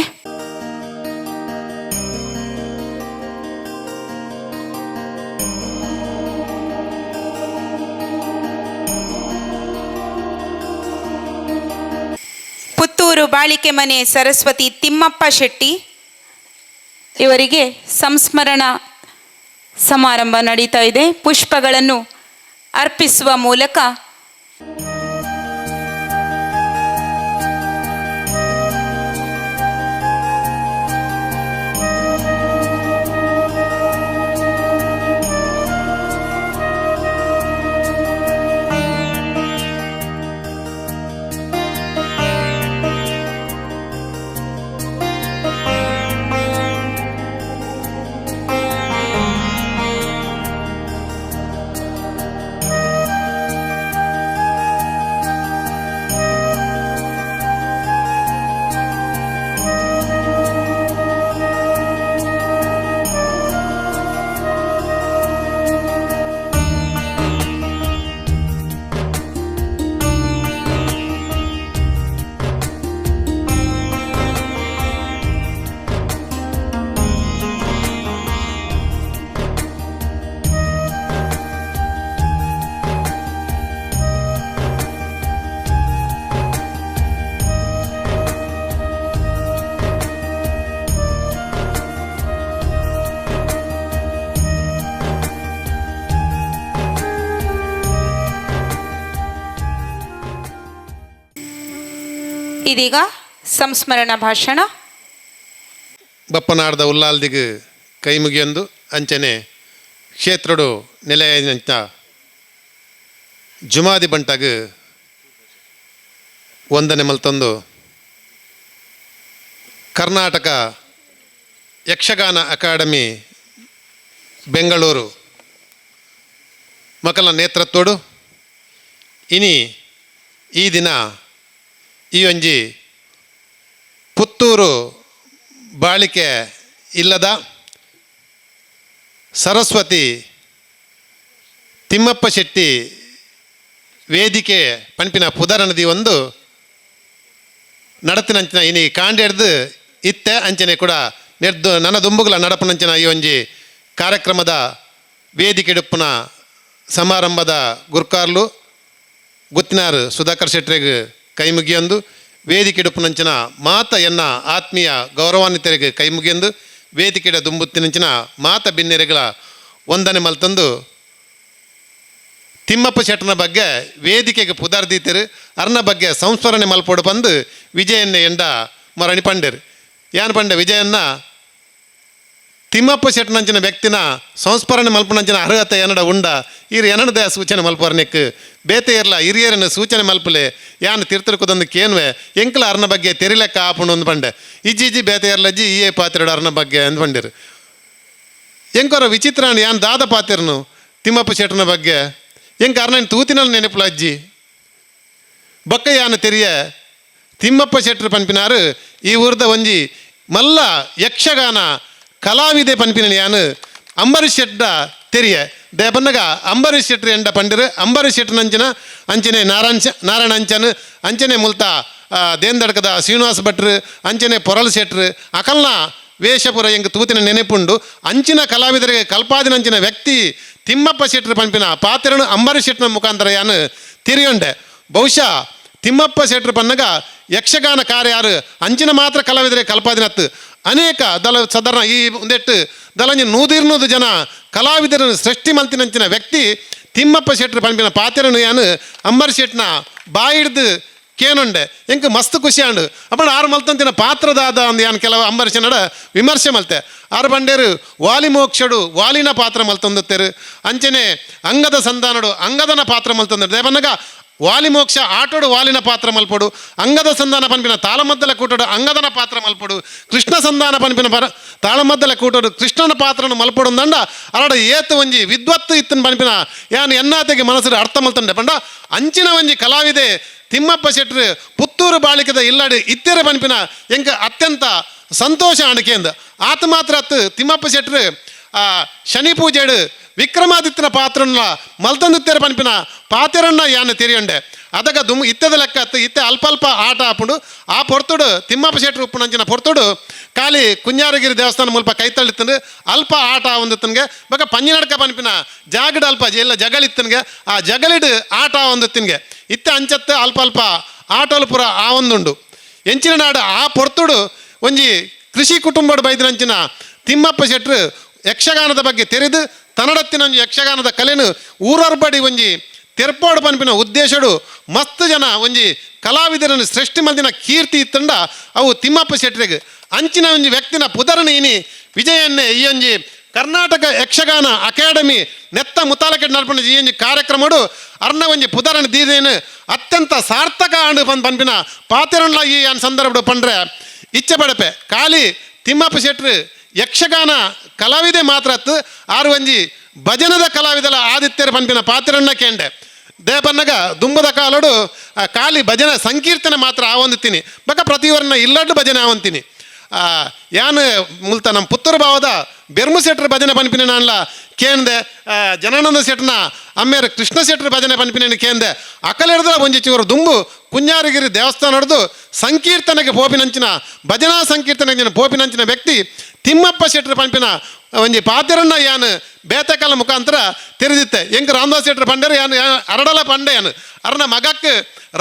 ಪುತ್ತೂರು ಬಾಳಿಕೆ ಮನೆ ಸರಸ್ವತಿ ತಿಮ್ಮಪ್ಪ ಶೆಟ್ಟಿ ಇವರಿಗೆ ಸಂಸ್ಮರಣಾ ಸಮಾರಂಭ ನಡೀತಾ ಇದೆ. ಪುಷ್ಪಗಳನ್ನು ಅರ್ಪಿಸುವ ಮೂಲಕ ಇದೀಗ ಸಂಸ್ಮರಣ ಭಾಷಣ. ಬಪ್ಪನಾಡ್ದ ಉಲ್ಲಾಲ್ದಿಗ್ ಕೈಮುಗಿಯೊಂದು ಅಂಚನೆ ಕ್ಷೇತ್ರಡು ನೆಲೆಯಾಯಿನಂಚ ಜುಮಾದಿ ಬಂಟಗ್ ವಂದನೆ ಮಲ್ತೊಂದು ಕರ್ನಾಟಕ ಯಕ್ಷಗಾನ ಅಕಾಡೆಮಿ ಬೆಂಗಳೂರು ಮಕ್ಕಳ ನೇತೃತ್ವಡು ಇನಿ ಈ ದಿನ ಈ ಒಂಜಿ ಪುತ್ತೂರು ಬಾಳಿಕೆ ಇಲ್ಲದ ಸರಸ್ವತಿ ತಿಮ್ಮಪ್ಪ ಶೆಟ್ಟಿ ವೇದಿಕೆ ಪನ್ಪಿನ ಪುದರನದಿ ಒಂದು ನಡತಿನಂಚಿನ ಇನಿ ಕಾಂಡೆಡ್ದು ಇತ್ತೆ ಅಂಚನೆ ಕೂಡ ನೆಡ್ದು ನನ್ನ ದುಂಬುಗಳ ನಡಪನಂಚಿನ ಈ ಒಂಜಿ ಕಾರ್ಯಕ್ರಮದ ವೇದಿಕೆಡುಪ್ಪುನ ಸಮಾರಂಭದ ಗುರ್ಕಾರ್ಲು ಗುತ್ತಿನಾರು ಸುಧಾಕರ್ ಶೆಟ್ಟರಿಗೆ ಕೈ ಮುಗಿಯೊಂದು, ವೇದಿಕೆಡುಪ್ಪುನಂಚಿನ ಮಾತ ಎನ್ನ ಆತ್ಮೀಯ ಗೌರವಾನ್ವಿತರಿಗೆ ಕೈ ಮುಗಿಯೊಂದು, ವೇದಿಕೆಡ ದುಂಬುತ್ತಿನಂಚಿನ ಮಾತ ಬಿನ್ನೆರೆಗಳ ವಂದನೆ ಮಲ್ತಂದು ತಿಮ್ಮಪ್ಪ ಶೆಟ್ಟನ ಬಗ್ಗೆ ವೇದಿಕೆಗೆ ಪುದರ್ದೀತರು ಅರ್ನ ಬಗ್ಗೆ ಸಂಸ್ಮರಣೆ ಮಲ್ಪೋಡು ಬಂದು ವಿಜಯನ್ನ ಎಂಡ ಮರಣಿ ಪಂಡೆರು. ಯಾನ್ ಪಂಡೆ ವಿಜಯನ್ನ ತಿಮ್ಮಪ್ಪ ಶೆಟ್ಟನಂಚಿನ ವ್ಯಕ್ತಿನ ಸಂಸ್ಮರಣೆ ಮಲ್ಪನಂಚಿನ ಅರ್ಹತೆ ಎನ್ನಡ ಉಂಡ ಈರು ಎನ್ನಡದ ಸೂಚನೆ ಮಲ್ಪರ್ನಿಕ್ ಬೇತೆ ಇರ್ಲ ಹಿರಿಯರನ್ನು ಸೂಚನೆ ಮಲ್ಪಲೆ ಯಾನ್ ತಿರ್ತರ್ಕುದೊಂದು ಕೇನ್ವೆ ಎಂಕಲ ಅರ್ನ ಬಗ್ಗೆ ತೆರಿಲೆಕ್ಕ ಆಪುಂಡು ಅಂದ್ ಪಂಡೆ. ಇಜ್ಜಿ ಇಜ್ಜಿ ಬೇತೆ ಇರ್ಲಜ್ಜಿ ಈಯೇ ಪಾತಿರಡು ಅರ್ನ ಬಗ್ಗೆ ಅಂದ್ ಪಂಡಿರು. ಎಂಕೊರ ವಿಚಿತ್ರ ಯಾನ್ ದಾದ ಪಾತಿರ್ನು ತಿಮ್ಮಪ್ಪ ಶೆಟ್ಟನ ಬಗ್ಗೆ ಎಂಕ ಅರ್ನ ತೂತಿನಲ್ಲಿ ನೆನಪುಲ ಅಜ್ಜಿ ಬೊಕ್ಕ ಯಾನ ತೆರಿಯ ತಿಮ್ಮಪ್ಪ ಶೆಟ್ಟರು ಪನ್ಪಿನಾರು ಈ ಊರ್ದ ಒಂಜಿ ಮಲ್ಲ ಯಕ್ಷಗಾನ ಕಲಾವಿದೆ ಪನ್ಪಿನ ಯಾನು ಅಂಬರೀಷ್ ಶೆಟ್ಟ ತೆರಿಯ ದೇಪನ್ನಗ ಅಂಬರೀಷ್ ಶೆಟ್ಟರು ಎಂಡ ಪಂಡಿರು. ಅಂಬರೀಷ್ ಶೆಟ್ಟನಂಚಿನ ಅಂಚನೆ ನಾರಾಯಣ ಅಂಚನ್ ಅಂಚನೆ ಮುಲ್ತ ದೇಂದಡ್ಕದ ಶ್ರೀನಿವಾಸ ಭಟ್ರು ಅಂಚನೆ ಪೊರಲ್ ಶೆಟ್ರು ಅಕಲ್ನ ವೇಷಪುರ ಎಂಕ್ ತೂತಿನ ನೆನೆಪುಂಡು. ಅಂಚಿನ ಕಲಾವಿದರಿಗೆ ಕಲ್ಪಾದಿನಂಚಿನ ವ್ಯಕ್ತಿ ತಿಮ್ಮಪ್ಪ ಶೆಟ್ಟರು ಪನ್ಪಿನ ಪಾತ್ರನು ಅಂಬರೀಷ್ ಶೆಟ್ಟನ ಮುಖಾಂತರ ಯಾನು ತಿರಿಯೊಂಡೆ. ಬಹುಶಃ ತಿಮ್ಮಪ್ಪ ಶೆಟ್ಟರು ಪನ್ನಗ ಯಕ್ಷಗಾನ ಕಾರ್ಯ ಯಾರು ಅಂಚಿನ ಮಾತ್ರ ಕಲಾವಿದರಿಗೆ ಕಲ್ಪಾದಿನತ್ತು ಅನೇಕ ದಲ ಸಾಧಾರಣ ಈ ಒಂದೆಟ್ಟು ದಲಂಜಿ ನೂದಿರ್ನೂದು ಜನ ಕಲಾವಿದರನ್ನು ಸೃಷ್ಟಿ ಮಲ್ತಿನಂಚಿನ ವ್ಯಕ್ತಿ ತಿಮ್ಮಪ್ಪ ಶೆಟ್ಟರು ಪನ್ಪಿನ ಪಾತ್ರನು ಯಾನು ಅಂಬರೀಷ್ ಶೆಟ್ಟನ ಬಾಯಿಡ್ದು ಕೇನುಂಡೆ. ಎಂಕ್ ಮಸ್ತ್ ಖುಷಿ ಆಂಡು. ಅಪ್ಪಣ ಆರು ಮಲ್ತಂತಿನ ಪಾತ್ರದಾದ ಅಂದ್ ಯಾನ್ ಕೆಲವು ಅಂಬರೀಷ್ ನಡ ವಿಮರ್ಶೆ ಮಲ್ತೆ. ಆರು ಬಂಡೇರು ವಾಲಿ ಮೋಕ್ಷಡು ವಾಲಿನ ಪಾತ್ರ ಮಲ್ತೊಂದುತ್ತೆರು, ಅಂಚನೆ ಅಂಗದ ಸಂಧಾನಡು ಅಂಗದನ ಪಾತ್ರ ಮಲ್ತೊಂದು ದೇವನ್ನಗ ವಾಲಿಮೋಕ್ಷ ಆಟೋಡು ವಾಲಿನ ಪಾತ್ರ ಮಲ್ಪಡು, ಅಂಗದ ಸಂಧಾನ ಪನ್ಪಿನ ತಾಳಮದ್ದಲ ಕೂಟಡು ಅಂಗದನ ಪಾತ್ರ ಮಲ್ಪಡು, ಕೃಷ್ಣ ಸಂಧಾನ ಪನ್ಪಿನ ಪರ ತಾಳಮದ್ದಲ ಕೂಟಡು ಕೃಷ್ಣನ ಪಾತ್ರನು ಮಲ್ಪಡು ದಂಡ ಅರಡ ಏತು ಒಂಜಿ ವಿದ್ವತ್ತು ಇತ್ತನ್ ಪನ್ಪಿನ ಯಾನ್ ಎನ್ನಾತೆಗೆ ಮನಸ್ಸು ಅರ್ಥ ಮಲ್ತಂಡೆ. ಪಂಡ ಅಂಚಿನ ಒಂಜಿ ಕಲಾವಿದೆ ತಿಮ್ಮಪ್ಪ ಶೆಟ್ರು ಪುತ್ತೂರು ಬಾಳಿಕದ ಇಲ್ಲಡು ಇತ್ತೆರೆ ಪನ್ಪಿನ ಎಂಕ ಅತ್ಯಂತ ಸಂತೋಷ ಅಣಿಕೆಂದು. ಆತ ಮಾತ್ರ ಅತ್ತು ತಿಮ್ಮಪ್ಪ ಶೆಟ್ರು ಶನಿ ಪೂಜೆಡು ವಿಕ್ರಮಾದಿತ್ಯನ ಪಾತ್ರನ ಮಲ್ತಂದಿತ್ತೆರೆ ಪನ್ಪಿನ ಪಾತ್ರನ್ನ ಯಾನ್ ತೆರಿಯಂಡೆ. ಅದಗ ದುಮ್ ಇತ್ತದ ಲೆಕ್ಕ ಅತ್ತು ಇತ್ತೆ ಅಲ್ಪ ಅಲ್ಪ ಆಟ ಆಪುಂಡು. ಆ ಪೊರ್ತುಡು ತಿಮ್ಮಪ್ಪ ಶೆಟ್ರು ಉಪ್ಪುನಂಚಿನ ಪೊರ್ತುಡು ಖಾಲಿ ಕುಂಜಾರಗಿರಿ ದೇವಸ್ಥಾನ ಮುಲ್ಪ ಕೈತಳ್ಳಿತ್ತಂದು ಅಲ್ಪ ಆಟ ಒಂದಿತ್ತನ್ಗೆ ಬೊಕ ಪಂಜಿನಡ್ಕ ಪನ್ಪಿನ ಜಾಗಡ್ ಅಲ್ಪ ಎಲ್ಲ ಜಗಳಿತ್ತನ್ಗೆ ಆ ಜಗಳಿಡು ಆಟ ಒಂದಿತ್ತಿನ್ಗೆ ಇತ್ತೆ ಅಂಚತ್ತೆ ಅಲ್ಪ ಅಲ್ಪ ಆಟೋಲು ಪೂರ ಆ ಒಂದುಂಡು. ಎಂಚಿನ ನಾಡು ಆ ಪೊರ್ತುಡು ಒಂಜಿ ಕೃಷಿ ಕುಟುಂಬಡು ಬೈದಿನಂಚಿನ ತಿಮ್ಮಪ್ಪ ಶೆಟ್ರು ಯಕ್ಷಗಾನದ ಬಗ್ಗೆ ತೆರೆದು ತನ್ನಡತ್ತಿನ ಒಂಜಿ ಯಕ್ಷಗಾನದ ಕಲೆನು ಊರರ್ಬಡಿ ಒಂಜಿ ತೆರ್ಪಾಡು ಪನ್ಪಿನ ಉದ್ದೇಶಡು ಮಸ್ತ್ ಜನ ಒಂಜಿ ಕಲಾವಿದರನ್ನು ಸೃಷ್ಟಿ ಮಲ್ದಿನ ಕೀರ್ತಿ ಇತ್ತಂಡ ಅವು ತಿಮ್ಮಪ್ಪ ಶೆಟ್ರಿಗೆ. ಅಂಚಿನ ಒಂಜಿ ವ್ಯಕ್ತಿನ ಪುದರನ ಇನಿ ವಿಜಯನ್ನೇ ಈ ಒಂಜಿ ಕರ್ನಾಟಕ ಯಕ್ಷಗಾನ ಅಕಾಡೆಮಿ ನೆತ್ತ ಮುತಾಲಕ್ಕೆ ನಡ್ಪಣ ಈ ಒಂಜಿ ಕಾರ್ಯಕ್ರಮಡು ಅರ್ನ ಒಂಜಿ ಪುದರನ ದೀದೇನು ಅತ್ಯಂತ ಸಾರ್ಥಕ ಆಂಡು ಪನ್ಪಿನ ಪಾತ್ರನ್ಲ ಈ ಅನ್ ಸಂದರ್ಭಡು ಪಂಡ್ರೆ ಇಚ್ಛೆ ಪಡಪೆ. ಖಾಲಿ ತಿಮ್ಮಪ್ಪ ಶೆಟ್ರು ಯಕ್ಷಗಾನ ಕಲಾವಿದೆ ಮಾತ್ರ ಅತ್ತು ಆರು ಒಂಜಿ ಭಜನದ ಕಲಾವಿದಲ ಆದಿತ್ಯರ ಪನ್ಪಿನ ಪಾತ್ರನ್ನ ಕೇಂಡೆ. ದೇಪನ್ನಗ ದುಂಬದ ಕಾಲಡು ಖಾಲಿ ಭಜನೆ ಸಂಕೀರ್ತನೆ ಮಾತ್ರ ಆವಂದಿತ್ತೀನಿ ಬಕ ಪ್ರತಿಯೊರನ್ನ ಇಲ್ಲಡ್ಡು ಭಜನೆ ಆವಂತೀನಿ. ಯಾನ್ ಮುಲ್ತ ನಮ್ಮ ಪುತ್ತೂರು ಭಾವದ ಬೆರ್ಮು ಶೆಟ್ರ ಭಜನೆ ಪನ್ಪಿನ ನಾನ್ಲ ಕೇಂದೆ, ಜನಾನಂದ ಶೆಟ್ನ ಅಮ್ಮೇರು ಕೃಷ್ಣ ಶೆಟ್ರ ಭಜನೆ ಪನ್ಪಿನ ಕೇಂದೆ. ಅಕಲೆಡ್ದ ಒಂಜಿ ಚೂರು ದುಂಬು ಕುಂಜಾರಗಿರಿ ದೇವಸ್ಥಾನ ಹಿಡ್ದು ಸಂಕೀರ್ತನೆಗೆ ಪೋಪಿನಂಚಿನ ಭಜನಾ ಸಂಕೀರ್ತನೆಗೆ ಪೋಪಿನಂಚಿನ ವ್ಯಕ್ತಿ ತಿಮ್ಮಪ್ಪ ಶೆಟ್ರ ಪನ್ಪಿನ ಒಂಜಿ ಪಾತ್ರನ್ನ ಯಾನ್ ಬೇತಕಾಲ ಮುಖಾಂತರ ತೆರೆದಿತ್ತೆ. ಎಂಕ್ ರಾಮದಾಸ್ ಶೆಟ್ರ ಪಂಡರು ಯಾನ್ ಅರಡಲ ಪಂಡೆ ಯಾನ್ ಅರನ ಮಗಕ್ಕೆ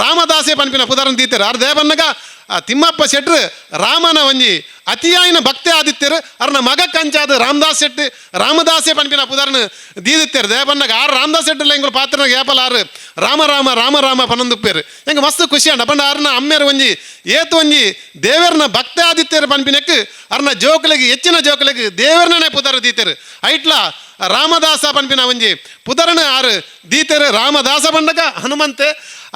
ರಾಮದಾಸೆ ಪನ್ಪಿನ ಪುದರನ್ ದೀತೆರ್. ಆರ್ ದೇವನ್ನಗ Thimmappa ಶೆಟ್ರು ರಾಮನ ಒಂಜಿ ಅತಿಯಾಯಿನ ಭಕ್ತಿ ಆದಿತ್ಯರು. ಅರ್ನ ಮಗ ಕಂಚಾದ ರಾಮದಾಸ್ ಶೆಟ್ಟಿ ರಾಮದಾಸೆ ಪನ್ಪಿನ ಪುದರ್ನ ದೀದಿತ್ತೇರು. ದೇವನ್ನಾಗ ಆರು ರಾಮದಾಸ್ ಶೆಟ್ಟಿ ಎಂಗುಲು ಪಾತ್ರನಾಗ ಏಪಲ ಆರು ರಾಮ ರಾಮ ರಾಮ ರಾಮ ಪನೊಂದುಪ್ಪೇರು. ಎಂಗೆ ಮಸ್ತ್ ಖುಷಿ ಅಂಡ ಪಂಡ ಅರ್ನ ಅಮ್ಮೇರು ಒಂಜಿ ಏತು ಒಂಜಿ ದೇವರ್ನ ಭಕ್ತಿ ಆದಿತ್ಯರು ಪನ್ಪಿನಕ್ ಅರ್ನ ಜೋಕುಲೆಗ್ ಹೆಚ್ಚಿನ ಜೋಕುಲೆಗ್ ದೇವರ್ನೇ ಪುದರ್ ದೀತೆರು. ಐಟ್ಲ ರಾಮದಾಸ ಪನ್ಪಿನ ಒಂಜಿ ಪುದರ್ನ ಆರು ದೀತೆರು. ರಾಮದಾಸ ಪಂಡಗ ಹನುಮಂತೆ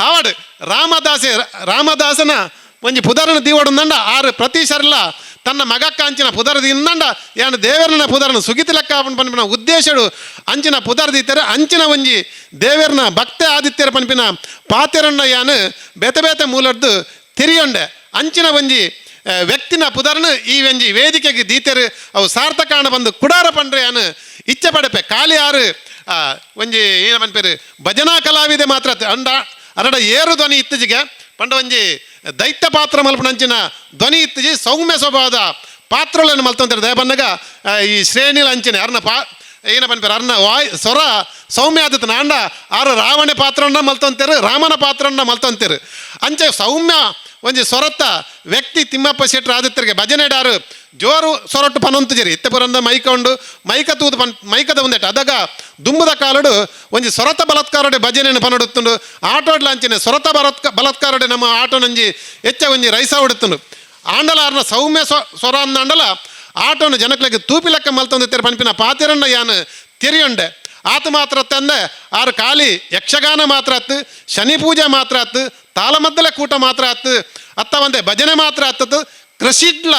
ಆವಾಡು ರಾಮದಾಸೆ ರಾಮದಾಸನ ಒಂಜಿ ಪುದರ್ನ ದೀವಡುಂದಂಡ ಆರು ಪ್ರತಿ ಸರ್ಲ ತನ್ನ ಮಗಕ್ಕ ಅಂಚಿನ ಪುದರ್ ದಿನ್ನಂಡ ಯಾನ್ ದೇವರನ ಪುದರ್ನ ಸುಗಿತಿ ಲೆಕ್ಕ ಪನ್ಪಿನ ಉದ್ದೇಶಡು ಅಂಚಿನ ಪುದರ್ ದೀತೆರು. ಅಂಚಿನ ಒಂಜಿ ದೇವರನ ಭಕ್ತೆ ಆದಿತ್ಯರ ಪನ್ಪಿನ ಪಾತೆರನ್ನ ಯಾನ್ ಬೇತೆ ಬೇತೆ ಮೂಲರ್ದು ತಿರಿಯೊಂಡೆ. ಅಂಚಿನ ಒಂಜಿ ವ್ಯಕ್ತಿನ ಪುದರ್ನ ಈ ಒಂಜಿ ವೇದಿಕೆಗೆ ದೀತೆರು. ಅವು ಸಾರ್ಥಕ ಬಂದು ಕುಡಾರ ಪಂಡ್ರೆ ಯಾನ್ ಇಚ್ಛೆ ಪಡೆಪೆ. ಖಾಲಿ ಆರು ಒಂಜಿ ಏನ ಪನ್ಪೇರು ಭಜನಾ ಕಲಾವಿದೆ ಮಾತ್ರ ಅಂಡ ಅರಡ ಏರು ಧ್ವನಿ ಇತ್ತೀಚೆಗೆ ಪಂಡ ಒಂಜಿ ದೈತ್ಯ ಪಾತ್ರ ಮಲ್ಪನಂಚಿನ ಧ್ವನಿ ಇತ್ತೀಚೆ ಸೌಮ್ಯ ಸ್ವಭಾವದ ಪಾತ್ರಗಳನ್ನು ಮಲ್ತಂತಾರೆ. ದಯಬನ್ನಗ ಈ ಶ್ರೇಣಿಲ ಅಂಚಿನ ಅರ್ನ ಪಾ ಏನ ಪನ್ಪೇರು ಅರ್ನ ವಾಯ್ ಸ್ವರ ಸೌಮ್ಯ ಆದತ್ ನಾಂಡ ಆರು ರಾವಣೆ ಪಾತ್ರನ್ನ ಮಲ್ತಂತೇರು, ರಾಮನ ಪಾತ್ರನ್ನ ಮಲ್ತಂತೇರು. ಅಂಚೆ ಸೌಮ್ಯ ಒಂಜಿ ಸ್ವರತ್ತ ವ್ಯಕ್ತಿ ತಿಮ್ಮಪ್ಪ ಶೆಟ್ಟರು ಆದಿತ್ಯರಿಗೆ ಭಜನೆಡಾರು ಜೋರು ಸೊರಟ್ಟು ಪನೊಂತುಜರಿ. ಇತ್ತೆ ಪುರಂದ ಮೈಕ ಉಂಡು ಮೈಕ ತೂದು ಪನ್ ಮೈಕದ ಒಂದೆಟ್ ಅದಗ ದುಂಬುದ ಕಾಲಡು ಒಂಜಿ ಸೊರತ ಬಲತ್ಕಾರಡೆ ಭಜನೆಯನ್ನು ಪನಡುತ್ತುಂಡು. ಆಟೋಡ್ಲ ಅಂಚಿನ ಸೊರತ ಬಲತ್ಕಾರಡೆ ನಮ್ಮ ಆಟೋನಂಜಿ ಹೆಚ್ಚ ಒಂಜಿ ರೈಸ ಹೊಡುತ್ತುಂಡು. ಆಂಡಲ ಸೌಮ್ಯ ಸ್ವರ ಅಂಡಲ ಆಟೋನು ಜನಕ್ಲೆಗ್ ತೂಪಿ ಲೆಕ್ಕ ಮಲ್ತೊಂದಿತ್ತೆರ್ ಪನ್ಪಿನ ಪಾತೆರನ್ನ ಯಾನ್ ತೆರಿಯೊಂಡೆ. ಆತ ಮಾತ್ರ ತಂದೆ ಆರು ಖಾಲಿ ಯಕ್ಷಗಾನ ಮಾತ್ರ ಅತ್ತು, ಶನಿ ಪೂಜೆ ಮಾತ್ರ ಅತ್ತು, ತಾಳಮದ್ದಲೆ ಕೂಟ ಮಾತ್ರ ಅತ್ತು, ಅತ್ತ ಒಂದೇ ಭಜನೆ ಮಾತ್ರ ಅತ್ತದ್ದು ಕೃಷಿಡ್ಲ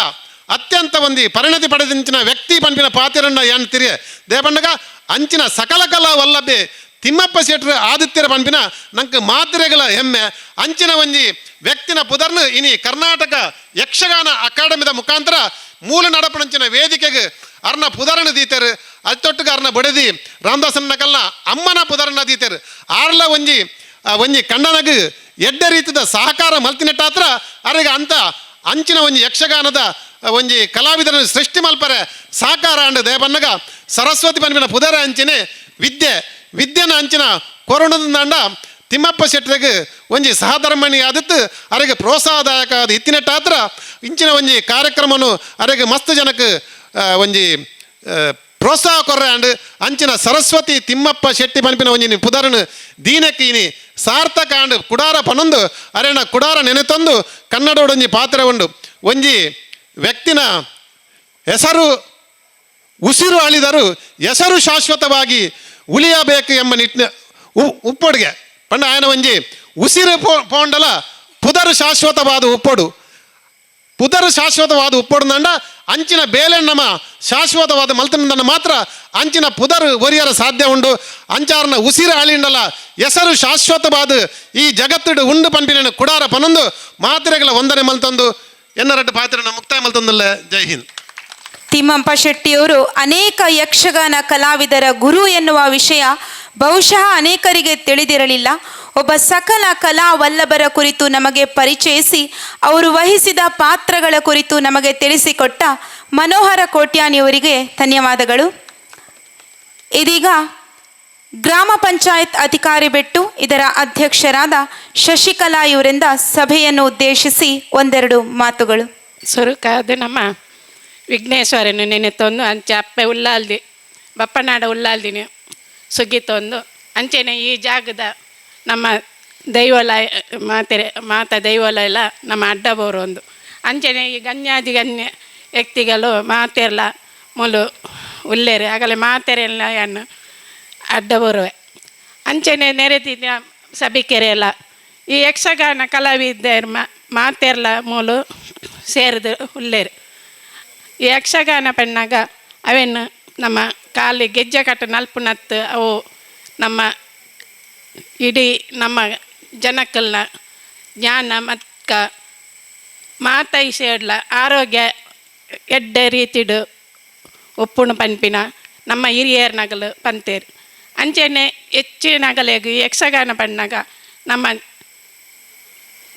ಅತ್ಯಂತ ಒಂದಿ ಪರಿಣತಿ ಪಡೆದಿಂಚಿನ ವ್ಯಕ್ತಿ ಪನ್ಪಿನ ಪಾತಿರನ್ನ ಯಾನ್ ತಿರಿಯ ದೇಪಂಡಗ ಅಂಚಿನ ಸಕಲ ಕಲಾ ವಲ್ಲಭೆ ತಿಮ್ಮಪ್ಪ ಶೆಟ್ರು ಆದಿತ್ಯರ ಪನ್ಪಿನ ನಂಗೆ ಮಾತ್ರೆಗಳ ಹೆಮ್ಮೆ. ಅಂಚಿನ ಒಂಜಿ ವ್ಯಕ್ತಿನ ಪುದರ್ನು ಇನಿ ಕರ್ನಾಟಕ ಯಕ್ಷಗಾನ ಅಕಾಡೆಮಿದ ಮುಖಾಂತರ ಮೂಲ ನಡಪಣಂಚಿನ ವೇದಿಕೆಗೆ ಅರ್ನ ಪುದರ್ನ ದೀತೆರು. ಅತ್ತೊಟ್ಟಿಗೆ ಅರ್ನ ಬಡದಿ ರಾಮದಾಸನ ನಕಲ್ನ ಅಮ್ಮನ ಪುದರ್ನ ದೀತೆರು. ಆರ್ಲ ಒಂಜಿ ಒಂಜಿ ಕಣ್ಣನಗು ಎಡ್ಡೆ ರೀತಿದ ಸಹಕಾರ ಮಲ್ತಿನೆಟ್ಟಾತ್ರ ಅರೆಗ ಅಂತ ಅಂಚಿನ ಒಂಜಿ ಯಕ್ಷಗಾನದ ಒಂಜಿ ಕಲಾವಿದರನ್ನು ಸೃಷ್ಟಿ ಮಲ್ಪರೆ ಸಹಕಾರ ಅಂಡ ದೇವನ್ನಗ ಸರಸ್ವತಿ ಪನ್ಪಿನ ಪುದರ ಅಂಚಿನೆ ವಿದ್ಯೆ ವಿದ್ಯೆನ ಅಂಚಿನ ಕೊರೋಣದಂಡ ತಿಮ್ಮಪ್ಪ ಶೆಟ್ಟರಿಗೆ ಒಂಜಿ ಸಹಧರ್ಮಣಿ ಆದತ್ತು ಅರೆಗೆ ಪ್ರೋತ್ಸಾಹದಾಯಕ ಆದ ಇತ್ತಿನೆಟ್ಟಾತ್ರ ಇಂಚಿನ ಒಂಜಿ ಕಾರ್ಯಕ್ರಮನು ಅರೆಗೆ ಮಸ್ತ್ ಜನಕ್ಕೆ ಒಂಜಿ ಪ್ರೋತ್ಸಾಹ ಕೊರ್ರೆ ಅಂಡ್ ಅಂಚಿನ ಸರಸ್ವತಿ ತಿಮ್ಮಪ್ಪ ಶೆಟ್ಟಿ ಪನ್ಪಿನ ಒಂಜಿ ಪುದರನು ದೀನಕ್ಕೆ ಇನಿ ಸಾರ್ಥಕ ಅಂಡ್ ಕುಡಾರ ಪನೊಂದು ಅರೆನ ಕುಡಾರ ನೆನೆತೊಂದು ಕನ್ನಡೋಡೊಂಜಿ ಪಾತ್ರ ಉಂಡು. ಒಂಜಿ ವ್ಯಕ್ತಿನ ಹೆಸರು ಉಸಿರು ಅಳಿದರು ಹೆಸರು ಶಾಶ್ವತವಾಗಿ ಉಳಿಯಬೇಕು ಎಂಬ ನಿಟ್ಟಿನ ಉಪ್ಪೊಡುಗೆ ಪಂಡ ಆಯನ ಒಂಜಿ ಉಸಿರು ಪೋಂಡಲ ಪುದರು ಶಾಶ್ವತವಾದ ಉಪ್ಪೊಡು ಪುದರು ಶಾಶ್ವತವಾದ ಉಪ್ಪೊಡುನಂಡ ಅಂಚಿನ ಬೇಲೆಣ್ಣಮ ಶಾಶ್ವತವಾದ ಮಲ್ತನದನ್ನ ಮಾತ್ರ ಅಂಚಿನ ಪುದರು ಒರಿಯರ ಸಾಧ್ಯ ಉಂಡು. ಅಂಚಾರನ ಉಸಿರು ಅಳಿಂಡಲ ಹೆಸರು ಶಾಶ್ವತವಾದ ಈ ಜಗತ್ತುಡು ಉಂಡು ಪನ್ಪಿನ ಕುಡಾರ ಪನೊಂದು ಮಾತ್ರೆಗಳ ವಂದನೆ ಮಲ್ತೊಂದು ಎನ್ನರಡ್ಡು ಪಾತ್ರನ ಮುಕ್ತಾಯ ಮಲ್ತೊಂದಲ್ಲ. ಜೈ ಹಿಂದ್. ತಿಮ್ಮಪ್ಪ ಶೆಟ್ಟಿಯವರು ಅನೇಕ ಯಕ್ಷಗಾನ ಕಲಾವಿದರ ಗುರು ಎನ್ನುವ ವಿಷಯ ಬಹುಶಃ ಅನೇಕರಿಗೆ ತಿಳಿದಿರಲಿಲ್ಲ. ಒಬ್ಬ ಸಕಲ ಕಲಾ ವಲ್ಲಭರ ಕುರಿತು ನಮಗೆ ಪರಿಚಯಿಸಿ ಅವರು ವಹಿಸಿದ ಪಾತ್ರಗಳ ಕುರಿತು ನಮಗೆ ತಿಳಿಸಿಕೊಟ್ಟ ಮನೋಹರ ಕೋಟ್ಯಾನಿಯವರಿಗೆ ಧನ್ಯವಾದಗಳು. ಇದೀಗ ಗ್ರಾಮ ಪಂಚಾಯತ್ ಅಧಿಕಾರಿ ಬೆಟ್ಟು ಇದರ ಅಧ್ಯಕ್ಷರಾದ ಶಶಿಕಲಾ ಇವರಿಂದ ಸಭೆಯನ್ನು ಉದ್ದೇಶಿಸಿ ಒಂದೆರಡು ಮಾತುಗಳು. ಸುರುಕಾದ ನಮ್ಮ ವಿಘ್ನೇಶ್ವರನ ನೆನೆತೊಂದು ಅಂಚೆ ಅಪ್ಪೆ ಉಲ್ಲಾಲ್ದಿ ಬಪ್ಪನಾಡ ಉಲ್ಲಾಲ್ದಿನಿ ಸುಗ್ಗಿತೊಂದು ಅಂಚೆನೆ ಈ ಜಾಗದ ನಮ್ಮ ದೈವಲ ಮಾತೆರೆ ಮಾತ ದೈವಲ ಎಲ್ಲ ನಮ್ಮ ಅಡ್ಡ ಬೋರೊಂದು ಅಂಚೆನೆ ಈ ಗಣ್ಯಾದಿ ಗಣ್ಯ ವ್ಯಕ್ತಿಗಳು ಮಾತೆರ್ಲ ಮುಲು ಉಲ್ಲೇರು ಆಗಲೆ ಮಾತೆರೆಲ್ಲ ಏನು ಅಡ್ಡ ಬರುವೆ ಅಂಚೆನೆ ನೆರೆತಿನ ಸಭಿಕೆರೆ ಎಲ್ಲ ಈ ಯಕ್ಷಗಾನ ಕಲಾವಿದರ ಮಾತೆರ್ಲ ಮೂಲು ಸೇರಿದು ಉಲ್ಲೇರು. ಈ ಯಕ್ಷಗಾನ ಪಣ್ಣಾಗ ಅವೇನು ನಮ್ಮ ಕಾಲಿ ಗೆಜ್ಜೆ ಕಟ್ಟ ನಲ್ಪುನತ್ತು ಅವು ನಮ್ಮ ಇಡೀ ನಮ್ಮ ಜನಕ್ಕಲ್ನ ಜ್ಞಾನ ಮತ್ಕ ಮಾತೈ ಸೇಡ್ಲ ಆರೋಗ್ಯ ಎಡ್ಡೆ ರೀತಿಡು ಉಪ್ಪುಣು ಪನ್ಪಿನ ನಮ್ಮ ಹಿರಿಯರ್ ನಗಲು ಪಂತೇರು. ಅಂಚೆನೆ ಹೆಚ್ಚಿನಗಲೆಗ್ ಯಕ್ಷಗಾನ ಪಣ್ಣಾಗ ನಮ್ಮ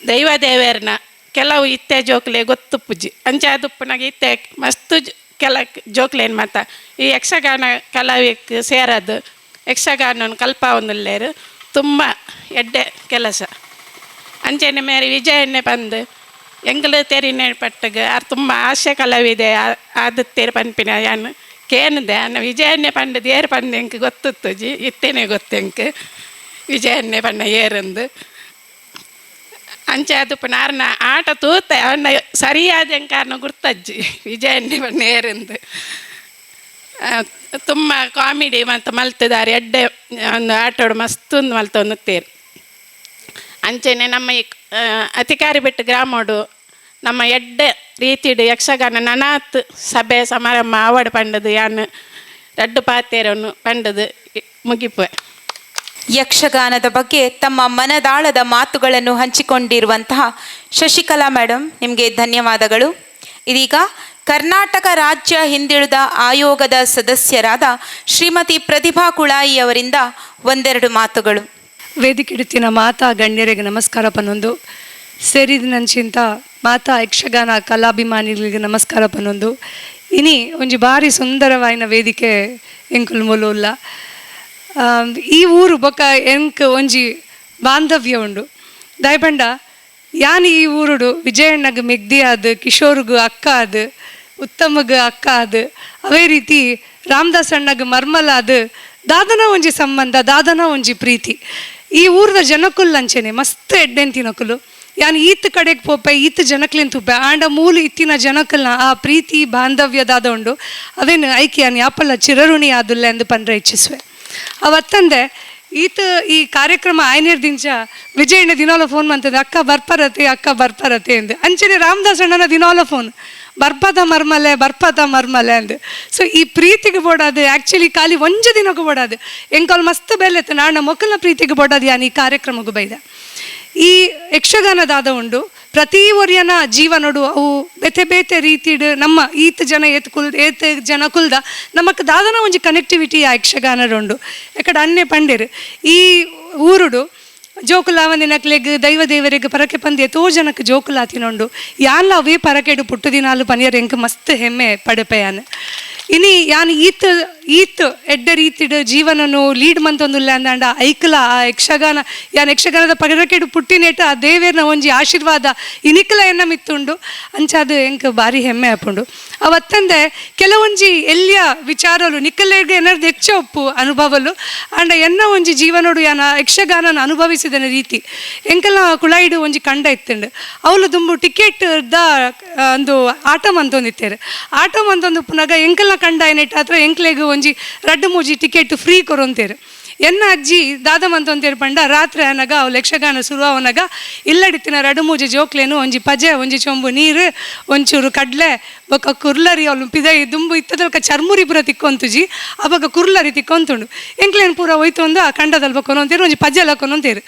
ದೈವ ದೇವೆರ್ನ ಕೆಲವು ಇತ್ತೆ ಜೋಕ್ಲೆ ಗೊತ್ತುಪ್ಪುಜಿ ಅಂಚೆ ಅದುಪ್ಪುನಾಗ ಇತ್ತೆ ಮಸ್ತ್ ಕೆಲ ಜೋಕ್ಲೇನು ಮಾತ ಈ ಯಕ್ಷಗಾನ ಕಲಾವಿಕ್ ಸೇರದು ಯಕ್ಷಗಾನನ ಕಲ್ಪಾವೊಂದುಲ್ಲೇರು ತುಂಬ ಎಡ್ಡೆ ಕೆಲಸ. ಅಂಚೆನೆ ಮೇರೆ ವಿಜಯಣ್ಣೆ ಬಂದು ಎಂಕುಲು ತೆರಿನ ಪಟ್ಟಗ ಆರ್ ತುಂಬ ಆಶೆ ಕಲಾವಿದೆ ಆದತ್ತೇರು ಪನ್ಪಿನ ಯಾನ್ ಕೇನದೆ ಅನ್ನ ವಿಜಯನ್ನೇ ಪಂಡದು ಏರು ಪಂಡ ಎಂಕ್ ಗೊತ್ತಿತ್ತುಜಿ ಇತ್ತೇನೆ ಗೊತ್ತು ಎಂಕ್ ವಿಜಯನ್ನೇ ಪಂಡ ಏರಂದು. ಅಂಚೆ ಅದು ನಾರ್ನ ಆಟ ತೂತೆ ಅವನ್ನ ಸರಿಯಾದ ಎಂಕಾರನ ಗುರ್ತಜ್ಜಿ ವಿಜಯನ್ನೇ ಪಂಡ ಏರಂದು. ತುಂಬ ಕಾಮಿಡಿ ಮತ್ತು ಮಲ್ತದಾರೆ ಎಡ್ಡೆ ಒಂದು ಆಟೋಡು ಮಸ್ತ್ ಒಂದು ಮಲ್ತೊಂದು. ಅಂಚೆನೆ ನಮ್ಮ ಈ ಅತಿಕಾರಿ ಬೆಟ್ಟು ಗ್ರಾಮೋಡು ನಮ್ಮ ಎಡ್ಡೆ ರೀತಿಡು ಯಕ್ಷಗಾನ ನನಾತ್ ಸಭೆ ಸಮಾರಂಭ ಆವಡ್ ಪಂಡದು ಯಾನ್ ರಡ್ಡು ಪಾತೇರನ್ನು ಪಂಡದು ಮುಗಿಪುವೆ. ಯಕ್ಷಗಾನದ ಬಗ್ಗೆ ತಮ್ಮ ಮನದಾಳದ ಮಾತುಗಳನ್ನು ಹಂಚಿಕೊಂಡಿರುವಂತಹ ಶಶಿಕಲಾ ಮೇಡಮ್ ನಿಮಗೆ ಧನ್ಯವಾದಗಳು. ಇದೀಗ ಕರ್ನಾಟಕ ರಾಜ್ಯ ಹಿಂದುಳಿದ ಆಯೋಗದ ಸದಸ್ಯರಾದ ಶ್ರೀಮತಿ ಪ್ರತಿಭಾ ಕುಳಾಯಿ ಅವರಿಂದ ಒಂದೆರಡು ಮಾತುಗಳು. ವೇದಿಕೆ ಮಾತಾ ಗಣ್ಯರಿಗೆ ನಮಸ್ಕಾರ ಪನ್ನೊಂದು, ಸೇರಿದ ನಂಚಿಂತ ಮಾತಾ ಯಕ್ಷಗಾನ ಕಲಾಭಿಮಾನಿಗಳಿಗೆ ನಮಸ್ಕಾರ ಪನ್ನೊಂದು. ಇನಿ ಒಂಜಿ ಬಾರಿ ಸುಂದರವಾಯಿನ ವೇದಿಕೆ ಎಂಕುಲು ಮೂಲುಲ್ಲ. ಈ ಊರು ಬೊಕ ಎಂಕ್ ಒಂಜಿ ಬಾಂಧವ್ಯ ಉಂಡು. ದಾಯಪಂಡ ಯಾನ್ ಈ ಊರುಡು ವಿಜಯಣ್ಣಗ್ ಮೆಗ್ದಿ ಆದ್, ಕಿಶೋರ್ಗ್ ಅಕ್ಕ ಆದ್, ಉತ್ತಮಗ್ ಅಕ್ಕ ಆದ್, ಅವೇ ರೀತಿ ರಾಮದಾಸ್ ಅಣ್ಣಗ್ ಮರ್ಮಲಾದ್ ದಾದನ ಒಂಜಿ ಸಂಬಂಧ, ದಾದನ ಒಂಜಿ ಪ್ರೀತಿ. ಈ ಊರದ ಜನಕುಲ್ ಅಂಚೆನೆ ಮಸ್ತ್ ಎಡ್ಡೆಂತಿನಕುಲು. ಯಾನ್ ಈತ್ ಕಡೆಗೆ ಪೋಪೆ ಈತ್ ಜನಕ್ಲೆನ್ ತೂಪೆ ಆಂಡ ಮೂಲು ಇತ್ತಿನ ಜನಕಲ್ನ ಆ ಪ್ರೀತಿ ಬಾಂಧವ್ಯ ದಾದ ಉಂಡು ಅವೇನು ಐಕೆ ಯಾನ್ ಯಾಪಲ್ಲ ಚಿರಋಣಿ ಆದುಲ್ಲ ಎಂದು ಪಂಡ್ರೆ ಇಚ್ಛಿಸುವೆ. ಅವತ್ತಂದೆ ಈತ ಈ ಕಾರ್ಯಕ್ರಮ ಆಯ್ನೇರ್ ದಿಂಚ ವಿಜಯಣ್ಣ ದಿನಾಲ ಫೋನ್ ಮಂತದೆ, ಅಕ್ಕ ಬರ್ಪರತೆ ಅಕ್ಕ ಬರ್ಪರತೆ ಎಂದು. ಅಂಚನೆ ರಾಮದಾಸ್ ಅಣ್ಣನ ದಿನಾಲ ಫೋನ್ ಬರ್ಪದ ಮರ್ಮಲೆ ಬರ್ಪದ ಮರ್ಮಲೆ ಅಂದು. ಸೊ ಈ ಪ್ರೀತಿಗೆ ಬೋಡಾದು ಆ್ಯಕ್ಚುಲಿ ಖಾಲಿ ಒಂಜು ದಿನಕ್ಕೂ ಬೋಡಾದು ಎಂಕಾಲ್ ಮಸ್ತ್ ಬೆಲೆತ್ತು ನಾಣ ಮೊಕ್ಕಲ್ನ ಪ್ರೀತಿಗೆ ಬೋಡಾದು ಯಾನ್ ಈ ಕಾರ್ಯಕ್ರಮಕ್ಕೂ ಬೈದ. ಈ ಯಕ್ಷಗಾನದಾದ ಉಂಡು ಪ್ರತಿ ಒರಿಯನ ಜೀವನೋಡು ಅವು ಬೇತೆ ಬೇತೆ ರೀತಿಡು ನಮ್ಮ ಈತ ಜನ ಏತ್ ಕುಲ್ ಏತ್ ಜನ ಕುಲ್ದ ನಮಕ್ ದಾದನ ಒಂಜಿ ಕನೆಕ್ಟಿವಿಟಿ ಆ ಯಕ್ಷಗಾನಡುಂಡು. ಎಕಡೆ ಅನ್ಯ ಪಂಡೇರು ಈ ಊರುಡು ಜೋಕುಲಾವಂದಿನಕ್ಲೆಗ್ ದೈವ ದೇವರಿಗೆ ಪರಕೆ ಪಂದ್ಯ ತೋ ಜನಕ್ಕೆ ಜೋಕುಲಾತಿನೊಂಡು ಯಾನ್ಲ ಅವೇ ಪರಕೆಡು ಪುಟ್ಟು ದಿನಾಲು ಪನಿಯರ್ ಎಂಕ್ ಮಸ್ತ್ ಹೆಮ್ಮೆ ಪಡೆಪೆಯಾನ್. ಇನಿ ಯಾನ್ ಈತ್ ಈತ್ ಎಡ್ಡೆ ರೀತಿಡ್ ಜೀವನನು ಲೀಡ್ ಮಂತೊಂದುಲ್ಲ ಅಂದಾಂಡ ಐಕ್ಲ ಆ ಯಕ್ಷಗಾನ ಯಾನ್ ಯಕ್ಷಗಾನದ ಪರಕೆಡು ಪುಟ್ಟಿನೇಟ ಆ ದೇವೇರ್ನ ಒಂಜಿ ಆಶೀರ್ವಾದ ಇನಿಕ್ಲ ಎನ್ನ ಮಿತ್ತುಂಡು ಅಂಚಾದ ಎಂಕ್ ಬಾರಿ ಹೆಮ್ಮೆ ಆಪುಂಡು. ಅವತ್ತಂದೆ ಕೆಲವೊಂಜಿ ಎಲ್ಲಿಯ ವಿಚಾರಲು ನಿಕ್ಕಲೆಗ್ ಏನಾದ್ರು ಹೆಚ್ಚ ಒಪ್ಪು ಅನುಭವಲು ಆಂಡ ಎನ್ನ ಒಂಜಿ ಜೀವನೋಡು ಯಾನ ಯಕ್ಷಗಾನನ ಅನುಭವಿಸಿದನ ರೀತಿ ಎಂಕಲ್ನ ಕುಳಾಯಿಡು ಒಂಜಿ ಕಂಡ ಇತ್ತುಂಡು. ಅವಳು ದುಂಬು ಟಿಕೆಟ್ ದ ಒಂದು ಆಟೋ ಮಂತೊಂದಿತ್ತೇರು. ಆಟೋ ಮಂತೊಂದು ಪುನಗ ಎಂಕಲ್ನ ಕಂಡ ಏನಿಟ್ಟು ಹತ್ರ ಎಂಕ್ಲೆಗ್ ಒಂಜಿ ರಡ್ಡು ಮೂಜಿ ಟಿಕೆಟ್ ಫ್ರೀ ಕೊರೊಂತೇರು. ಎನ್ನ ಅಜ್ಜಿ ದಾದ ಮಂತೊಂತೇರು ಪಂಡ ರಾತ್ರಿ ಆನಗ ಅವು ಯಕ್ಷಗಾನ ಶುರು ಅವನಾಗ ಇಲ್ಲಡಿತ್ತಿನ ರಡ್ಡು ಮೂಜಿ ಜೋಕ್ಲೇನು ಒಂಜಿ ಪಜೆ ಒಂಜಿ ಚೊಂಬು ನೀರು ಒಂಚೂರು ಕಡಲೆ ಬೊಕ್ಕ ಕುರ್ಲರಿ ಅವಳು ಪಿದೈ ದುಂಬು ಇತ್ತದಲ್ಕ ಚರ್ಮುರಿ ಪೂರ ತಿಕ್ಕೊಂತುಜಿ ಅವಾಗ ಕುರ್ಲರಿ ತಿಕ್ಕೊಂತುಂಡು. ಎಂಕ್ಲೇನು ಪೂರ ಹೋಯ್ತು ಆ ಕಂಡದಲ್ಪ ಕೊನೊಂತೇರು ಒಂಜಿ ಪಜೆ ಲಕ್ಕೊಂತೇರು.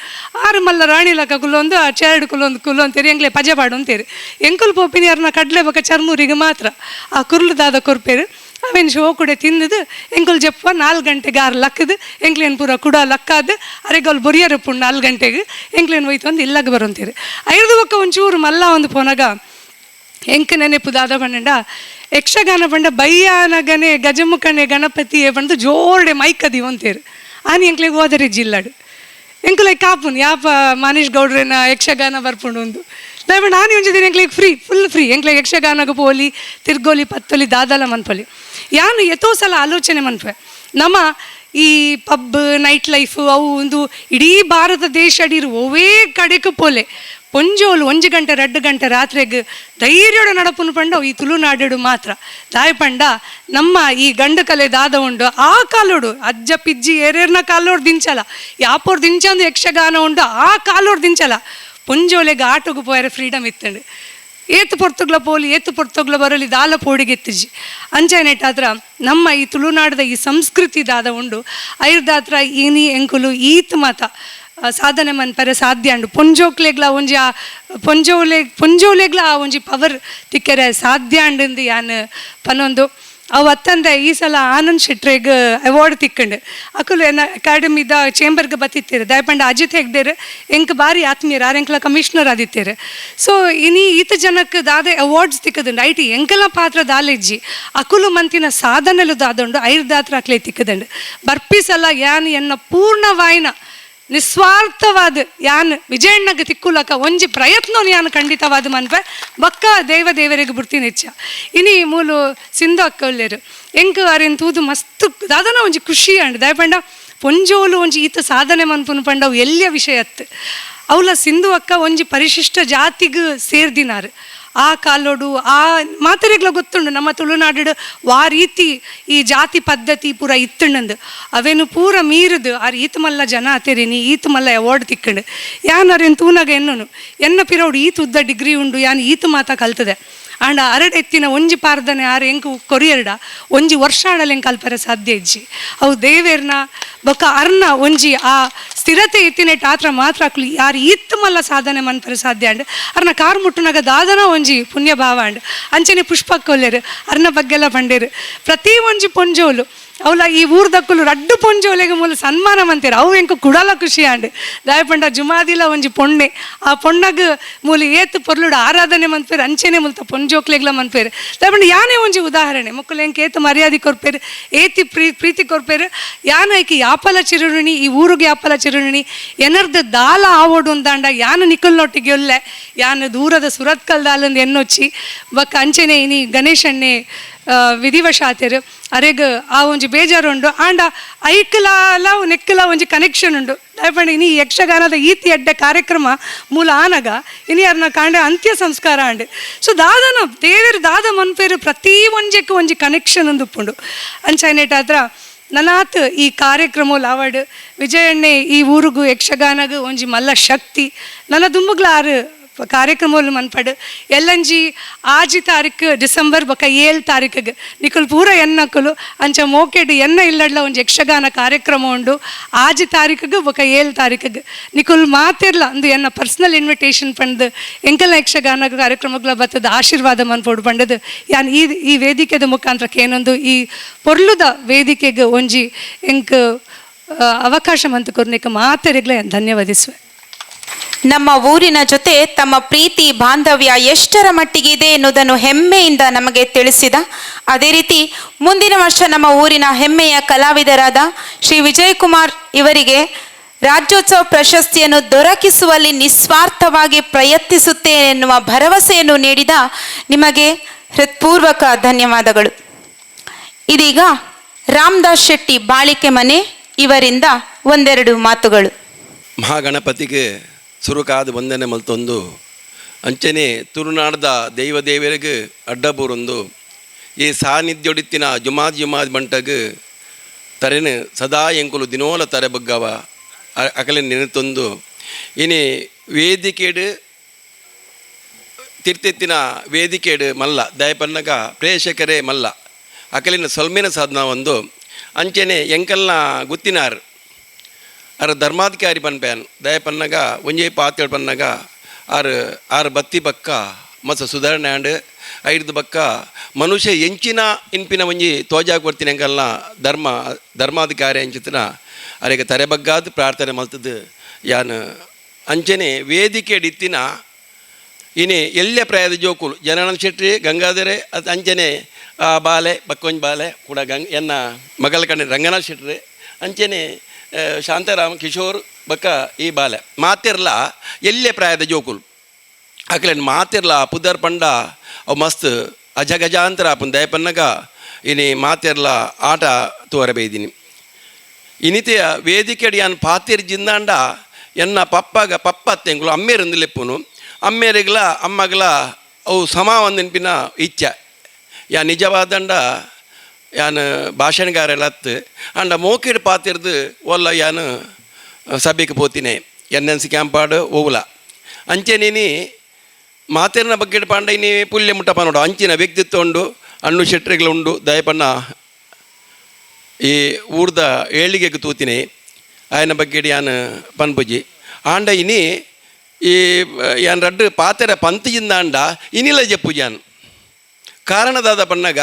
ಆರು ಮಲ್ಲ ರಾಣಿ ಲಕ್ಕ ಕುಲ್ಲೊಂದು ಆ ಚೇರಡು ಕುಲ್ಲೊಂದು ಕುಲ್ಲೊಂತೇರು ಎಂಕ್ಲೆ ಪಜೆ ಪಾಡೊಂತೇರು. ಎಂಕುಲು ಪೋಪಿನಿ ಅರ್ನ ಕಡಲೆ ಬೊಕ್ಕ ಚರ್ಮುರಿಗೆ ಮಾತ್ರ ಆ ಕುರ್ಲು ದಾದ ಕೊರ್ಪೇರು. ಅವೇನು ಶೋ ಕೂಡ ತಿಂದದು ಎಂಕುಲು ಜಪ್ಪ 4 ಗಂಟೆಗೆ ಆರು ಲಕ್ಕದು ಎಂಕ್ಲೇನು ಪೂರ ಕುಡ ಲಕ್ಕಾದು ಅರೆಗಲ್ ಬೊರಿಯರ್ ಪುಂಡು 4 ಗಂಟೆಗೆ ಎಂಕ್ಲೇನು ಹೋಯ್ತು ಒಂದು ಇಲ್ಲಾಗ ಬರೋಂತೀರಿ. ಐದು ಬೊಕ್ಕ ಒಂಚೂರು ಮಲ್ಲ ಒಂದು ಪೋನಾಗ ಎಂಕ್ ನೆನೆಪು ದಾದ ಪಂಡ ಯಕ್ಷಗಾನ ಪಂಡ ಬಯ್ಯಾನಗನೆ ಗಜಮುಖನೆ ಗಣಪತಿಯೇ ಬಂದು ಜೋರ್ಡೆ ಮೈಕದಿ ಒಂತೇರು ಆನಿ ಎಂಕ್ಲೆಗ್ ಹೋದರೆ ಜಿಲ್ಲಾಡು ಎಂಕುಲೈ ಕಾಪುನ್ ಯಾಪ ಮಾನೇಶ್ ಗೌಡ್ರೇನ ಯಕ್ಷಗಾನ ಬರ್ಪುಂಡು ಒಂದು ದಯಮಾಡಿ ನಾನು ಒಂಜಿ ದಿನ ಎಂಕ್ಲೆಗ್ free full free ಎಂಕ್ಲೆಗ್ ಯಕ್ಷಗಾನಗ ಪೋಲಿ ತಿರ್ಗೋಲಿ ಪತ್ತೊಲಿ ದಾದಲ ಮನ್ಪೊಲಿ. ಯಾನು ಎತೋ ಸಲ ಆಲೋಚನೆ ಮನ್ಪೆ ನಮ್ಮ ಈ pub night life ಅವು ಒಂದು ಇಡೀ ಭಾರತ ದೇಶ ಅಡಿರು ಒವೇ ಕಡೆಗೆ ಪೋಲೆ ಪೊಂಜೋಲು 1 ಗಂಟೆ 2 ಗಂಟೆ ರಾತ್ರೆಗ್ ಧೈರ್ಯಡು ನಡಪುನು ಪಂಡ ಈ ತುಳುನಾಡು ಮಾತ್ರ. ದಾಯ ಪಂಡ ನಮ್ಮ ಈ ಗಂಡು ಕಲೆ ದಾದ ಉಂಡು ಆ ಕಾಲೋಡು ಅಜ್ಜ ಪಿಜ್ಜಿ ಏರೇರ್ನ ಕಾಲೋಡು ದಿಂಚಲ ಯಾಪೋರ್ ದಿಂಚಂದು ಯಕ್ಷಗಾನ ಉಂಡು ಆ ಕಾಲೋಡು ದಿಂಚಲ ಪೊಂಜೋಲೆಗ್ ಆಟೋಗು ಪೋಯರೆ ಫ್ರೀಡಮ್ ಇತ್ತಂಡು. ಏತು ಪೊರ್ತುಗ್ಲ ಪೋಲಿ ಏತು ಪೊರ್ತುಗ್ಲ ಬರಲಿ ದಾಲ ಪೋಡಿಗೆತ್ತಿಜಿ ಅಂಚೆನೆಟ್ಟಾದ್ರ ನಮ್ಮ ಈ ತುಳುನಾಡದ ಈ ಸಂಸ್ಕೃತಿ ದಾದ ಉಂಡು ಐರ್ದಾತ್ರ ಈನಿ ಎಂಕುಲು ಈತ್ ಮಾತ ಸಾಧನೆ ಮನ್ಪರೆ ಸಾಧ್ಯ ಉಂಡು. ಪೊಂಜೋಕ್ಲೆಗ್ಲ ಒಂಜಿ ಆ ಪೊಂಜೋಲೆಗ್ಲ ಆ ಒಂಜಿ ಪವರ್ ತಿಕ್ಕರೆ ಸಾಧ್ಯ ಉಂಡು ಯಾನ್ ಪನೊಂದು. ಅವು ಅತ್ತಂದೆ ಈ ಸಲ ಆನಂದ್ ಶೆಟ್ರೆಗ್ ಅವಾರ್ಡ್ ತಿಕ್ಕಂಡು ಅಕುಲು ಎನ್ನ ಅಕಾಡೆಮಿದ ಚೇಂಬರ್ಗೆ ಬತ್ತಿತ್ತೇರು. ದಯಪಂಡ ಅಜಿತ್ ಹೆಗ್ಡೇರು ಎಂಕ್ ಬಾರಿ ಆತ್ಮೀಯರು ಆರ್ ಎಂಕ್ಲ ಕಮಿಷನರ್ ಆದಿತ್ತೇರು. ಸೊ ಇನಿ ಈತ ಜನಕ್ಕೆ ದಾದ ಅವಾರ್ಡ್ಸ್ ತಿಕ್ಕದುಂಡು IT ಎಂಕಲ ಪಾತ್ರ ದಾಲೆಜ್ಜಿ ಅಕುಲು ಮಂತಿನ ಸಾಧನೆಲು ದಾದುಂಡು ಐರ್ದಾತ್ರ ಅಕ್ಲೆ ತಿಕ್ಕದುಂಡು. ಬರ್ಪಿ ಸಲ ಯಾನ್ ಎನ್ನ ಪೂರ್ಣ ವಾಯಿನ ನಿಸ್ವಾರ್ಥವಾದ ಯಾನ್ ವಿಜಯಣ್ಣಗೆ ತಿಕ್ಕುಲಕ ಒಂಜಿ ಪ್ರಯತ್ನ ಯಾನ್ ಖಂಡಿತವಾದ ಮನ್ಪೆ ಬಕ್ಕ ದೇವ ದೇವರಿಗೆ ಬುಡ್ತೀನಿ ಹೆಚ್ಚ. ಇನಿ ಮೂಲು ಸಿಂಧು ಅಕ್ಕ ಒಲ್ಲೇರು ಎಂಕ್ ಅರೆನ್ ತೂದು ಮಸ್ತ್ ದಾದನ ಒಂಜಿ ಖುಷಿ ಅಂಡ್ ದಯಪಂಡ ಪೊಂಜೋಲು ಒಂಜಿ ಈತ ಸಾಧನೆ ಮನ್ಪುನು ಪಂಡ ಅವು ಎಲ್ಲಿಯ ವಿಷಯ ಅತ್ತು. ಅವಲ ಸಿಂಧು ಅಕ್ಕ ಒಂಜಿ ಪರಿಶಿಷ್ಟ ಜಾತಿಗ್ ಸೇರ್ದಿನಾರು. ಆ ಕಾಲೋಡು ಆ ಮಾತೆರೆಗ್ಲ ಗೊತ್ತುಂಡು ನಮ್ಮ ತುಳುನಾಡು ವಾ ರೀತಿ ಈ ಜಾತಿ ಪದ್ಧತಿ ಪೂರ ಇತ್ತುಂಡಂದು ಅವೇನು ಪೂರ ಮೀರಿದು ಆರ್ ಈತ ಮಲ್ಲ ಜನ ಆತೇರಿನಿ ಈತ ಮಲ್ಲ ಅವಾರ್ಡ್ ತಿಕ್ಕಂಡು ಯಾನ್ ಅರೇನು ತೂನಾಗ ಎನ್ನನು ಎನ್ನ ಪಿರೋಡು ಈತ ಉದ್ದ ಡಿಗ್ರಿ ಉಂಡು ಯಾನ್ ಈತ ಮಾತ ಕಲ್ತದೆ. ಆಂಡ ಅರಡ್ ಎತ್ತಿನ ಒಂಜಿ ಪಾರ್ದನೆ ಆರ್ ಎಂಕ್ ಕೊರಿಯರ್ಡ ಒಂಜಿ ವರ್ಷ ಆಡಲ್ ಎಂಕ್ ಕಲ್ಪರೆ ಸಾಧ್ಯ ಇಜ್ಜಿ. ಅವು ದೇವೇರ್ನ ಬೊಕ್ಕ ಅರ್ನ ಒಂಜಿ ಆ ಸ್ಥಿರತೆ ಎತ್ತಿನೆಟ್ ಆತ್ರ ಮಾತ್ರ ಅಕ್ಲು ಯಾರು ಈತ್ ಮಲ್ಲ ಸಾಧನೆ ಮನ್ಪರೆ ಸಾಧ್ಯ ಅಂಡ್ ಅರ್ನ ಕಾರ್ ಮುಟ್ಟುನಾಗ ದಾದನ ಒಂಜಿ ಪುಣ್ಯ ಭಾವ ಅಂಡ್ ಅಂಚನೆ ಪುಷ್ಪಕ್ಕೊಲ್ಲೇರು ಅರ್ನ ಬಗ್ಗೆಲ್ಲ ಪಂಡೇರು ಪ್ರತಿ ಒಂಜಿ ಪೊಂಜೋಲು ಅವಲ ಈ ಊರ್ದಕ್ಕುಲು ರಡ್ಡು ಪೊಂಜೋಲೆಗ್ ಮೂಲ ಸನ್ಮಾನ ಮಂತೇರು ಅವು ಎಂಕ್ ಕುಡಲ ಖುಷಿ ಆಂಡ್. ದಾಯಪಂಡ ಜುಮಾದಿಲ ಒಂಜಿ ಪೊಣ್ಣೆ ಆ ಪೊಣ್ಣಗ್ ಮೂಲ ಏತ್ ಪೊರ್ಲುಡು ಆರಾಧನೆ ಮನ್ಪೇರು ಅಂಚೆನೆ ಮುಲ್ತ ಪೊಂಜೋಕ್ಲೆಗ್ಲ ಮನ್ಪೇರು. ದಾಯಪಂಡ ಯಾನೇ ಒಂಜಿ ಉದಾಹರಣೆ ಮೊಕ್ಕಲು ಎಂಕ್ ಏತ್ ಮರ್ಯಾದೆ ಕೊರ್ಪೇರು ಏತಿ ಪ್ರೀತಿ ಕೊರ್ಪೇರು ಯಾನ ಐಕ್ ಯಾಪಲ ಚಿರುಣಿ ಈ ಊರಿಗೆ ಯಾಪಲ ಚಿರುಣಿ ಎನರ್ದ ದಾಲ ಆವೋಡು ಅಂದಾಂಡ ಯಾನ ನಿಕಲ್ನೊಟ್ಟಿಗೆ ಒಲ್ಲೆ ಯಾನ ದೂರದ ಸುರತ್ಕಲ್ ದಾಲಂದು ಎನ್ನೊಚ್ಚಿ ಬೊಕ್ಕ ಅಂಚೆನೆ ಇನಿ ಗಣೇಶಣ್ಣೆ ವಿಧಿವಶಾತೆರ್ ಅರೆಗ್ ಆ ಒಂಜಿ ಬೇಜಾರು ಉಂಡು ಆಂಡ ಐಕ್ಲಾಲ ನೆಕ್ಕಲ ಒಂಜಿ ಕನೆಕ್ಷನ್ ಉಂಡು. ದಯಪಂಡ ಇನಿ ಯಕ್ಷಗಾನದ ಈತಿ ಎಡ್ಡೆ ಕಾರ್ಯಕ್ರಮ ಮೂಲ ಆನಗ ಇನಿ ಅರ್ನ ಕಾಂಡೆ ಅಂತ್ಯ ಸಂಸ್ಕಾರ ಆಂಡ್. ಸೊ ದಾದನ ದೇವೆರ್ ದಾದ ಮನ್ಪೇರು ಪ್ರತಿ ಒಂಜೆಕ್ ಒಂಜಿ ಕನೆಕ್ಷನ್ ಉಪ್ಪುಂಡು. ಅಂಚೈನೇಟಾದ್ರ ನನಾತ್ ಈ ಕಾರ್ಯಕ್ರಮ ಲಾವಡ್ ವಿಜಯಣ್ಣೆ ಈ ಊರುಗು ಯಕ್ಷಗಾನಗು ಒಂಜಿ ಮಲ್ಲ ಶಕ್ತಿ ನನ್ನ ದುಂಬುಗ್ಲ ಆರು ಕಾರ್ಯಕ್ರಮಗಳು ಮನ್ಪಡು ಎಲ್ಲಂಜಿ ಆಜಿ ತಾರೀಕು ಡಿಸೆಂಬರ್ ಬೊಕ 7 ತಾರೀಕಿಗೆ ನಿಕುಲು ಪೂರ ಎನ್ನಕುಲು ಅಂಚ ಮೋಕೆಡ್ ಎನ್ನ ಇಲ್ಲಡ್ಲ ಒಂಜಿ ಯಕ್ಷಗಾನ ಕಾರ್ಯಕ್ರಮ ಉಂಡು ಆಜಿ ತಾರೀಕಿಗೆ ಬೊಕ 7 ತಾರೀಕಿಗೆ ನಿಕುಲು ಮಾತಿರ್ಲ ಅಂದು ಎನ್ನ ಪರ್ಸನಲ್ ಇನ್ವಿಟೇಷನ್ ಪಂಡ್ ಎಂಕಲ್ನ ಯಕ್ಷಗಾನ ಕಾರ್ಯಕ್ರಮಗಳ ಬತ್ತದ ಆಶೀರ್ವಾದ ಮನ್ಪೋಡು ಪಂಡದು ಯಾನ್ ಈ ಈ ವೇದಿಕೆದ ಮುಖಾಂತರ ಏನೊಂದು ಈ ಪೊರ್ಲುದ ವೇದಿಕೆಗೆ ಒಂಜಿ ಎಂಕ್ ಅವಕಾಶ ಮಂತು ಕೊರ್ನಿಕ್ ಮಾತೆರೆಗ್ಲ ಧನ್ಯವಾದಿಸುವೆ. ನಮ್ಮ ಊರಿನ ಜೊತೆ ತಮ್ಮ ಪ್ರೀತಿ ಬಾಂಧವ್ಯ ಎಷ್ಟರ ಮಟ್ಟಿಗೆ ಇದೆ ಎನ್ನುವುದನ್ನು ಹೆಮ್ಮೆಯಿಂದ ನಮಗೆ ತಿಳಿಸಿದ, ಅದೇ ರೀತಿ ಮುಂದಿನ ವರ್ಷ ನಮ್ಮ ಊರಿನ ಹೆಮ್ಮೆಯ ಕಲಾವಿದರಾದ ಶ್ರೀ ವಿಜಯಕುಮಾರ್ ಇವರಿಗೆ ರಾಜ್ಯೋತ್ಸವ ಪ್ರಶಸ್ತಿಯನ್ನು ದೊರಕಿಸುವಲ್ಲಿ ನಿಸ್ವಾರ್ಥವಾಗಿ ಪ್ರಯತ್ನಿಸುತ್ತೇನೆ ಎನ್ನುವ ಭರವಸೆಯನ್ನು ನೀಡಿದ ನಿಮಗೆ ಹೃತ್ಪೂರ್ವಕ ಧನ್ಯವಾದಗಳು. ಇದೀಗ ರಾಮದಾಸ್ ಶೆಟ್ಟಿ ಬಾಳಿಕೆ ಮನೆ ಇವರಿಂದ ಒಂದೆರಡು ಮಾತುಗಳು. ಮಹಾಗಣಪತಿಗೆ ಸುರುಕಾದ ವಂದನೆ ಮಲ್ತೊಂದು ಅಂಚನೆ ತುಳುನಾಡ್ದ ದೈವ ದೇವರಿಗೆ ಅಡ್ಡಬೂರೊಂದು ಈ ಸಾನ್ನಿಧ್ಯೊಡಿತ್ತಿನ ಜುಮಾದ್ ಜುಮಾದ್ ಬಂಟಗ್ ತರೆನು ಸದಾ ಎಂಕುಲು ದಿನೋಲ ತರೆ ಬಗ್ಗವ ಅಕಲೆ ನೆನೆತೊಂದು ಇನಿ ವೇದಿಕೆಡು ತಿರ್ತಿತ್ತಿನ ವೇದಿಕೆಡು ಮಲ್ಲ ದಯಪನ್ನಗ ಪ್ರೇಕ್ಷಕರೇ ಮಲ್ಲ ಅಕಲಿನ ಸೊಲ್ಮೆನ ಸಾಧನ ಒಂದು ಅಂಚನೆ ಎಂಕಲ್ನ ಗುತ್ತಿನಾರ್ ಅರ ಧರ್ಮಾಧಿಕಾರಿ ಪನ್ಪ್ಯಾನ್ ದಯಪನ್ನಗ ಒಂಜೇ ಪಾತೇಳು ಪನ್ನಗ ಆರು ಆರು ಬತ್ತಿ ಬಕ್ಕ ಮಸ ಸುಧಾರಣೆ ಆಂಡ್ ಐರ್ದು ಬಕ್ಕ ಮನುಷ್ಯ ಎಂಚಿನ ಇನ್ಪಿನ ಒಂಜಿ ತೋಜಾಗ್ ಕೊಡ್ತೀನಿ ಅಂಕಲ್ನ ಧರ್ಮಾಧಿಕಾರಿ ಅಂಚಿತನ ಅರೆಗೆ ತರೆ ಬಗ್ಗಾದ್ ಪ್ರಾರ್ಥನೆ ಮಲ್ತದ್ದು ಯಾನ್ ಅಂಚನೆ ವೇದಿಕೆ ಇತ್ತಿನ ಇನಿ ಎಲ್ಲೆ ಪ್ರಾಯದ ಜೋಕುಲು ಜನಾನಂದ ಶೆಟ್ಟಿ ಗಂಗಾಧರೆ ಅದು ಅಂಚನೆ ಆ ಬಾಲೆ ಬಕ್ಕೊಂಜ್ ಬಾಲೆ ಕೂಡ ಗಂಗ್ ಎನ್ನ ಮಗಳ ಕಣ್ಣೆ ರಂಗನಾಥ್ ಶೆಟ್ರಿ ಅಂಚನೆ ಶಾಂತಾರಾಮ್ ಕಿಶೋರ್ ಬಕ್ಕ ಈ ಬಾಲೆ ಮಾತಿರ್ಲ ಎಲ್ಲೆ ಪ್ರಾಯದ ಜೋಕುಲು ಅಕ್ಲೆನ್ ಮಾತಿರ್ಲ ಪುದರ್ ಪಂಡ ಅವು ಮಸ್ತ್ ಅಜಗಜಾಂತರ ಆಪುನ್ ದಯಪನ್ನಗ ಇನಿ ಮಾತಿರ್ಲ ಆಟ ತೋರ ಬೈದಿನಿ ಇನಿತೆಯ ವೇದಿಕೆಡ್ ಯಾನ್ ಪಾತಿರ್ ಜಿಂದಾಂಡ ಎನ್ನ ಪಪ್ಪಾಗ ಪಪ್ಪ ಅತ್ತೆಂಗುಲು ಅಮ್ಮೇರಂದು ಲೆಪ್ಪುನು ಅಮ್ಮೇರಿಗ್ಲ ಅಮ್ಮಗ್ಲ ಅವು ಸಮ ಒಂದಿನ್ಪಿನ ಇಚ್ಛೆ ಯಾ ನಿಜವಾದಂಡ ಯಾನ್ ಭಾಷಣಗಾರೆಲ್ಲ ಅತ್ತು ಅಂಡ ಮೋಕಿಡ್ ಪಾತಿರ್ದು ಒಲ್ಲ ಯಾನ್ ಸಭೆಗೆ ಪೋತಿನೆ N N C ಕ್ಯಾಂಪಾಡು ಓವುಲ ಅಂಚೆನೇನಿ ಮಾತಿರ್ನ ಬಗ್ಗೆ ಪಾಂಡ ಇನಿ ಪುಲ್ಯ ಮುಟ್ಟಪ್ಪ ನೋಡು ಅಂಚಿನ ವ್ಯಕ್ತಿತ್ವ ಉಂಡು ಅಣ್ಣು ಶೆಟ್ರಿಗಳು ಉಂಡು ದಯಪಣ್ಣ ಈ ಊರ್ದ ಏಳಿಗೆಗೆ ತೂತಿನಿ ಆಯನ ಬಗ್ಗೆ ಯಾನ್ ಪನ್ಪುಜಿ ಆಂಡ ಇನಿ ಈ ಯಾನ್ ರಡ್ಡು ಪಾತೆರ ಪಂತಿಯಿಂದ ಅಂಡ ಇನಿಲ ಜಪ್ಪುಜಾನ್ ಕಾರಣದಾದ ಪನ್ನಗ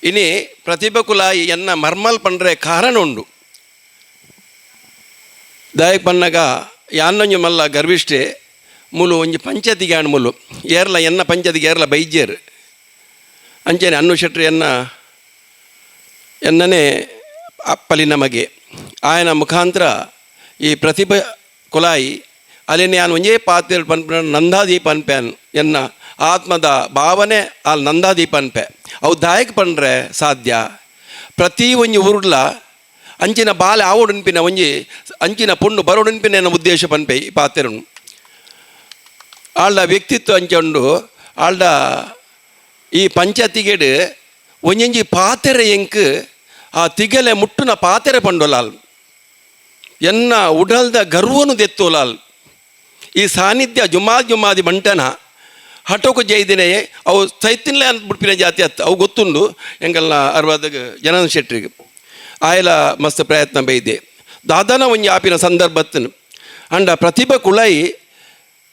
ಇನಿ ಪ್ರತಿಭಾ ಕುಲಾಯಿ ಎನ್ನ ಮರ್ಮಲ್ ಪಂಡ್ರೆ ಕಾರಣ ಉಂಡು ದಾಯಕ್ ಪನ್ನಗ ಯಾನ್ನೊಂಜಿ ಮಲ್ಲ ಗರ್ವಿಷ್ಠೆ ಮೂಲು ಒಂಜಿ ಪಂಚಾಯತಿಗೆ ಆಣ್ ಮೂಲು ಏರ್ಲ ಎನ್ನ ಪಂಚಾಯತಿಗೆ ಏರ್ಲ ಬೈಜೇರ್ ಅಂಚನೆ ಅನ್ನು ಶೆಟ್ರು ಎನ್ನ ಎನ್ನನೆ ಅಪ್ಪಲಿನ ಮಗೆ ಆಯನ ಮುಖಾಂತರ ಈ ಪ್ರತಿಭೆ ಕುಲಾಯಿ ಅಲ್ಲಿನ ಯಾನ್ ಒಂಜೇ ಪಾತ್ರ ಪನ್ಪಿನ ನಂದಾದೀಪ ಅನ್ಪೆನ್ ಎನ್ನ ಆತ್ಮದ ಭಾವನೆ ಅಲ್ಲಿ ನಂದಾದೀಪ ಅನ್ಪೆ. ಅವು ದಾಯಕ ಪಂಡ್ರೆ ಸಾಧ್ಯ. ಪ್ರತಿ ಒಂಜಿ ಊರುಡ್ಲ ಅಂಚಿನ ಬಾಲೆ ಆವೊಡುನ್ಪಿನ ಒಂಜಿ ಅಂಚಿನ ಪೊಣ್ಣು ಬರೋಡುನ್ಪಿನ ಎನ್ನ ಉದ್ದೇಶ ಪನ್ಪೆ ಈ ಪಾತ್ರನು. ಆಳ್ಡ ವ್ಯಕ್ತಿತ್ವ ಅಂಚ ಉಂಡು. ಆಳ್ಡ ಈ ಪಂಚಾಯತಿಗೆಡ್ ಒಂಜೊಂಜಿ ಪಾತೆರೆ ಎಂಕ್ ಆ ತಿಗಲೆ ಮುಟ್ಟುನ ಪಾತೆರೆ ಪಂಡೊಲಾಲ್, ಎನ್ನ ಉಡಲ್ದ ಗರ್ವನು ದೆತ್ತೋಲಾಲ್. ಈ ಸಾನ್ನಿಧ್ಯ ಜುಮಾ ಜುಮಾದಿ ಬಂಟನ ಹಠೋಕು ಜೈದಿನೇ ಅವು ಸೈತಿನ್ಲೆ ಅಂತ ಬಿಡ್ಪಿನ ಜಾತಿ ಅತ್ತು ಅವು ಗೊತ್ತುಂಡು. ಎಂಕಲ್ನ ಅರ್ವದಗ್ ಜನನ ಶೆಟ್ರಿಗೆ ಆಯಲ ಮಸ್ತ್ ಪ್ರಯತ್ನ ಬೈದೆ ದಾದಾನ ಒಂಜಿ ಆಪಿನ ಸಂದರ್ಭತ್ತನು. ಅಂಡ ಪ್ರತಿಭಾ ಕುಳಾಯಿ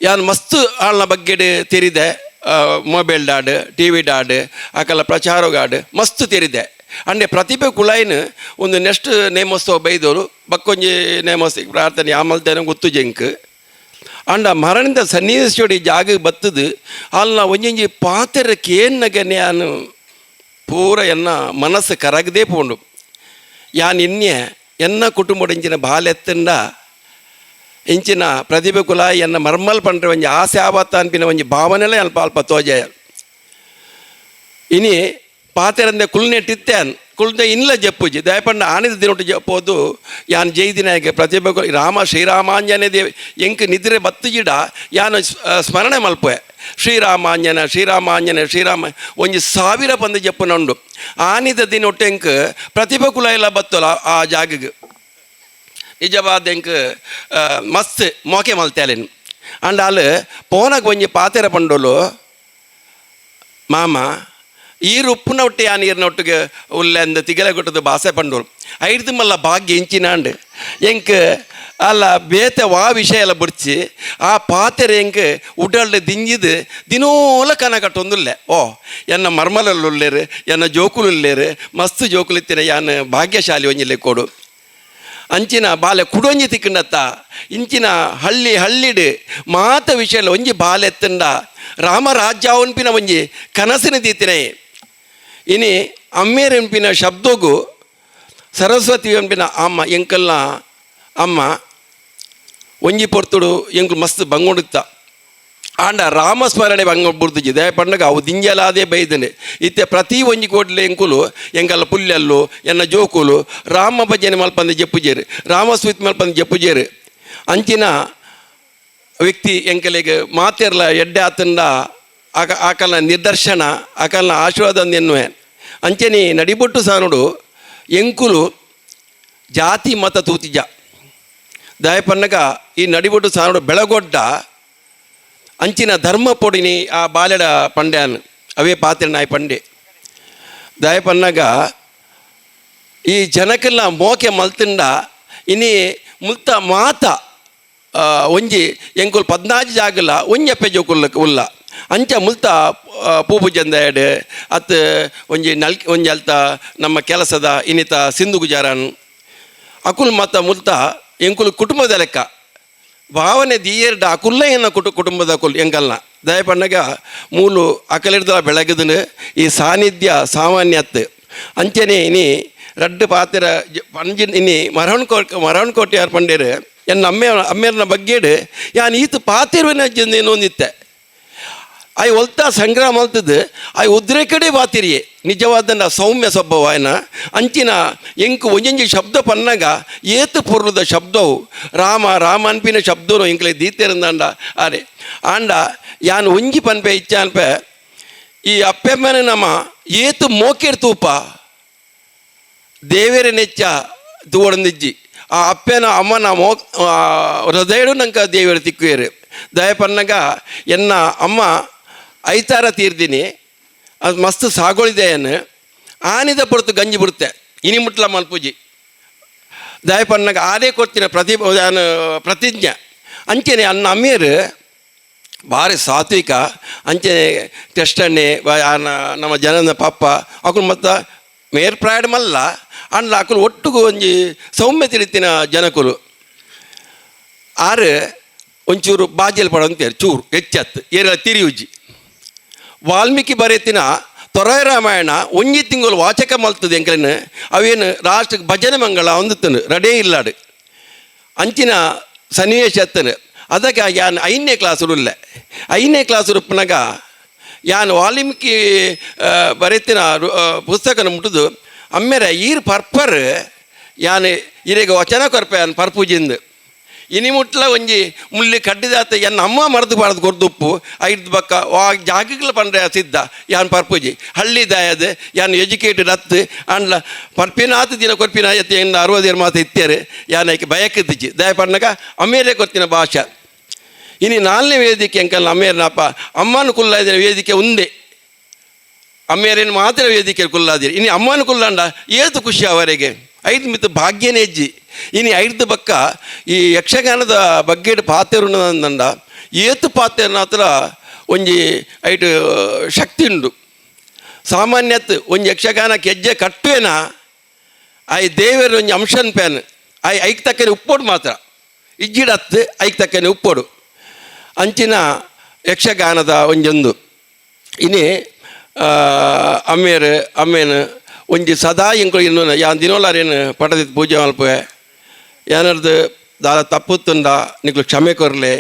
ಯಾನ್ ಮಸ್ತ್ ಆಳ್ನ ಬಗ್ಗೆ ತೆರಿದೆ, ಮೊಬೈಲ್ ಡಾಡ್ ಟಿವಿ ಡಾಡ್ ಆಕಲ್ಲ ಪ್ರಚಾರಗಾಡ್ ಮಸ್ತ್ ತೆರಿದೆ. ಅಂಡೆ ಪ್ರತಿಭೆ ಕುಳಾಯಿನ ಒಂದು ನೆಕ್ಸ್ಟ್ ನೇಮೋತ್ಸವ ಬೈದವರು ಬಕ್ಕೊಂಜಿ ನೇಮೋತ್ಸವ ಪ್ರಾರ್ಥನೆ ಆಮಲ್ತೇನ ಗೊತ್ತು ಜಂಕ್. ಅಂಡ ಮರಣಿಂದ ಸನ್ನಿವೇಶೋಡಿ ಜಾಗ ಬತ್ತದು ಅಲ್ಲ ಒಂಜೊಂಜಿ ಪಾತೆರ ಕೇನ್ನಗನೆ ನಾನು ಪೂರ ಎನ್ನ ಮನಸ್ಸು ಕರಗದೇ ಪೋಂಡು. ಯಾನ್ ಇನ್ನೆ ಎನ್ನ ಕುಟುಂಬದ ಇಂಚಿನ ಬಾಲೆತ್ತಂಡ ಇಂಚಿನ ಪ್ರತಿಭೆ ಕುಲ ಎನ್ನ ಮರ್ಮಲ್ ಪಂಡ್ರೆ ಒಂಜಿ ಆಸೆ ಆವತ್ತ ಅನ್ಪಿನ ಒಂಜಿ ಭಾವನೆಲ್ಲ ಅಲ್ಪ ಅಲ್ಪ ತೋಜ. ಇನಿ ಪಾತೆರಂದೆ ಕುಲ್ನೆಟ್ಟಿತ್ತೇನ್ ಕುಲ್ದೆ ಇನ್ಲ ಜಪ್ಪುಜಿ ದಯಪಂಡ ಆನಿದ ದಿನೊಟ್ಟು ಜಪ್ಪೋದು ಯಾನ್ ಜೈದಿನಾಯಕ ಪ್ರತಿಭೆ ರಾಮ ಶ್ರೀರಾಮಾಂಜನೇ ದೇವ ಎಂಕ್ ನಿದ್ರೆ ಬತ್ತುಜಿಡ ಯಾನ್ ಸ್ಮರಣೆ ಮಲ್ಪೆ ಶ್ರೀರಾಮಾಂಜನ ಶ್ರೀರಾಮಾಂಜನ ಶ್ರೀರಾಮ ಒಂಜಿ ಸಾವಿರ ಪಂದು ಜಪ್ಪುನಂಡು. ಆನಿದ ದಿನೊಟ್ಟು ಎಂಕ್ ಪ್ರತಿಭೆ ಕುಲ ಎಲ್ಲ ಬತ್ತಲ್ಲ ಆ ಜಾಗಗ್ ನಿಜವಾದ ಎಂಕ್ ಮಸ್ತ್ ಮೋಕೆ ಮಲ್ತೇಲೇನು. ಅಂಡ ಅಲ್ ಪೋನಗ ಒಂಜಿ ಪಾತೆರ ಪಂಡೋಲು ಮಾಮ ಈರು ಉಪ್ಪುನ ಒಟ್ಟು ಯಾನ್ ಈರ್ನ ಒಟ್ಟಿಗೆ ಉಲ್ಲೆಂದು ತಿಗಲೆ ಕೊಟ್ಟದು ಬಾಸೆ ಪಂಡೋಲು ಐಡ್ದು ಮಲ್ಲ ಭಾಗ್ಯ ಇಂಚಿನಾಂಡ್ ಎಂಕ್ ಅಲ್ಲ ಬೇತೆ ವಾ ವಿಷಯ ಎಲ್ಲ ಬುಡ್ಚಿ ಆ ಪಾತೆರೆ ಎಂಕ್ ಉಡಲ್ಡ್ ದಿಂಜಿದು ದಿನೋಲ ಕನ ಕಟ್ಟೊಂದುಲ್ಲೆ. ಓ ಎನ್ನ ಮರ್ಮಲಲ್ಲಿ ಉಲ್ಲೇರು ಎನ್ನ ಜೋಕುಲು ಉಲ್ಲೇರು ಮಸ್ತ್ ಜೋಕುಲು ಇತ್ತಿನ ಯಾನ್ ಭಾಗ್ಯಶಾಲಿ ಒಂಜಿಲೆ ಕೊಡು. ಅಂಚಿನ ಬಾಲೆ ಕುಡೊಂಜಿ ತಿಕ್ಕಂಡತ್ತ ಇಂಚಿನ ಹಳ್ಳಿ ಹಳ್ಳಿಡ್ ಮಾತ ವಿಷಯ ಒಂಜಿ ಬಾಲೆ ಎತ್ತಂಡ ರಾಮರಾಜ್ಯ ಉನ್ಪಿನ ಒಂಜಿ ಕನಸಿನ ದೀತಿನೇ. ಇನಿ ಅಮ್ಮೇರೆಂಪಿನ ಶಬ್ದಗು ಸರಸ್ವತಿ ಎಂಪಿನ ಅಮ್ಮ ಎಂಕಲ್ನ ಅಮ್ಮ ಒಂಜಿ ಪೊರ್ತುಡು ಎಂಕುಲು ಮಸ್ತ್ ಬಂಗುಡುತ್ತ ಆಂಡ ರಾಮಸ್ಮರಣೆ ಬಂಗ ಬುಡ್ದುಜಿ ದಯ ಪಂಡಗ ಅವು ದಿಂಜಲಾದೇ ಬೈದನೆ. ಇತ್ತೆ ಪ್ರತಿ ಒಂಜಿ ಕೋಟ್ಲೆ ಎಂಕುಲು ಎಂಕಲ್ಲ ಪುಲ್ಯಲ್ಲು ಎನ್ನ ಜೋಕುಲು ರಾಮ ಭಜನೆ ಮಲ್ಪಂದ ಜಪ್ಪುಜೇರು ರಾಮಸ್ವಿತ್ ಮಲ್ಪಂದ ಜಪ್ಪುಜೇರು. ಅಂಚಿನ ವ್ಯಕ್ತಿ ಎಂಕಲೆಗ್ ಮಾತೆರ್ಲ ಎಡ್ಡೆ ಆತಂಡ ಆಕ ಆಕಲ್ನ ನಿದರ್ಶನ ಆಕಲ್ನ ಆಶೀರ್ವಾದ ಎನ್ನುವೆ. ಅಂಚನೆ ನಡಿಬೊಟ್ಟು ಸಾನುಡು ಎಂಕುಲು ಜಾತಿ ಮತ ತೂತಿಜ ದಯಪನ್ನಗ ಈ ನಡಿಬೊಟ್ಟು ಸಾನುಡು ಬೆಳಗೊಡ್ಡ ಅಂಚಿನ ಧರ್ಮ ಪೊಡಿನಿ ಆ ಬಾಲೆಡ ಪಂಡ್ಯಾನ್ ಅವೇ ಪಾತ್ರೆ ನಾಯಿ ಪಂಡೆ. ದಯಪನ್ನಗ ಈ ಜನಕ್ಕೆಲ್ಲ ಮೋಕೆ ಮಲ್ತಿಂಡ ಇನಿ ಮುಲ್ತ ಮಾತ ಒಂಜಿ ಎಂಕುಲು ಪದ್ನಾಜಿ ಜಾಗಲ ಒಂಜಿ ಅಪ್ಪೆ ಜೋಕುಲ್ ಉಲ್ಲ ಅಂಚ ಮುಲ್ತ ಪೂಪುಜಂದಾಯಡ್ ಅತ್ ಒಂಜಿ ನಲ್ ಒಂಜಿ ಅಲ್ತ ನಮ್ಮ ಕೆಲಸದ ಇನ್ನಿತ ಸಿಂಧು ಗುಜಾರನ್ ಅಕುಲ್ ಮತ್ತ ಮುಲ್ತ ಎಂಕುಲು ಕುಟುಂಬದ ಲೆಕ್ಕ ಭಾವನೆ ದೀಯರ್ಡ ಅಕುಲ್ಲ ಎನ್ನ ಕುಟುಂಬದ ಅಕುಲ್ ಎಂಕಲ್ನ. ದಯಪಣ್ಣಗ ಮೂಲು ಅಕಲಿಡ್ದ ಬೆಳಗದನು ಈ ಸಾನ್ನಿಧ್ಯ ಸಾಮಾನ್ಯತ್. ಅಂಚನೆ ಇನಿ ರಡ್ಡು ಪಾತ್ರ ಪಂಜಿನ್ ಇನಿ ಮರವಣ್ ಮರವಣ್ ಕೋಟೆಯಾರ್ ಪಂಡೇರು ಎನ್ನ ಅಮ್ಮೆ ಅಮ್ಮೇರ್ನ ಬಗ್ಗೆಡು ಯಾನ್ ಈತ ಪಾತಿರುವಿನ ಒಂದಿತ್ತೆ ಆಯ್ ಒಲ್ತ ಸಂಗ್ರಹ ಮಲ್ತದ್ದು ಆಯ್ ಉದ್ರೆ ಕಡೆ ಬಾತಿರಿಯೆ ನಿಜವಾದ ಸೌಮ್ಯ ಸ್ವಭಾವ ಅಂಚಿನ ಎಂಕ್ ಒಂಜೊಂಜಿ ಶಬ್ದ ಪನ್ನಗ ಏತು ಪೊರ್ಲುದ ಶಬ್ದವು ರಾಮ ರಾಮ ಅನ್ಪಿನ ಶಬ್ದನು ಎಂಕ್ಲೆ ದೀತೆರಂದಾಂಡ ಆರೆ ಆಂಡ ಯಾನ್ ಒಂಜಿ ಪನ್ಪೆ ಇಚ್ಚ ಅನ್ಪೆ ಈ ಅಪ್ಪೆಮ್ಮನೆ ನಮ್ಮ ಏತು ಮೋಕೆರ್ ತೂಪ ದೇವೆರೆ ನೆಚ್ಚ ತೂವಡಂದಿಜ್ಜಿ ಆ ಅಪ್ಪೆನ ಅಮ್ಮನ ಮೋ ಹೃದಯಡು ನಂಕ ದೇವರು ತಿಕ್ಕುವೇರು. ದಯಪನ್ನಗ ಎನ್ನ ಅಮ್ಮ ಐತಾರ ತೀರ್ದಿನಿ ಅದು ಮಸ್ತ್ ಸಾಗೋಳಿದೆಯನ್ನು ಆನಿದ ಪೊರ್ತು ಗಂಜಿ ಬಿಡುತ್ತೆ ಇನಿ ಮುಟ್ಲ ಮಲ್ಪುಜಿ. ದಯಪನ್ನಗ ಆದೇ ಕೊಡ್ತಿನ ಪ್ರತಿ ಪ್ರತಿಜ್ಞೆ. ಅಂಚನೆ ಅನ್ನ ಅಮ್ಮೇರು ಭಾರಿ ಸಾತ್ವಿಕ ಅಂಚನೆ ಕೃಷ್ಣಣ್ಣೆ ನಮ್ಮ ಜನನ ಪಾಪ ಅಕುಲು ಮತ್ತು ಮೇರ್ ಪ್ರಾಯಡ್ ಮಲ್ಲ ಅಂಡ್ಲ ಅಕುಲು ಒಟ್ಟುಗು ಒಂಜಿ ಸೌಮ್ಯ ತಿಳಿತಿನ ಜನಕುಲು. ಆರು ಒಂಚೂರು ಬಾಜೆಲ್ ಪಡಂತೇರು ಚೂರು ಹೆಚ್ಚತ್ತು ಏರೆಲ್ಲ ತಿರಿಯುಜ್ಜಿ. ವಾಲ್ಮೀಕಿ ಬರೆತಿನ ತೊರೈ ರಾಮಾಯಣ ಒಂಜಿ ತಿಂಗಳು ವಾಚಕ ಮಲ್ತದೆ ಎಂಕಲೆನ್ ಅವೇನು ರಾಷ್ಟ್ರಕ್ಕೆ ಭಜನೆ ಮಂಗಳ ಒಂದುತ್ತನು ರಡೇ ಇಲ್ಲಾಡು. ಅಂಚಿನ ಸನ್ನಿವೇಶ ಅತ್ತನು. ಅದಕ್ಕೆ ಯಾನ್ 5ನೇ ಕ್ಲಾಸ್ ಉಲ್ಲೆ. 5ನೇ ಕ್ಲಾಸ್ ಉಪ್ಪುನಗ ಯಾನ್ ವಾಲ್ಮೀಕಿ ಬರೆತಿನ ಪುಸ್ತಕನ ಮುಟ್ಟುದು ಅಮ್ಮೆರೆ ಈರ್ ಪರ್ಪರ್ ಯಾನ್ ಇರೆಗ್ ವಚನ ಕೊರ್ಪೆ ಯಾನ್ ಪರ್ಪುಜಿಂದು ಇನಿ ಮುಟ್ಲ ಒಂಜಿ ಮುಳ್ಳಿ ಕಡ್ಡಿದಾತ ಎನ್ನ ಅಮ್ಮ ಮರದು ಬಾರ್ದು ಕೊರ್ದುಪ್ಪು ಐದು ಬಕ್ಕ ವಾ ಜಾಗಗ್ಲ ಪಂಡ್ರೆ ಸಿದ್ಧ ಯಾನ್ ಪರ್ಪುಜಿ ಹಳ್ಳಿ ದಾಯದ ಯಾನ್ ಎಜುಕೇಟೆಡ್ ಅತ್ತು ಅಂಡ್ಲ ಪರ್ಪಿನಾತ್ ದಿನ ಕೊರ್ಪಿನ ಎತ್ತ ಎನ್ನ 60 ಮಾತ ಇತ್ತೇರು ಯಾನ್ ಐಕೆ ಬಯಕದಿಜ್ಜಿ ದಯ ಪಣ್ಣಗ ಅಮೇರೆ ಕೊರ್ತಿನ ಭಾಷೆ. ಇನಿ 4ನೇ ವೇದಿಕೆ ಅಂಕಲ್ ಅಮ್ಮೇರ್ನಪ್ಪ ಅಮ್ಮನ ಕುಲ್ಲ ವೇದಿಕೆ ಉಂದೆ ಅಮ್ಮೇರೇನು ಮಾತ್ರ ವೇದಿಕೆ ಕುಲ್ಲಾದಿರಿ ಇನಿ ಅಮ್ಮನ ಕುಲ್ಲಂಡ ಏತು ಖುಷಿ ಅವರಿಗೆ ಐದು ಮಿತ್ತು ಭಾಗ್ಯನೇ ಹೆಜ್ಜಿ. ಇನಿ ಐದು ಬಕ್ಕ ಈ ಯಕ್ಷಗಾನದ ಬಗ್ಗೆ ಪಾತೆರುನಂದ ಏತು ಪಾತೆರ್ನಾತ್ರ ಒಂಜಿ ಐಟು ಶಕ್ತಿ ಉಂಡು. ಸಾಮಾನ್ಯತ್ ಒಂಜಿ ಯಕ್ಷಗಾನ ಹೆಜ್ಜೆ ಕಟ್ಟುವೇನ ಆಯ್ ದೇವರ ಒಂಜಿ ಅಂಶನ್ ಪ್ಯಾನ್ ಆಯ್ ಐಕ್ ತಕ್ಕನೆ ಉಪ್ಪೋಡು ಮಾತ್ರ ಇಜ್ಜಿಡತ್ತು ಐಕ್ ತಕ್ಕನೆ ಉಪ್ಪೋಡು ಅಂಚಿನ ಯಕ್ಷಗಾನದ ಒಂಜೊಂದು. ಇನಿ ಅಮ್ಮೇರು ಅಮ್ಮೇನು ಒಂಜಿ ಸದಾ ಎಂಕುಲು ಇನ್ನು ಯಾನ್ ದಿನೋಲಾರೇನು ಪಟದಿತ್ತು ಪೂಜೆ ಮಲ್ಪುವೆ ಯಾನರ್ದು ದಾಲ ತಪ್ಪುತ್ತುಂಡ ನಿಕ್ಲು ಕ್ಷಮೆ ಕೊರ್ಲೆ.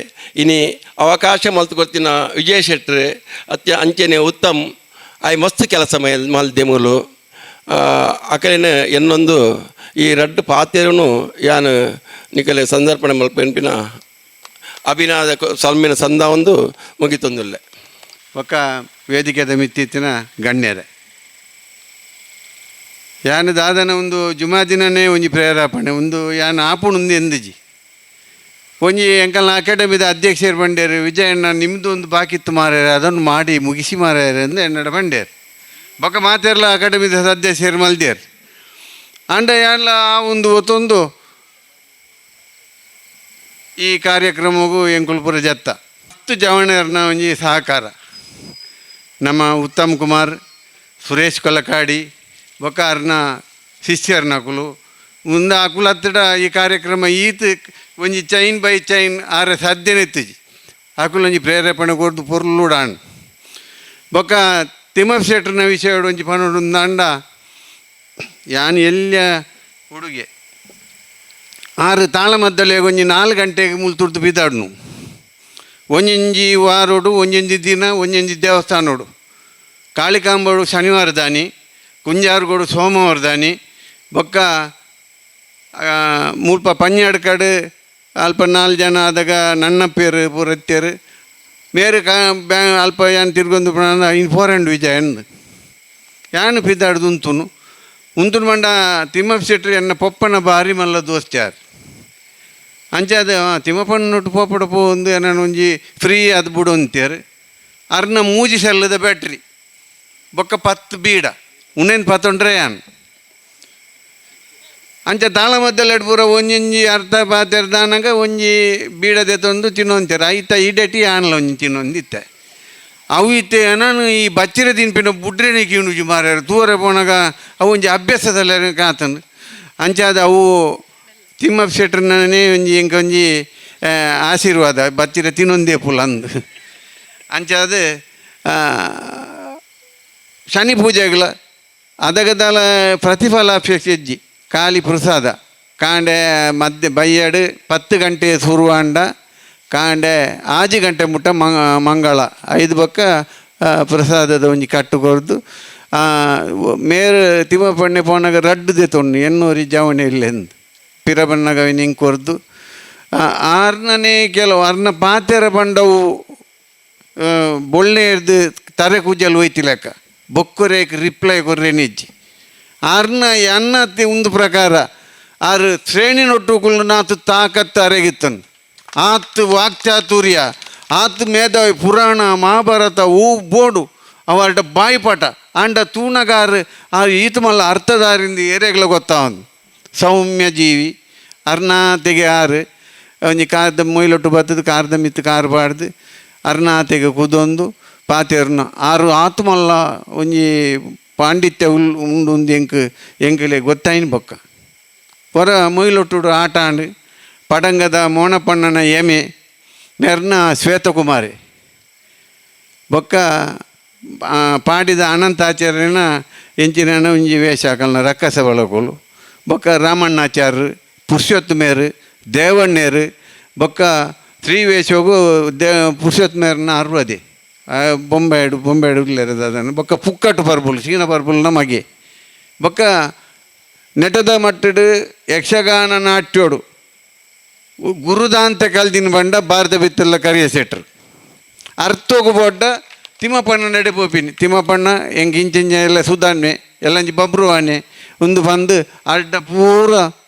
ಇನಿ ಅವಕಾಶ ಮಲ್ತು ಕೊರ್ತಿನ ವಿಜಯ ಶೆಟ್ರು ಅತ್ಯ ಅಂಚೆನೆ ಉತ್ತಮ್ ಆಯ್ ಮಸ್ತ್ ಕೆಲಸ ಮಲ್ದೆ ಮೂಲು ಅಕಲೇನ ಎನ್ನೊಂದು ಈ ರಡ್ಡು ಪಾತೆರುನು ಯಾನ್ ನಿಕಲೆ ಸಂದರ್ಪಣೆ ಮಲ್ಪೆನ್ಪಿನ ಅಭಿನಾದ ಸಲ್ಮಿನ ಸಂದ ಒಂದು ಮುಗಿತೊಂದುಲ್ಲೆ. ಒಕ್ಕ ವೇದಿಕೆದ ಮಿತ್ತಿತ್ತಿನ ಗಣ್ಯರೇ, ಯಾನ್ ದಾದನ ಒಂದು ಜುಮಾ ದಿನನೇ ಒಂಜಿ ಪ್ರೇರೇಪಣೆ ಒಂದು ಯಾನ್ ಆಪುಣುಂದು ಎಂದಿಜಿ ಒಂಜಿ ಎಂಕಲ್ನ ಅಕಾಡೆಮಿದ ಅಧ್ಯಕ್ಷರು ಬಂಡೇರು ವಿಜಯಣ್ಣ ನಿಮ್ಮದು ಒಂದು ಬಾಕಿತ್ತು ಮಾರ್ಯಾರ ಅದನ್ನು ಮಾಡಿ ಮುಗಿಸಿ ಮಾರ್ಯಾರ ಎಂದು ಎನ್ನಡ ಬಂಡೇರು ಬೊಕ್ಕ ಮಾತೆರ್ಲ ಅಕಾಡೆಮಿದ ಸದಸ್ಯರು ಮಲ್ದೇರು ಅಂಡ ಯಾನ್ಲ ಆ ಒಂದು ಒತ್ತೊಂದು ಈ ಕಾರ್ಯಕ್ರಮಗೂ ಎಂಕುಲ್ಪುರ ಜತ್ತ ಹತ್ತು ಜವಣರ್ನ ಒಂಜಿ ಸಹಕಾರ ನಮ್ಮ ಉತ್ತಮ್ ಕುಮಾರ್ ಸುರೇಶ್ ಕೊಲಕಾಡಿ ಬೊಕ್ಕ ಅರ್ನ ಶಿಷ್ಯರ್ನ ಅಕುಲು ಮುಂದೆ ಅಕುಲು ಹತ್ತಿಡ ಈ ಕಾರ್ಯಕ್ರಮ ಈತ್ ಒಂಜಿ chain by chain ಆರ ಸಾಧ್ಯನೇ ಇತ್ತಿಜಿ ಅಕುಲು ಒಂಜಿ ಪ್ರೇರೇಪಣೆ ಕೊರ್ದು ಪೊರ್ಲುಡಾಣ್ ಬೊಕ್ಕ ತಿಮ್ಮಪ್ಪ ಶೆಟ್ರನ ವಿಷಯ ಒಂಜಿ ಪನೊಡು ಅಂಡ ಯಾನ್ ಎಲ್ಲಿಯ ಹುಡುಗೆ ಆರು ತಾಳಮದ್ದಲೆ ಒಂಜಿ 4 ಗಂಟೆಗೆ ಮುಲ್ ತುರ್ದು ಬೀದಾಡ್ನು ಒಂಜೊಂಜಿ ವಾರೋಡು ಒಂಜೊಂಜಿ ದಿನ ಒಂಜೊಂಜಿ ದೇವಸ್ಥಾನೋಡು ಕಾಳಿಕಾಂಬೋಡು ಶನಿವಾರ ದಾನಿ ಕುಂಜಾರುಗೋಡು ಸೋಮವಾರ ದಾನಿ ಬೊಕ್ಕ ಮುಲ್ಪ ಪನ್ಯಾಡ್ ಕಡೆ ಅಲ್ಪ 4 ಜನ ಆದಾಗ ನನ್ನ ಪೇರು ಪೂರತ್ತೇರು ಬೇರೆ ಕಾ ಬ್ಯಾ ಅಲ್ಪ ಯಾನ್ ತಿರ್ಗೊಂದು ಇನ್ ಫೋರೆಂಡ್ ವಿಜಯ ಅಂದು ಯಾನು ಪಿದಾಡ್ದು ಉಂತುನು ಉಂತುನು ಬಂಡ ತಿಮ್ಮಪ್ಪ ಶೆಟ್ರು ಎನ್ನ ಪೊಪ್ಪನ ಬಾರಿ ಮಲ್ಲ ದೋಸ್ತ್ಯಾರು ಅಂಚೆ ಅದು ತಿಮ್ಮಪ್ಪನ ಪೋಪಡ ಪೋ ಒಂದು ಏನಾನ ಒಂಜಿ ಫ್ರೀ ಅದು ಬುಡು ಅಂತೀರು ಅರ್ನ ಮೂಜಿ ಸೆಲ್ಲದ ಬ್ಯಾಟ್ರಿ ಬೊಕ್ಕ 10 ಬೀಡ ಉನೇನು ಪತ್ತೊಂಡ್ರೆ ಯಾನ್ ಅಂಚೆ ತಾಳಮದ್ದಲೆ ಪೂರ ಒಂಜೊಂಜಿ ಅರ್ಧ ಪಾತೆರ್ದಾನಾಗ ಒಂಜಿ ಬೀಡ ದೆತ್ತೊಂದು ತಿನ್ನೊಂತಾರೆ ಐತ ಇಡಟಿ ಆನ್ಲ ಒಂಜಿ ತಿನ್ನೊಂದಿತ್ತೆ ಅವು ಇತ್ತೆ ನಾನು ಈ ಬಚ್ಚಿರ ತಿನ್ಪಿನ ಬುಡ್ರೆನೆ ಕೀಣುಜಿ ಮಾರ್ಯಾರು ತೂರೆ ಪೋನಾಗ ಅವು ಒಂಜಿ ಅಭ್ಯಾಸದಲ್ಲ ಕಾತನು ಅಂಚಾದ ಅವು ತಿಮ್ಮಪ್ಪ ಶೆಟ್ರನೇ ಒಂಜಿ ಎಂಕ ಒಂಜಿ ಆಶೀರ್ವಾದ ಬಚ್ಚಿರ ತಿನ್ನೊಂದೇ ಪುಲ್ ಅಂದು ಅಂಚಾದ ಶನಿ ಪೂಜೆಗಳ ಅದಗದಲ ಪ್ರತಿಫಲಾಪೇಕ್ಷೆ ಹೆಜ್ಜಿ ಖಾಲಿ ಪ್ರಸಾದ ಕಾಂಡೆ ಮಧ್ಯ ಬೈಯಡು 10 ಗಂಟೆ ಶುರುವಾಂಡ ಕಾಂಡೆ 5 ಗಂಟೆ ಮುಟ್ಟ ಮಂಗಳ 5 ಬಕ್ಕ ಪ್ರಸಾದದ ಒಂಜಿ ಕಟ್ಟು ಕೊರ್ದು ಮೇರು ತಿಮ್ಮಪ್ಪಣ್ಣೆ ಪೋನಾಗ ರಡ್ಡು ದೆತೊಣ್ಣು ಎನ್ನೂರಿ ಜವಣೆ ಇಲ್ಲೆಂದು ಪಿರ ಬಣ್ಣಗ ನಿಂಗೆ ಕೊರ್ದು ಆರ್ನನೇ ಕೆಲವು ಅರ್ನ ಪಾತೆರ ಬಂಡವು ಬೊಳ್ಳೆ ಹಿಡ್ದು ತರೆ ಕೂಜಲ್ ಒಯ್ತಿಲೆಕ್ಕ ಬೊಕ್ಕುರೇಕ್ ರಿಪ್ಲೈ ಕೊರ್ರೆ ನಿಜ್ಜಿ ಆರ್ನ ಎನ್ನತಿ ಒಂದು ಪ್ರಕಾರ ಆರು ಶ್ರೇಣಿ ನೊಟ್ಟುಕುಲು ನಾತು ತಾಕತ್ತು ಅರೆಗಿತ್ತನು ಆತು ವಾಕ್ಚಾತುರ್ಯ ಆತು ಮೇಧಾವಿ ಪುರಾಣ ಮಹಾಭಾರತ ಹೂ ಬೋಡು ಅವಾರ್ಡ ಬಾಯಿಪಾಠ ಆಂಡ ತೂನಗಾರು ಆ ಈತ ಮಲ್ಲ ಅರ್ಥದಾರಿಂದ ಏರೆಗ್ಲ ಗೊತ್ತಾವನು ಸೌಮ್ಯ ಜೀವಿ ಅರ್ನಾತೆಗೆ ಆರು ಒಂಜಿ ಕಾರ್ದ ಮೊಯ್ಲೊಟ್ಟು ಬತ್ತದ ಕಾರ್ದ ಮಿತ್ತು ಕಾರ್ ಪಾಡ್ದು ಅರ್ನಾತೆಗೆ ಕುದೊಂದು ಪಾತೆರ್ನ ಆರು ಆತ್ಮಲ್ಲ ಒಂಜಿ ಪಾಂಡಿತ್ಯ ಉಲ್ ಉಂಡು ಉಂದು ಎಂಕ್ ಎಂಕಲೆ ಗೊತ್ತಾಯಿನ ಬೊಕ್ಕ ಹೊರ ಮೊಯ್ಲೊಟ್ಟುಡು ಆಟ ಆಂಡ್ ಪಡಂಗದ ಮೋಣಪಣ್ಣನ ಎಮೆ ಮೆರ್ನ ಶ್ವೇತಕುಮಾರಿ ಬೊಕ್ಕ ಪಾಡಿದ ಅನಂತಾಚಾರ್ಯನ ಎಂಚಿನ ಒಂಜಿ ವೇಷ ಹಾಕಲ್ನ ರಕ್ಕಸ ಬಳಕೋಲು ಬೊಕ್ಕ ರಾಮಣ್ಣಾಚಾರ್ಯ ಪುರುಷೋತ್ತಮೇರು ದೇವಣ್ಣೇರು ಬೊಕ್ಕ ಶ್ರೀವೇಶೋಗು they ಪುರುಷೋತ್ತಮೇರ್ನ ಅರ್ವದೆ ಬೊಂಬಾಯ್ಡು ಬೊಂಬಾಯ್ಡು ಉಲ್ಲೆರ್ ದಾದನ ಬೊಕ್ಕ ಪುಕ್ಕಟ್ಟು ಪರ್ಬುಲು ಸೀನ ಪರ್ಬುಲ್ನ ಮಗೆ ಬೊಕ್ಕ ನೆಟದ ಮಟ್ಟಡ್ ಯಕ್ಷಗಾನ ನಾಟ್ಯೋಡು ಗುರುದಾಂತ ಕಲ್ದಿನ ಬಂಡ ಭಾರತ ಬಿತ್ತಲ್ಲ ಕರಿಯ ಸೆಟ್ರು ಅರ್ಥೋಗು ಬೋಡ್ಡ ತಿಮ್ಮಪ್ಪಣ್ಣ ನಡೆ ಪೋಪಿನಿ ತಿಮ್ಮಪ್ಪಣ್ಣ ಎಂಕ್ ಇಂಚಿಂಚ ಎಲ್ಲ ಸುಧಾನ್ವೆ ಎಲ್ಲಂಜಿ ಬಬ್ರುವಾನೆ ಉಂದು ಬಂದು ಅಡ್ಡ ಪೂರ